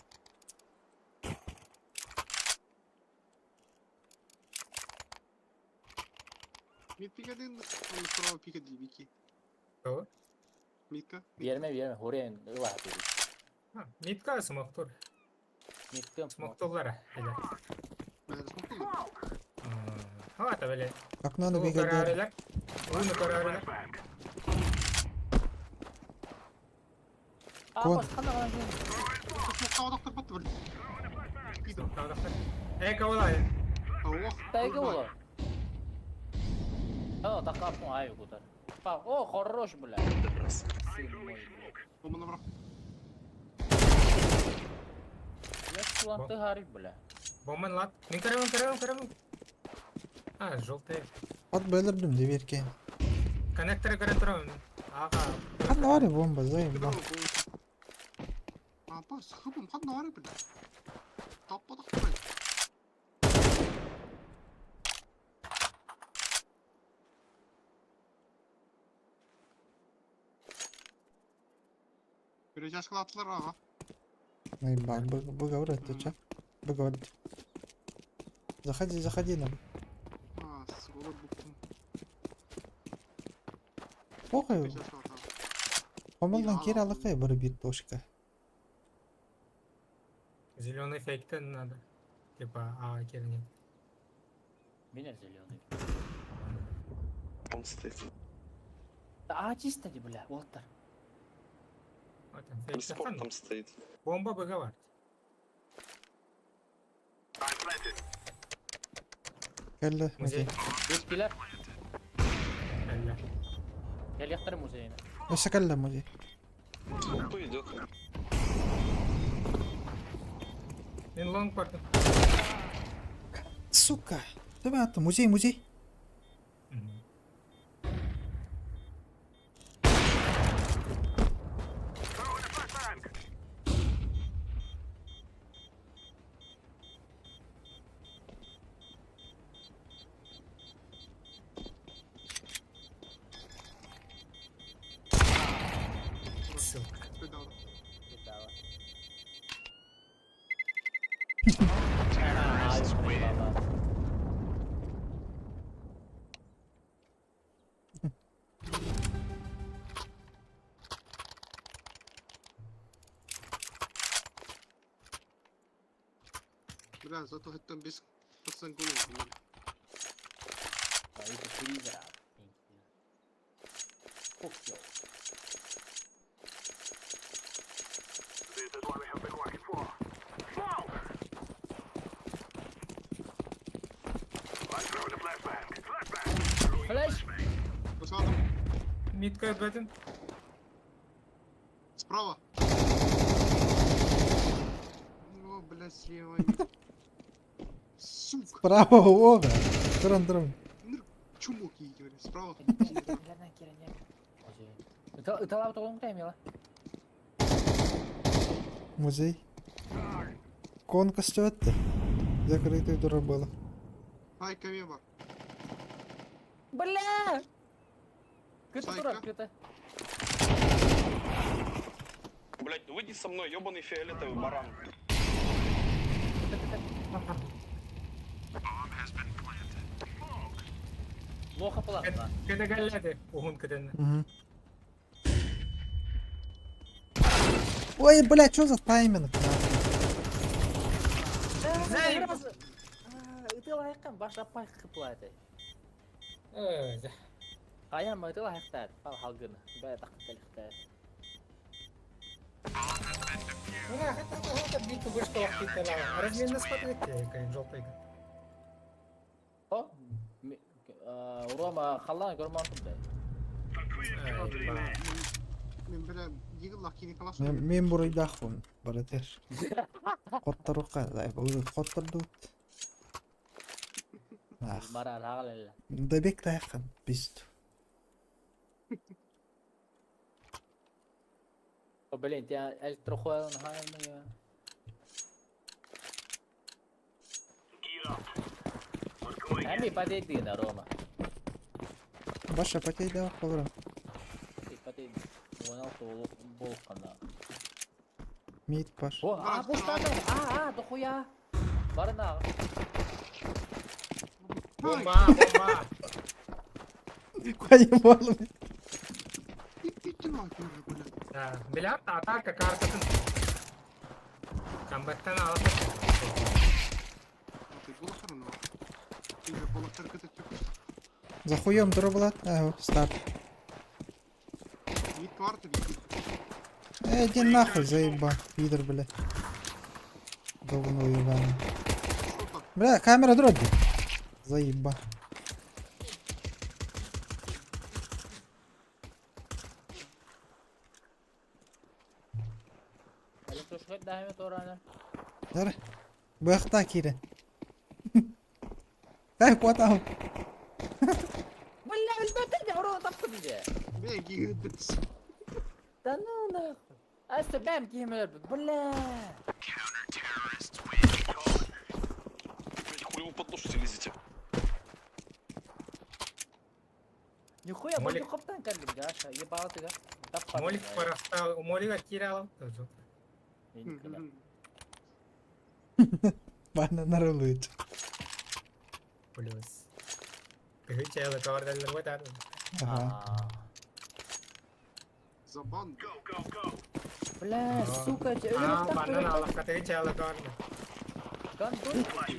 Мид пикает, он справа пикает вики. Кого? Мидка. Берме, берме, хорен, ыла dedi. Митка смоктур. Миттым. Смоктуллара. Бля, смоктуллар. Хавата били. Как надо бегать? Уну көрөрүлэр. Кон. Смоктаадахтар батты били. Смоктаадахтар. Эка буолай. Тайга буолар. О, такаппын ай кутар. О, хорош, бля. Сын мой, бля. Бомбаны бырах. Я суланты харик, бля. Бомбан лат. Мин көрөбүн, көрөбүн, көрөбүн. А, желтый. От бэлэрдим дверке. Коннекторы көрөн турабын. Ага. Ханна баар бомба, заебал. Апа, сыхыбым, ханна баар били. Таппадахтар. Перетяжкалаттылар аға. Наебал, выговор это чё? Выговор. Заходи, заходи нам. А, сволочь буктум. Похуй. Помолдан кире алыкай бір бит тошка. Зеленый фейктен надо. Типа, а, керни. Меня зеленый. Он стоит. А, чисто, бля, вот так. Вот он, фейк. Спорт там стоит. Бомба выговор. Кэллэ, Музей. музей. Бескилер. Кэллэ. Кэлиэхтэр музейна. Өссө кэллэ музей. Кто идет? Мин лонг бардым. Сука. Давай это, музей, музей. Сука. Бедава. Бля, зато хэттэн 5% гол oldu. А это фризер. Fuck you. Флэш! Басадым. Митка бэтин. Справа. О, бля, слева. Сука. Справа, ога. Туран, туран. Чумок ей, говорю. Справа. Ыталап тоғын мила. Музей. Конка өтті. Закрытый дура было. Ай, камеба. Бля! Кыты Сайка. турар, кыты. Блять, ну выйди со мной, ебаный фиолетовый баран. Плохо плохо. Кыты кэллэти. Уһун кытын. Угу. Ой, бля, что за тайминг? нахуй? Ытылайқын баш апай қыплайды. Э, Аяма ытылайықтар, пал халгыны. Бә тақы Мына хата хата бит вышка вакыт Разминно смотрите, кай желтый. О, Рома халлан көрмәктім да. Мен бля, дигл кини калаш. Мен бурайдахпын, братер. Қоттаруққа, қоттырды. Ах, Мара хагалелла. Добек таяқын, пизду. О, блин, тебя электрохуэлн хайм. Эми подойди на Рома. Баша потейда қолырым. Подойди. Он болқана. Мид паш. О, а, пустаны! А, а, дохуя! Барына. Бомба, бомба. Қайым Бля. Да, бильярд атака картатын. Камбаттан алата. За хуем дроблат. Ага, старт. Эй, иди нахуй, заеба. Пидор, бля. Говно ебаное. Бля, камера дроби. Заеба. Дары. Бахта кире. Эй, куда Бля, элбэтэ урон тапты бизэ. Да ну нахуй. Астı бэм киһим өлбүт. Бля. Блять, хули вы под нож все лезете? Нихуя Молик. бу коптан кэллим Гаша. Ебал ты га. Молик порастал. Молика кирал. Бана нарылыч. Плюс. Тыгыча кавардаллар ватар. Ага. Забан. Бля, сука, А, банан аллахка тыгыча каварда.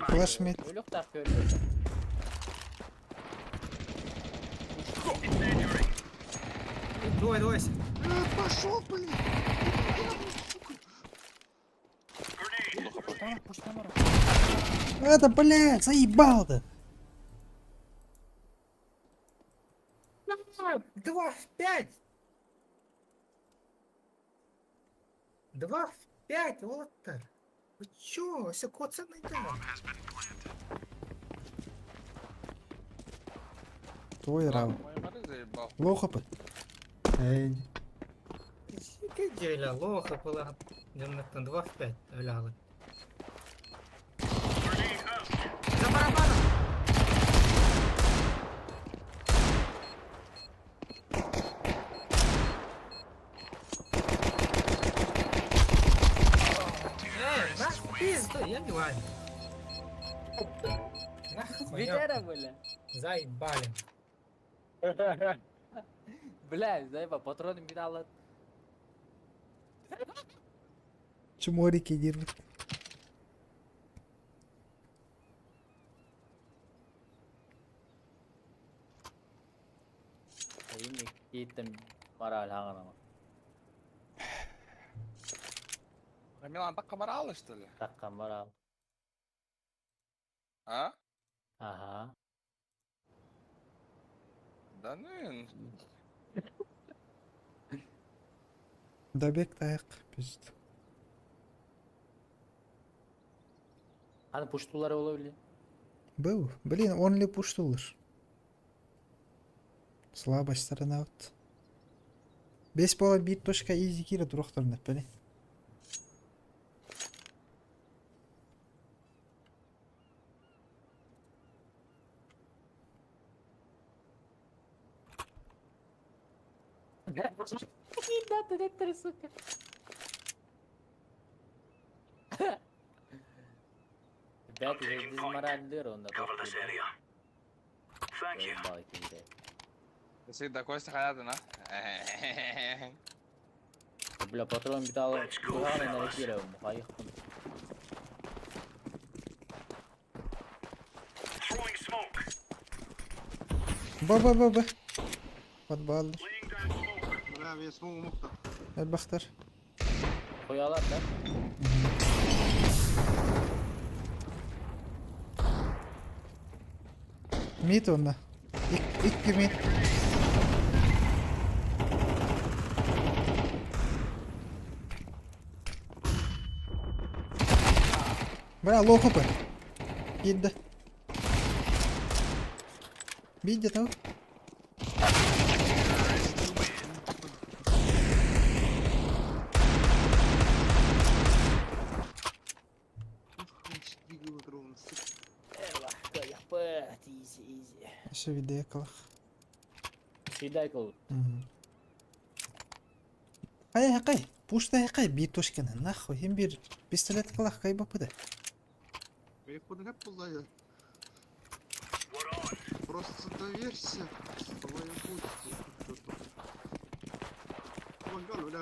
Флеш мид. Өлүк так өлбүт. Дуй, дуй. Пошел, блин! Это, блядь, заебал ты. 2 в 5. 2 в 5, Олтер. Вы чё? Все коцанный там. Твой рав. Мой мары заебал. Плохо бы. Эй. Где лоха была? 2 в 5 өләҕит. За барабаном! Э, нах пизду, я не ладно. Нахуй, Битера, бля. заебали. Бля, заеба, патроны металла. Чморики дерут. Эми кииттен мораль хаҥанама. А Милан так комаралы, что ли? Такка мораль. А? Ага. Да ну и... Добег таяк. Пизд. Аны пуштулары боло били. Был. Блин, он ли пуштулыш? Слабая сторона вот. Бес бола бит точка изи кира турохторна, пели. Да, сука. Ребята, я дезмораль он Всегда Костя хаятын, а? Бля, патрон металла. Куганы нарекировал, хайхун. Б б б б. Подбал. Бля, я смогу мукта. Элбахтар. Хуялар, да? Мид онна. Икки мид. Бля, лоху бы. Идда. Бидде того. Easy, easy. Еще видеокалах. Свидайкал. Ай, хакай. Пушта хакай бир точканы. Нахуй, хим бир пистолет калах кай бапыда. Просто доверься своему пути. Ой, бля, бля,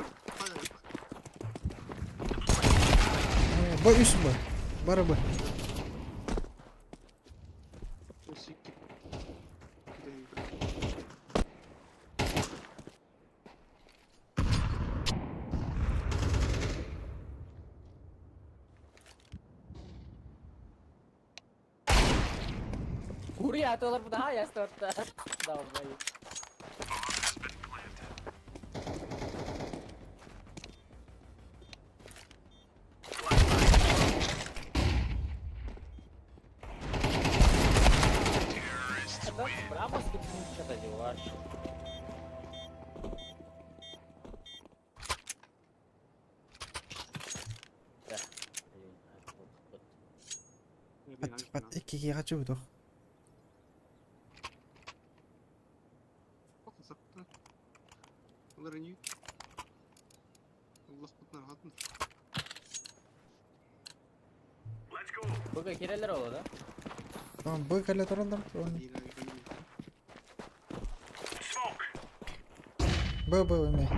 Ой, Б үс Б. Бары Б. Курия аталар bu daha ястыртты. Давай. Браво, что-то делаешь. Пат иккиге хачы бутох. Быга кирелер олу да? Tamam Б кэлэ тураллар. Б Б эме.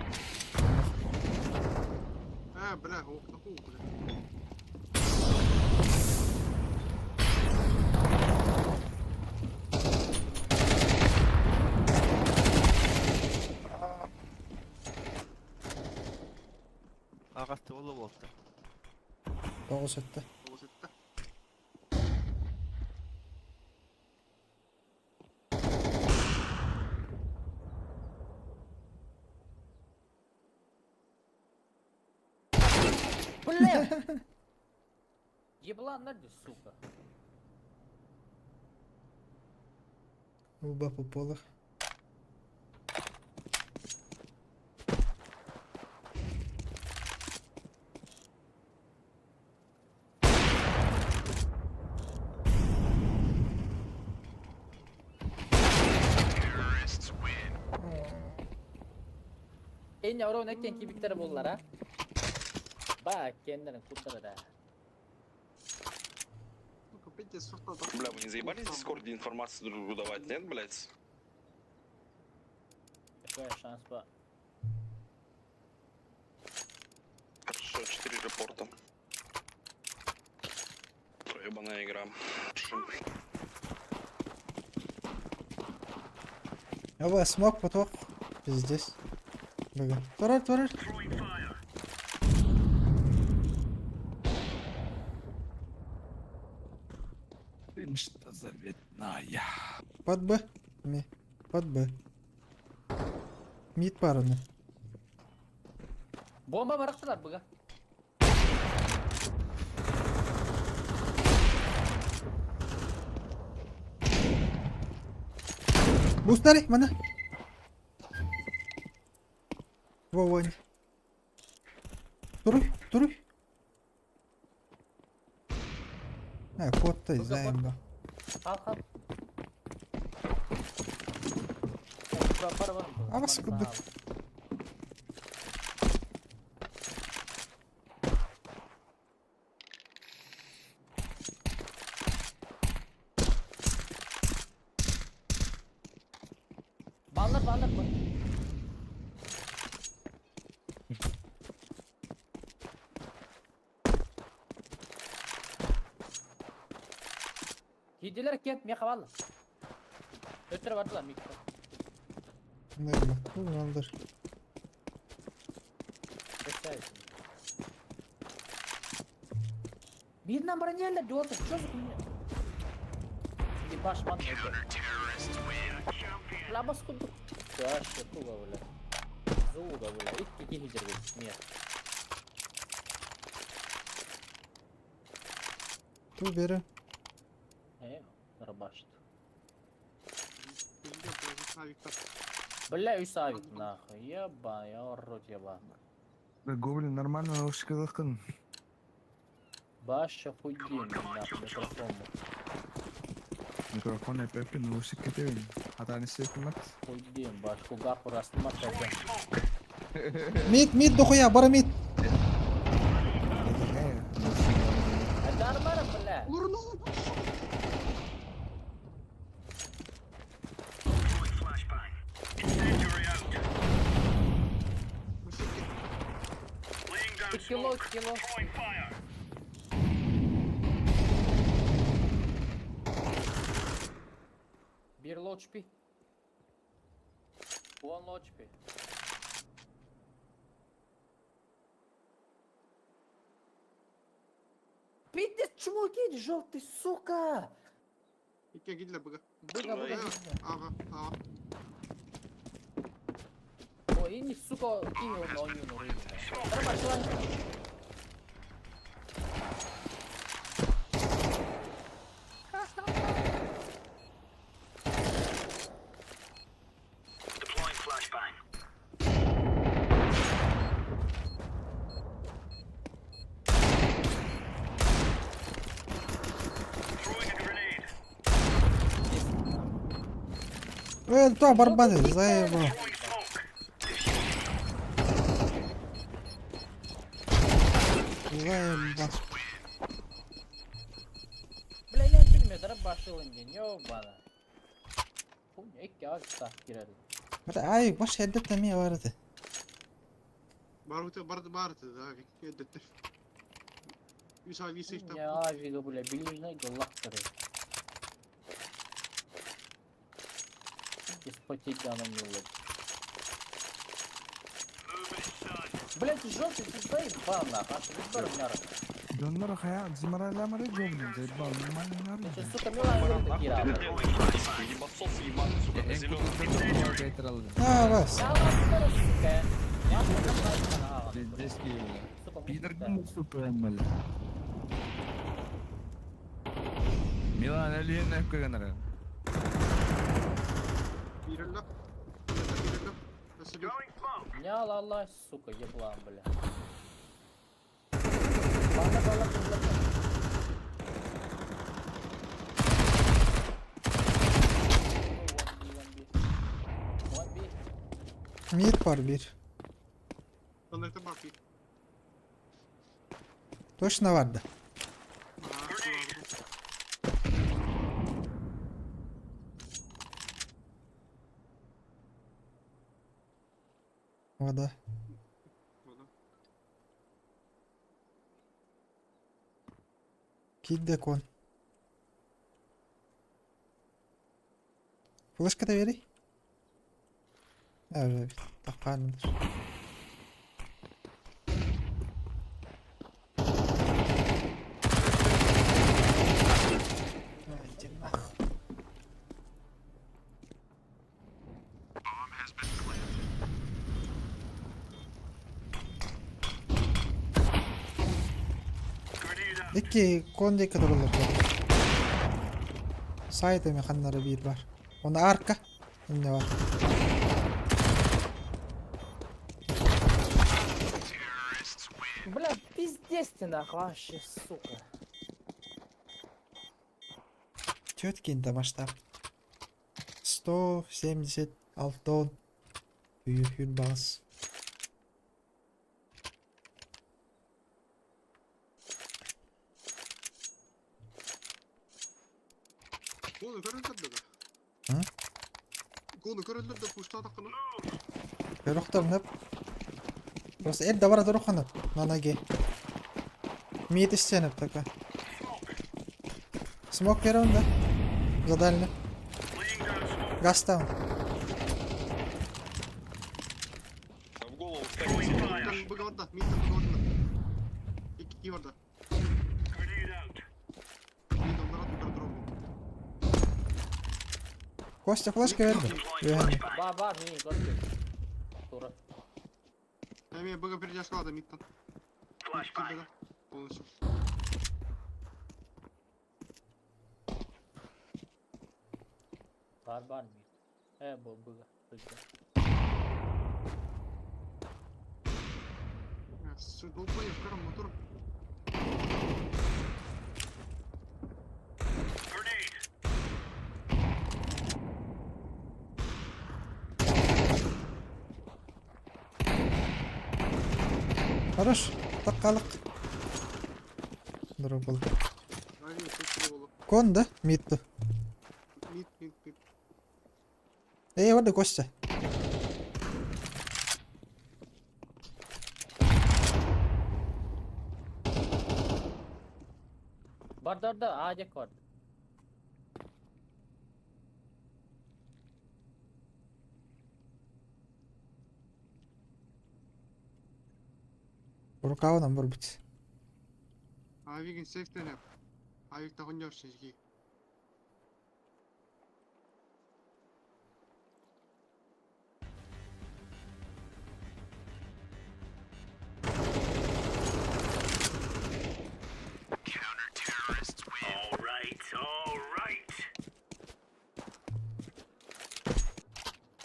А, бля, ох, такого, бля. Ағасты олы болды. Тоҕус этте. Вот это. Бля! Еблан, нади, сука. Уба по полах. En yavru nekken kibikleri buldular ha. Bak kendilerini kurtarır ha. Ну-ка, пойди, сурта, Бля, вы не заебались в Дискорде информацию друг другу давать, нет, блядь? Такая шанс по. Хорошо, 4 репорта. Проебаная игра. Шим. Аба смок поток. Пиздец. Бага. Турар турар. Что заветная. Под Б. Ми. Под Б. Мид параны. Bomba bıraktılar bıga. Бустари, мана. Во, во. Туруй, туруй. А, кот ты, знаем, да. Al al. Para var mı? Ama sıkıldık. Ballar ballar bak. Giydiler kent mi kavallı. Ötürü vardılar miktar. Нормально. Ну, надо. Birden bana ne oldu? Что за хуйня? Ебаш ман. Лабас куду. Вообще туго, бля. Зуга, бля. Икки кихи Нет. Ту бери. Э, рабашит. Бля, Бля, Юсавик, нахуй. Еба, я рот еба. Гоблин нормально наушники заткан. Баша хуйдин, нахуй, микрофон. Микрофон и Пеппи наушники ты. А та не секунд. Хуйдин, баш, кугаху растма Мид, мид, дохуя, бара мид. Это нормально, бля. Кило, кило. Low HP. One low HP. Пиздец, чуваки, желтый, сука! Икки киирдилэр быга. Быга, быга, Ага, ага. Ой, не, сука, кинул на ойуну рыбу. Нормально, Э, то барбаны, заебал. Заебал. Бля, я фильме дробашил им, ёбана. Хуйня, икки аж так кирели. Бля, ай, баш эддет эмиэ бар этэ. Бар бар бар да, эдеттер. Үс ай висих Я авига, бля, билижный галактары. Из-под тебя на милый. Блять, желтый, ты заебал нахуй, аж выбор мяра. Доннор хая, зимарайламары гоблин, заебал, нормально Ты, сука, милан Нахуй кира. ты делаешь, ебасос ебаный, сука, на зеленый. А, вас. Я вас, сука. Я вас, сука. Пидор сука, бля. Милан, әлі көгенері. Бирелле. Бирелле. Ня ла ла, сука, еблан, бля. Бала, бала, бала. One B, one B. Мид бар бир. Тоннельте бар bir. Точно vardı. Вода. Кидде кон. Флешка да бери. Evet, takarındır. Икки конди kadar olur. Сайт эми ханнары бир бар. Оны арка. Эмне бар? Бля, пиздец ты нахуй, вообще, сука. Четкий масштаб. 176 Büyük bas. Кону көрөлдөр да. Hı? Кону көрөлдөр да пуштадак кына. Көрөктөр неп. Просто эр давара дороханып нанаге. Мид истенеп такой. Смок берем да? Задально. Газ там. В голову ставится. Быга барда, мидтен быга барда. Икки ки барда. Мид onlara yukarı drop. Костя флешка берди. Үөһэни. Ба, ба, ми, горки. Тура. Эми быга передяшкалады мидтен. Полностью. Бар, бар, ми. Э, бу, быга, быга. Долбоеб, көрөм мотор. Хорош. Таккалык. Дуру был. Кон да? Мидту. Мид, мид, мид. Эй, вот Костя. Бар, бар, да, а, дек бар. Рукавынан барбыт. Авигин сейфтен Авик тахынньор сизги.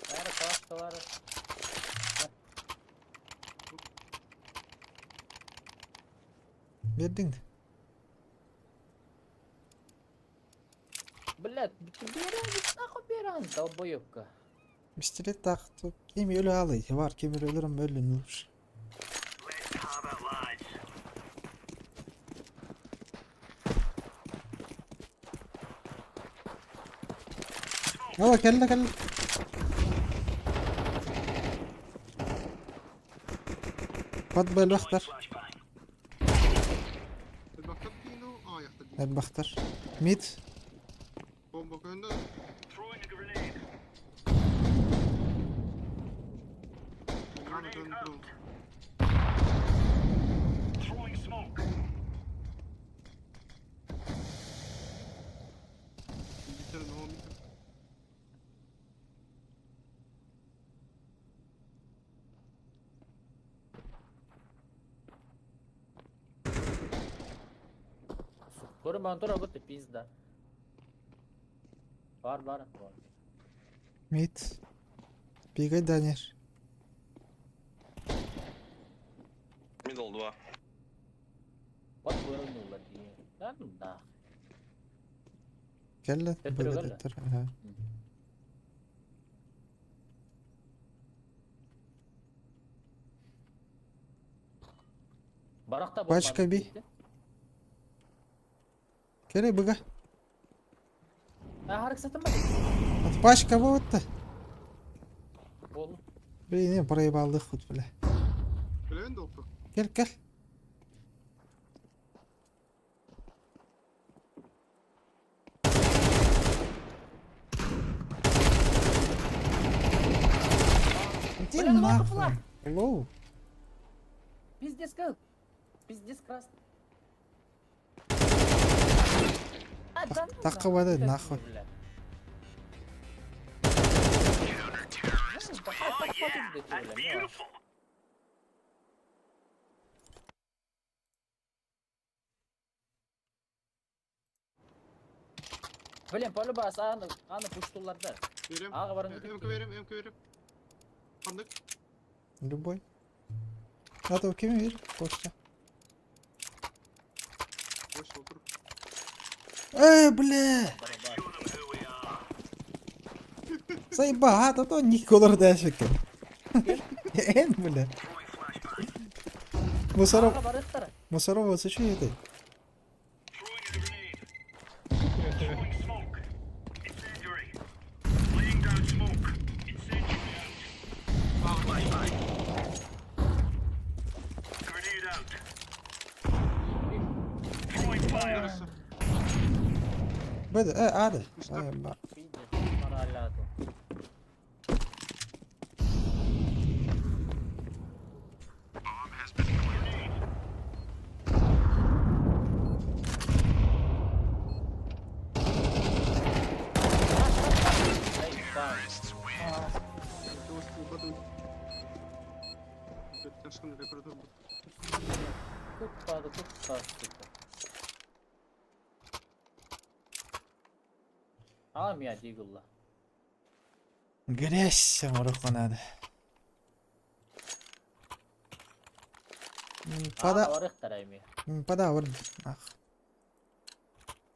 Бары класс Биэрдиҥ да? Блядь, биэрэн, нахуй биэрэн, долбоебка. Пистолет таах ким өлө аалый? Бар ким өлө өлөрөн өллүн лучше. О, кэллэ кэллэ. Хат бөлөхтөр. Элбэхтэр диин уу, аҕыйахтар диин. Элбэхтэр. Мид. Бомба көндө. Рано көндө. İngiltere ne olmuş? Көрүм антон ты пизда. Бар бар. Мид. Бегай, Данир. Мидл 2. Вот выровняла. Да ну нахуй. Кэллэ. Төттөрү кэллэ. Төттөрү. Аха. Барахта Пачка би. Кэлэ быга. А харык сатынма. От пачка буотта. Бол. Блин, я проебал их хоть, бля. Билэбин да оппу. Кэл, кэл. Иди Бля, ну нахуй. нахуй. Лоу. Пиздец как. Пиздец красный. А, да ну Так вода, блядь, нахуй. бля. Ну, да хватит, блядь, бля, ну. Блин, полюбас, аны, аны пуштуларда. Берем. Аға барын МК берем, МК берем. Ханнык. Любой. А то ким бер? Костя. Бош отур. Эй, бля! Заебал, а то Николар Дэшик. Эн, бля. Мусоров, Аға барыттар. Мусоров, что это? Yarısı. Бэдэ, э, ады. Заебал. Пиздец, мораляту. Эй, бам. Тяжком рекордер был. Тут паду, тут паду, сука. А, меня дигулла. Грязь руку надо. Пада. Пада, Барыттар эми. пада, вор. Ах.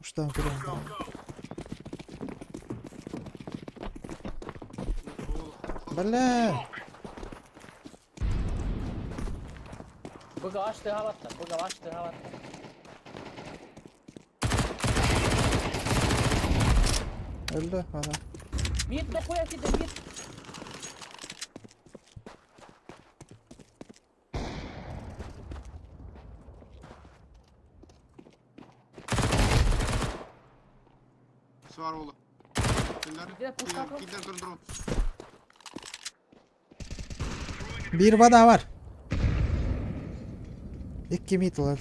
Что там куда? Бля! Быга ашты хаватта, быга ашты хаватта. Öldü adam. Мид дохуя киде, мид. Сvar oğlu. Kimler? Где пушка? Kimler drone. Bir vada var. Икки мид ылар.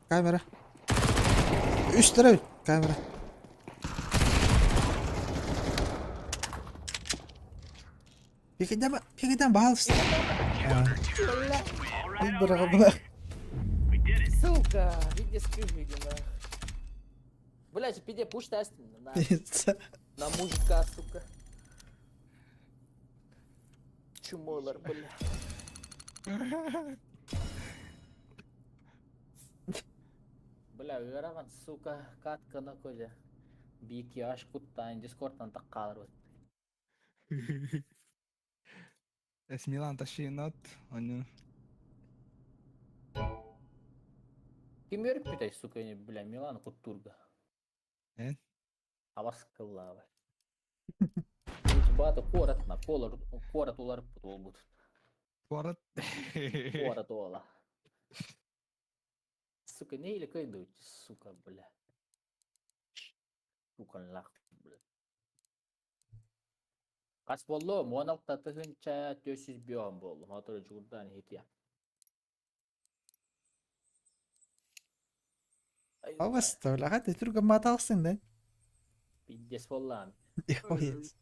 Камера. Үстэрэ камера. Пикидем, пикидем, пожалуйста. Быраҕа Сука, видишь, видимо. Блять, пиде пуш тест на, на мужика, сука. Чумолар, бля. Бля, ыарахан, сука, катканы көже. Бики аш куттаан, дискордтан таккаалар. Эс Милан тащи нот, оню. Ким өрүппүтэй, сука, бля, Милан куттурга. Эн? Абас кыллаабай. Баата куорат на колор куорат уларыппыт буолбут. Куорат. Куорат уола. Сука, не или кайдуть, сука, бля. Сука, лах, бля. Хас буоллум? 16 тыһыынча 405 буоллум. Мотору дьуурдаан иһитиэ. Аваста, бля, хата түргэн маталсың да. Пиздец буоллаан. Охуеть.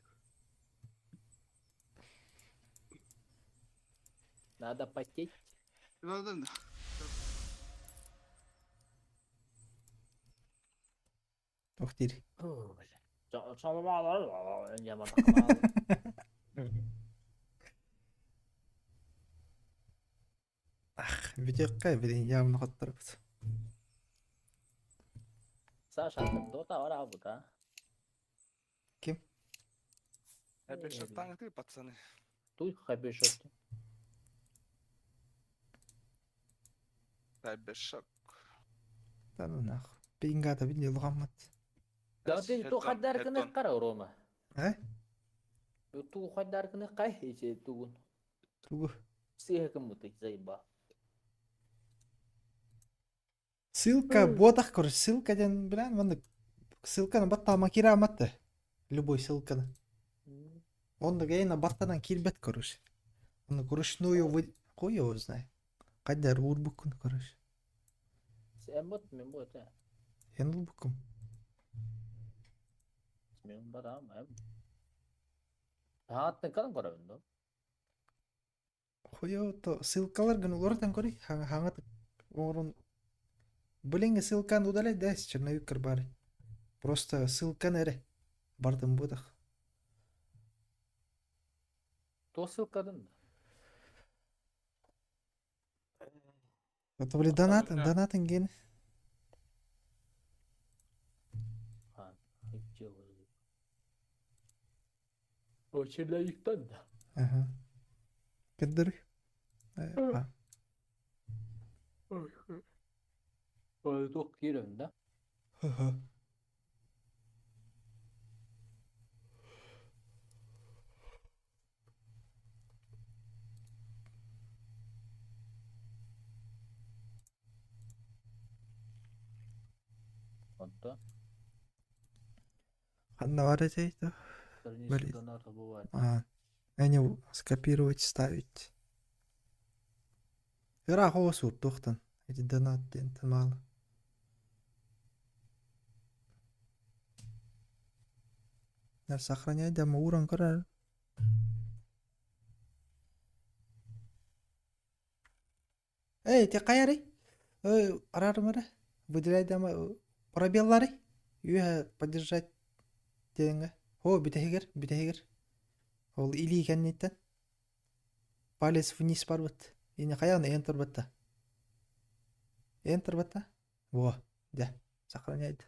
Надо потеть. Да, да. Туох диир? Фу, бля. Ах, бүтүөххэ билин явно хотторбут. Саша, Дота барабыт, а? Ким? Хэппи ты, пацаны. Туй хэппи Хэппи Да ну нахуй. Пингата видел гаммат. Да ты ту хаддаркыны кара, Рома. Э? Ту хаддаркыны кай иче тугун. Тугу. Всех кому ты заеба. Ссылка буотах, короче, ссылка диэн билэн маннык ссылканы баттаама кирээмэтте. Любой ссылканы. Онно гейна баттанан киирбэт, короче. Онно вручную вы... Хуй его знает. Хайдар уурбуккун, короче. Эмбот мен бу это. Эн ылбыккын. Мен барам, эм. Тааттын калан көрөбүн да. Хуй то ссылкалар гын уларытан көрүй. Хаҥа оҥорон Билиҥҥи ссылканы удалять да черновик баар. Просто ссылканы эрэ бардым буотах. То ссылкадын да. Это были донаты, донаты ген. А, О, черновиктан да. Ага. Кеддер. А. Туох киирэн да. Ага. Онто Ханна бар этей то. страницу Блин. доната бывает. А. Они скопировать, ставить. Ыраах оҕус уурдуохтан. Эти донат диэнтэн мало. Сохранять да ууран көрөр. Эй, те хайарый? Эй, араарым эрэ. Выделяй дама пробеллары. Үөһэ поддержать диэҥҥэ. О, бүтэһигэр, бүтэһигэр. Ол илии кэнниттэн. Палец вниз барбыт. Ини хайаан enter батта. Enter батта. Во, дьэ, сохраняйт.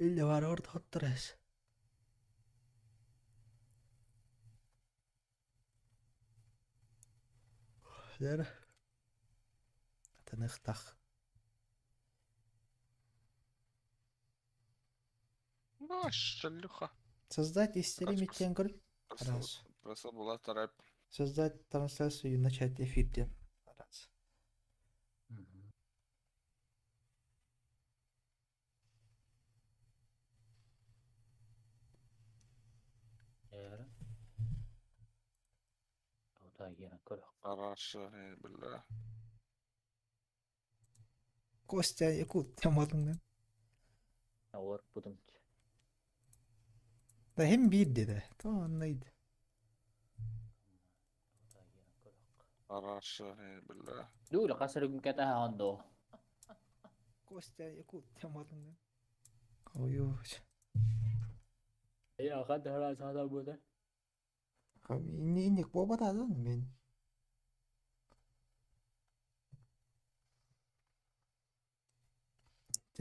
Ille var orada hottures. Дьэ Таныхтах. Ну, шлюха. Создать и стримить диэн көр. Раз. Просто была вторая. Создать трансляцию и начать эфир диэн. Раз. киирэн көрүөх. Хорошо, бля. Костя Якут тематыңнан. Олор бутум. Да hem биир деді. То оннайды. Хорошо, бля. Дуля хас эрэ кэтэһэҕин дуо? Костя Якут тематыңнан. Ой-ой. Эйиэхэ төһө саатар Инник буолбатаҕын мин.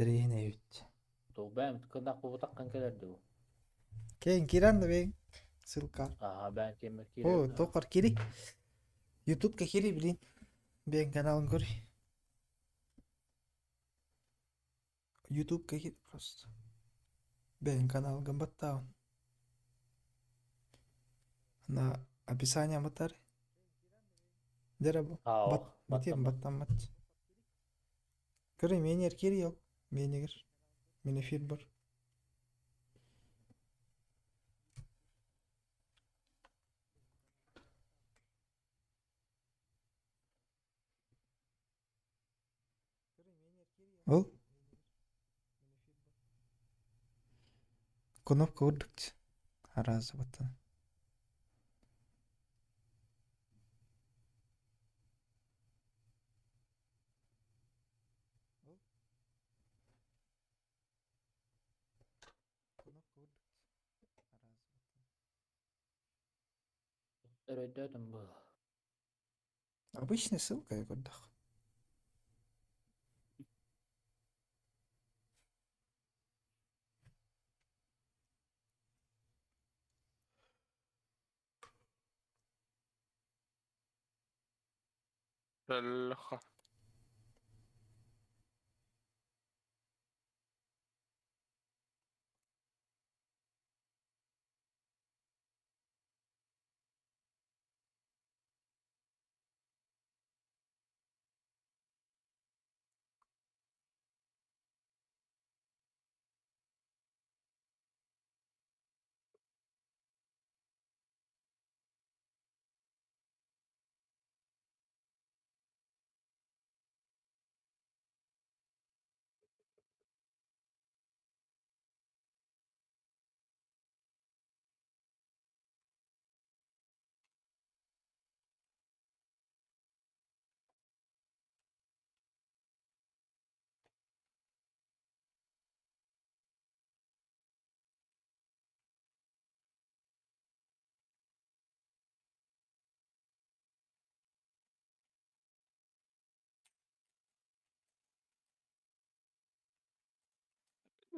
Интэриэһинэй эбит. Туох бэйэм кынах буолбатаххын кэлэр дуу? Кээн киирэн да бэйэҥ ссылка. Аһаа бэйэм киэммэр О, киирэр. тоқар кири. Ютубка кири блин. Бэйэҥ каналын көр. Ютубка кир просто. Бэйэҥ каналгын баттаабын. На описание батар. Дера бу. Аа, Бат, битиэм баттаммат. баттаммат. Көрө менер кири ол. Менегер. Мен эфир бар. Ол кнопка урдук аразы баттан. Өрөйдөөтүм бу. Обычная ссылка я көрдөх. Бляха.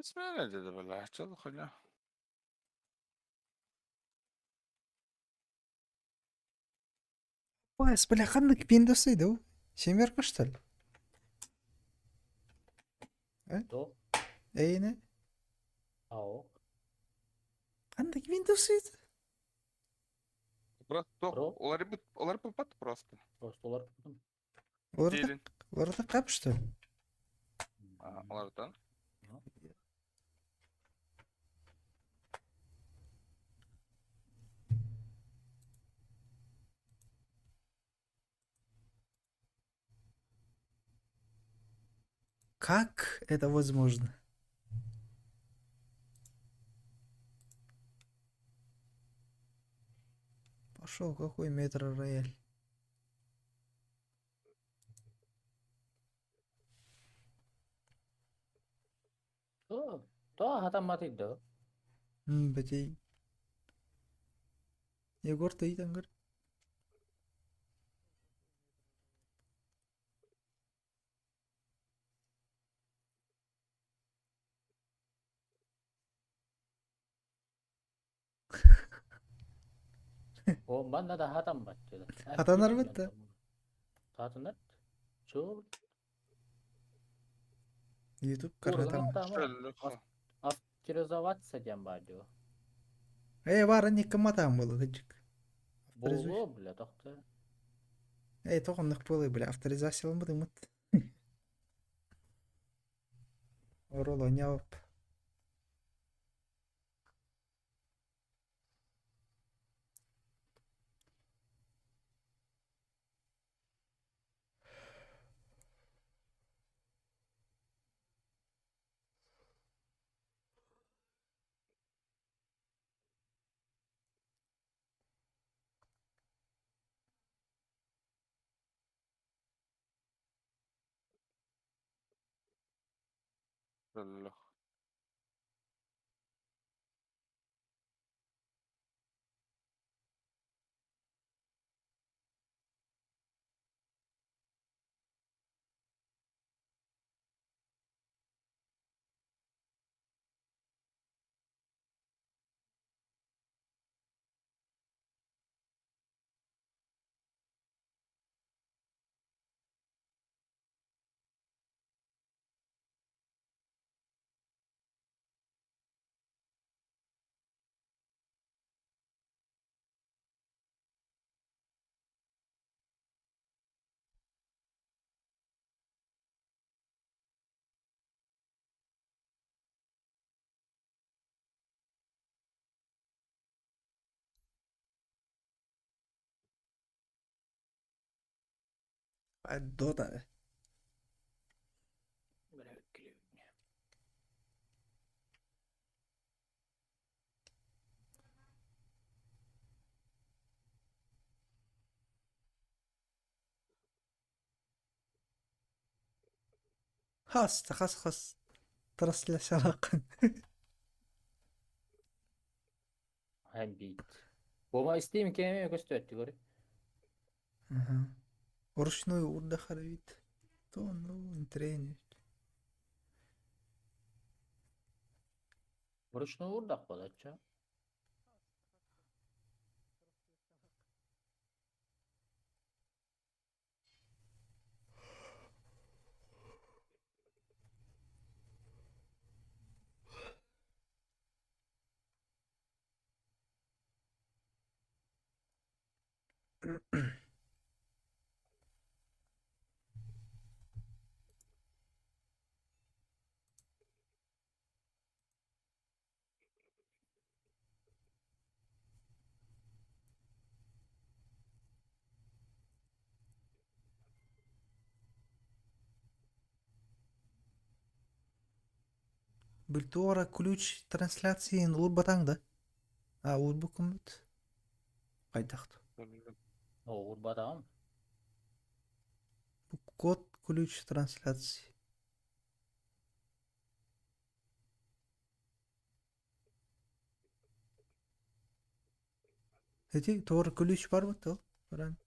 Бисмилля деді, бля, что за хуйня? Пас, бля, ханнык Windows ду? Семерка что ли? Туох? Эйне? Аа. Ханнык Windows ид? Просто Про? олар бит просто. Просто олар бутум. Оларда, Делин. оларда кап что ли? А, олардан. Как это возможно? Пошел, какой метро рояль? Туох? Туох хатамматый дуу? Бэтей. Егор, ты там говорит? О, манна да хатаммат деді. Хатанар бітті. Хатанар? Чоо? Ютуб каратам. Бляха. Авторизоваться диэн баар дуу? Эй, бар, не коматам было, кыджик. Буолуо, бля, тохто. Эй, тоқымдық болы, бля, авторизация алмадың мыт. Ороло, няуп. Лох. Дота. Бля, клюнь. Хас, хас, хас. Трансляциялааххын. Бит. Бума Steam кеме көстөттү көрү. Ага. Вручную урдахар вид. То, ну, интрени. Вручную урдах болача. Бультуора ключ трансляции урбатаң да. А, урбукумут. Кайдахт. О, урбатам. Код ключ трансляции. Эти тор ключ бар бу тыл. Баран.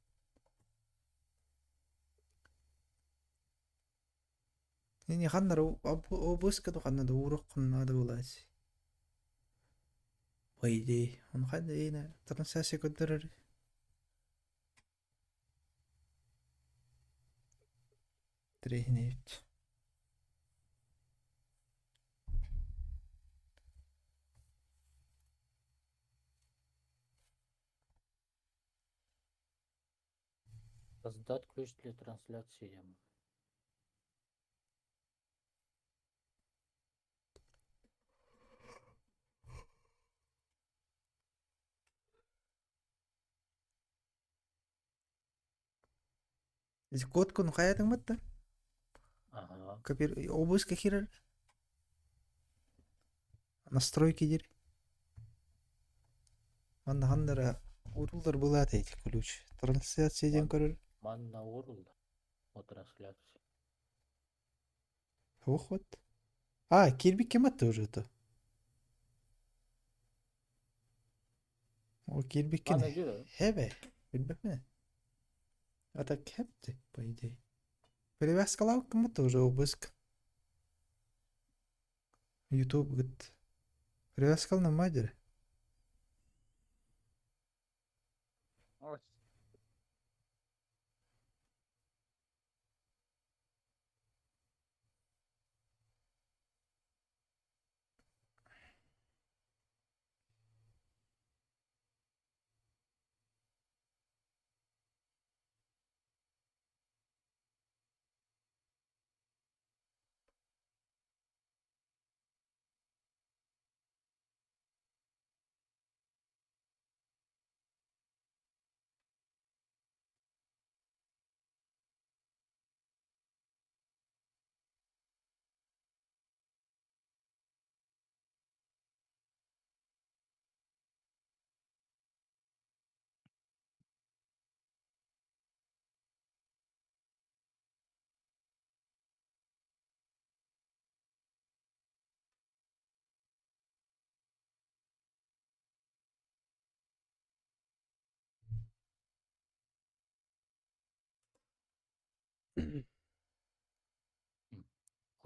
Эни ханнар обыска ду ханна да урок ханна да булас. По идее, он ханна эйна трансляция көдөрөр. Трехнет. Создать ключ для трансляции. Код кун хаятың мытта? Ага. Копир обыска хирер. Настройки дир. Манна хандара урулар булат эти ключ. Трансляция ден көрөр. Манна урул. О трансляция. Ох вот. А, кирбик кематты уже то. О, кирбик Ана кен. жүрө. Хебе. Билбепме. А так хепти, по идее. Привязкалау кематты уже обыск. YouTube гыт. Привязкал на мадер. Ой.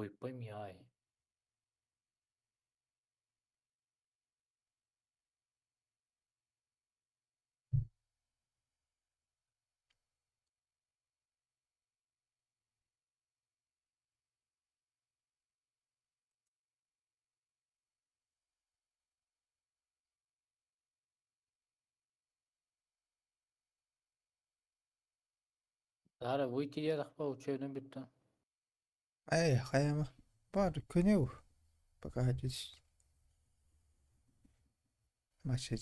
Хуй пойми, ай. Сара выйти диэтэхпэ учебный бүттэ. Эй, хайама. Бар, көнеу. Пока здесь. Маша.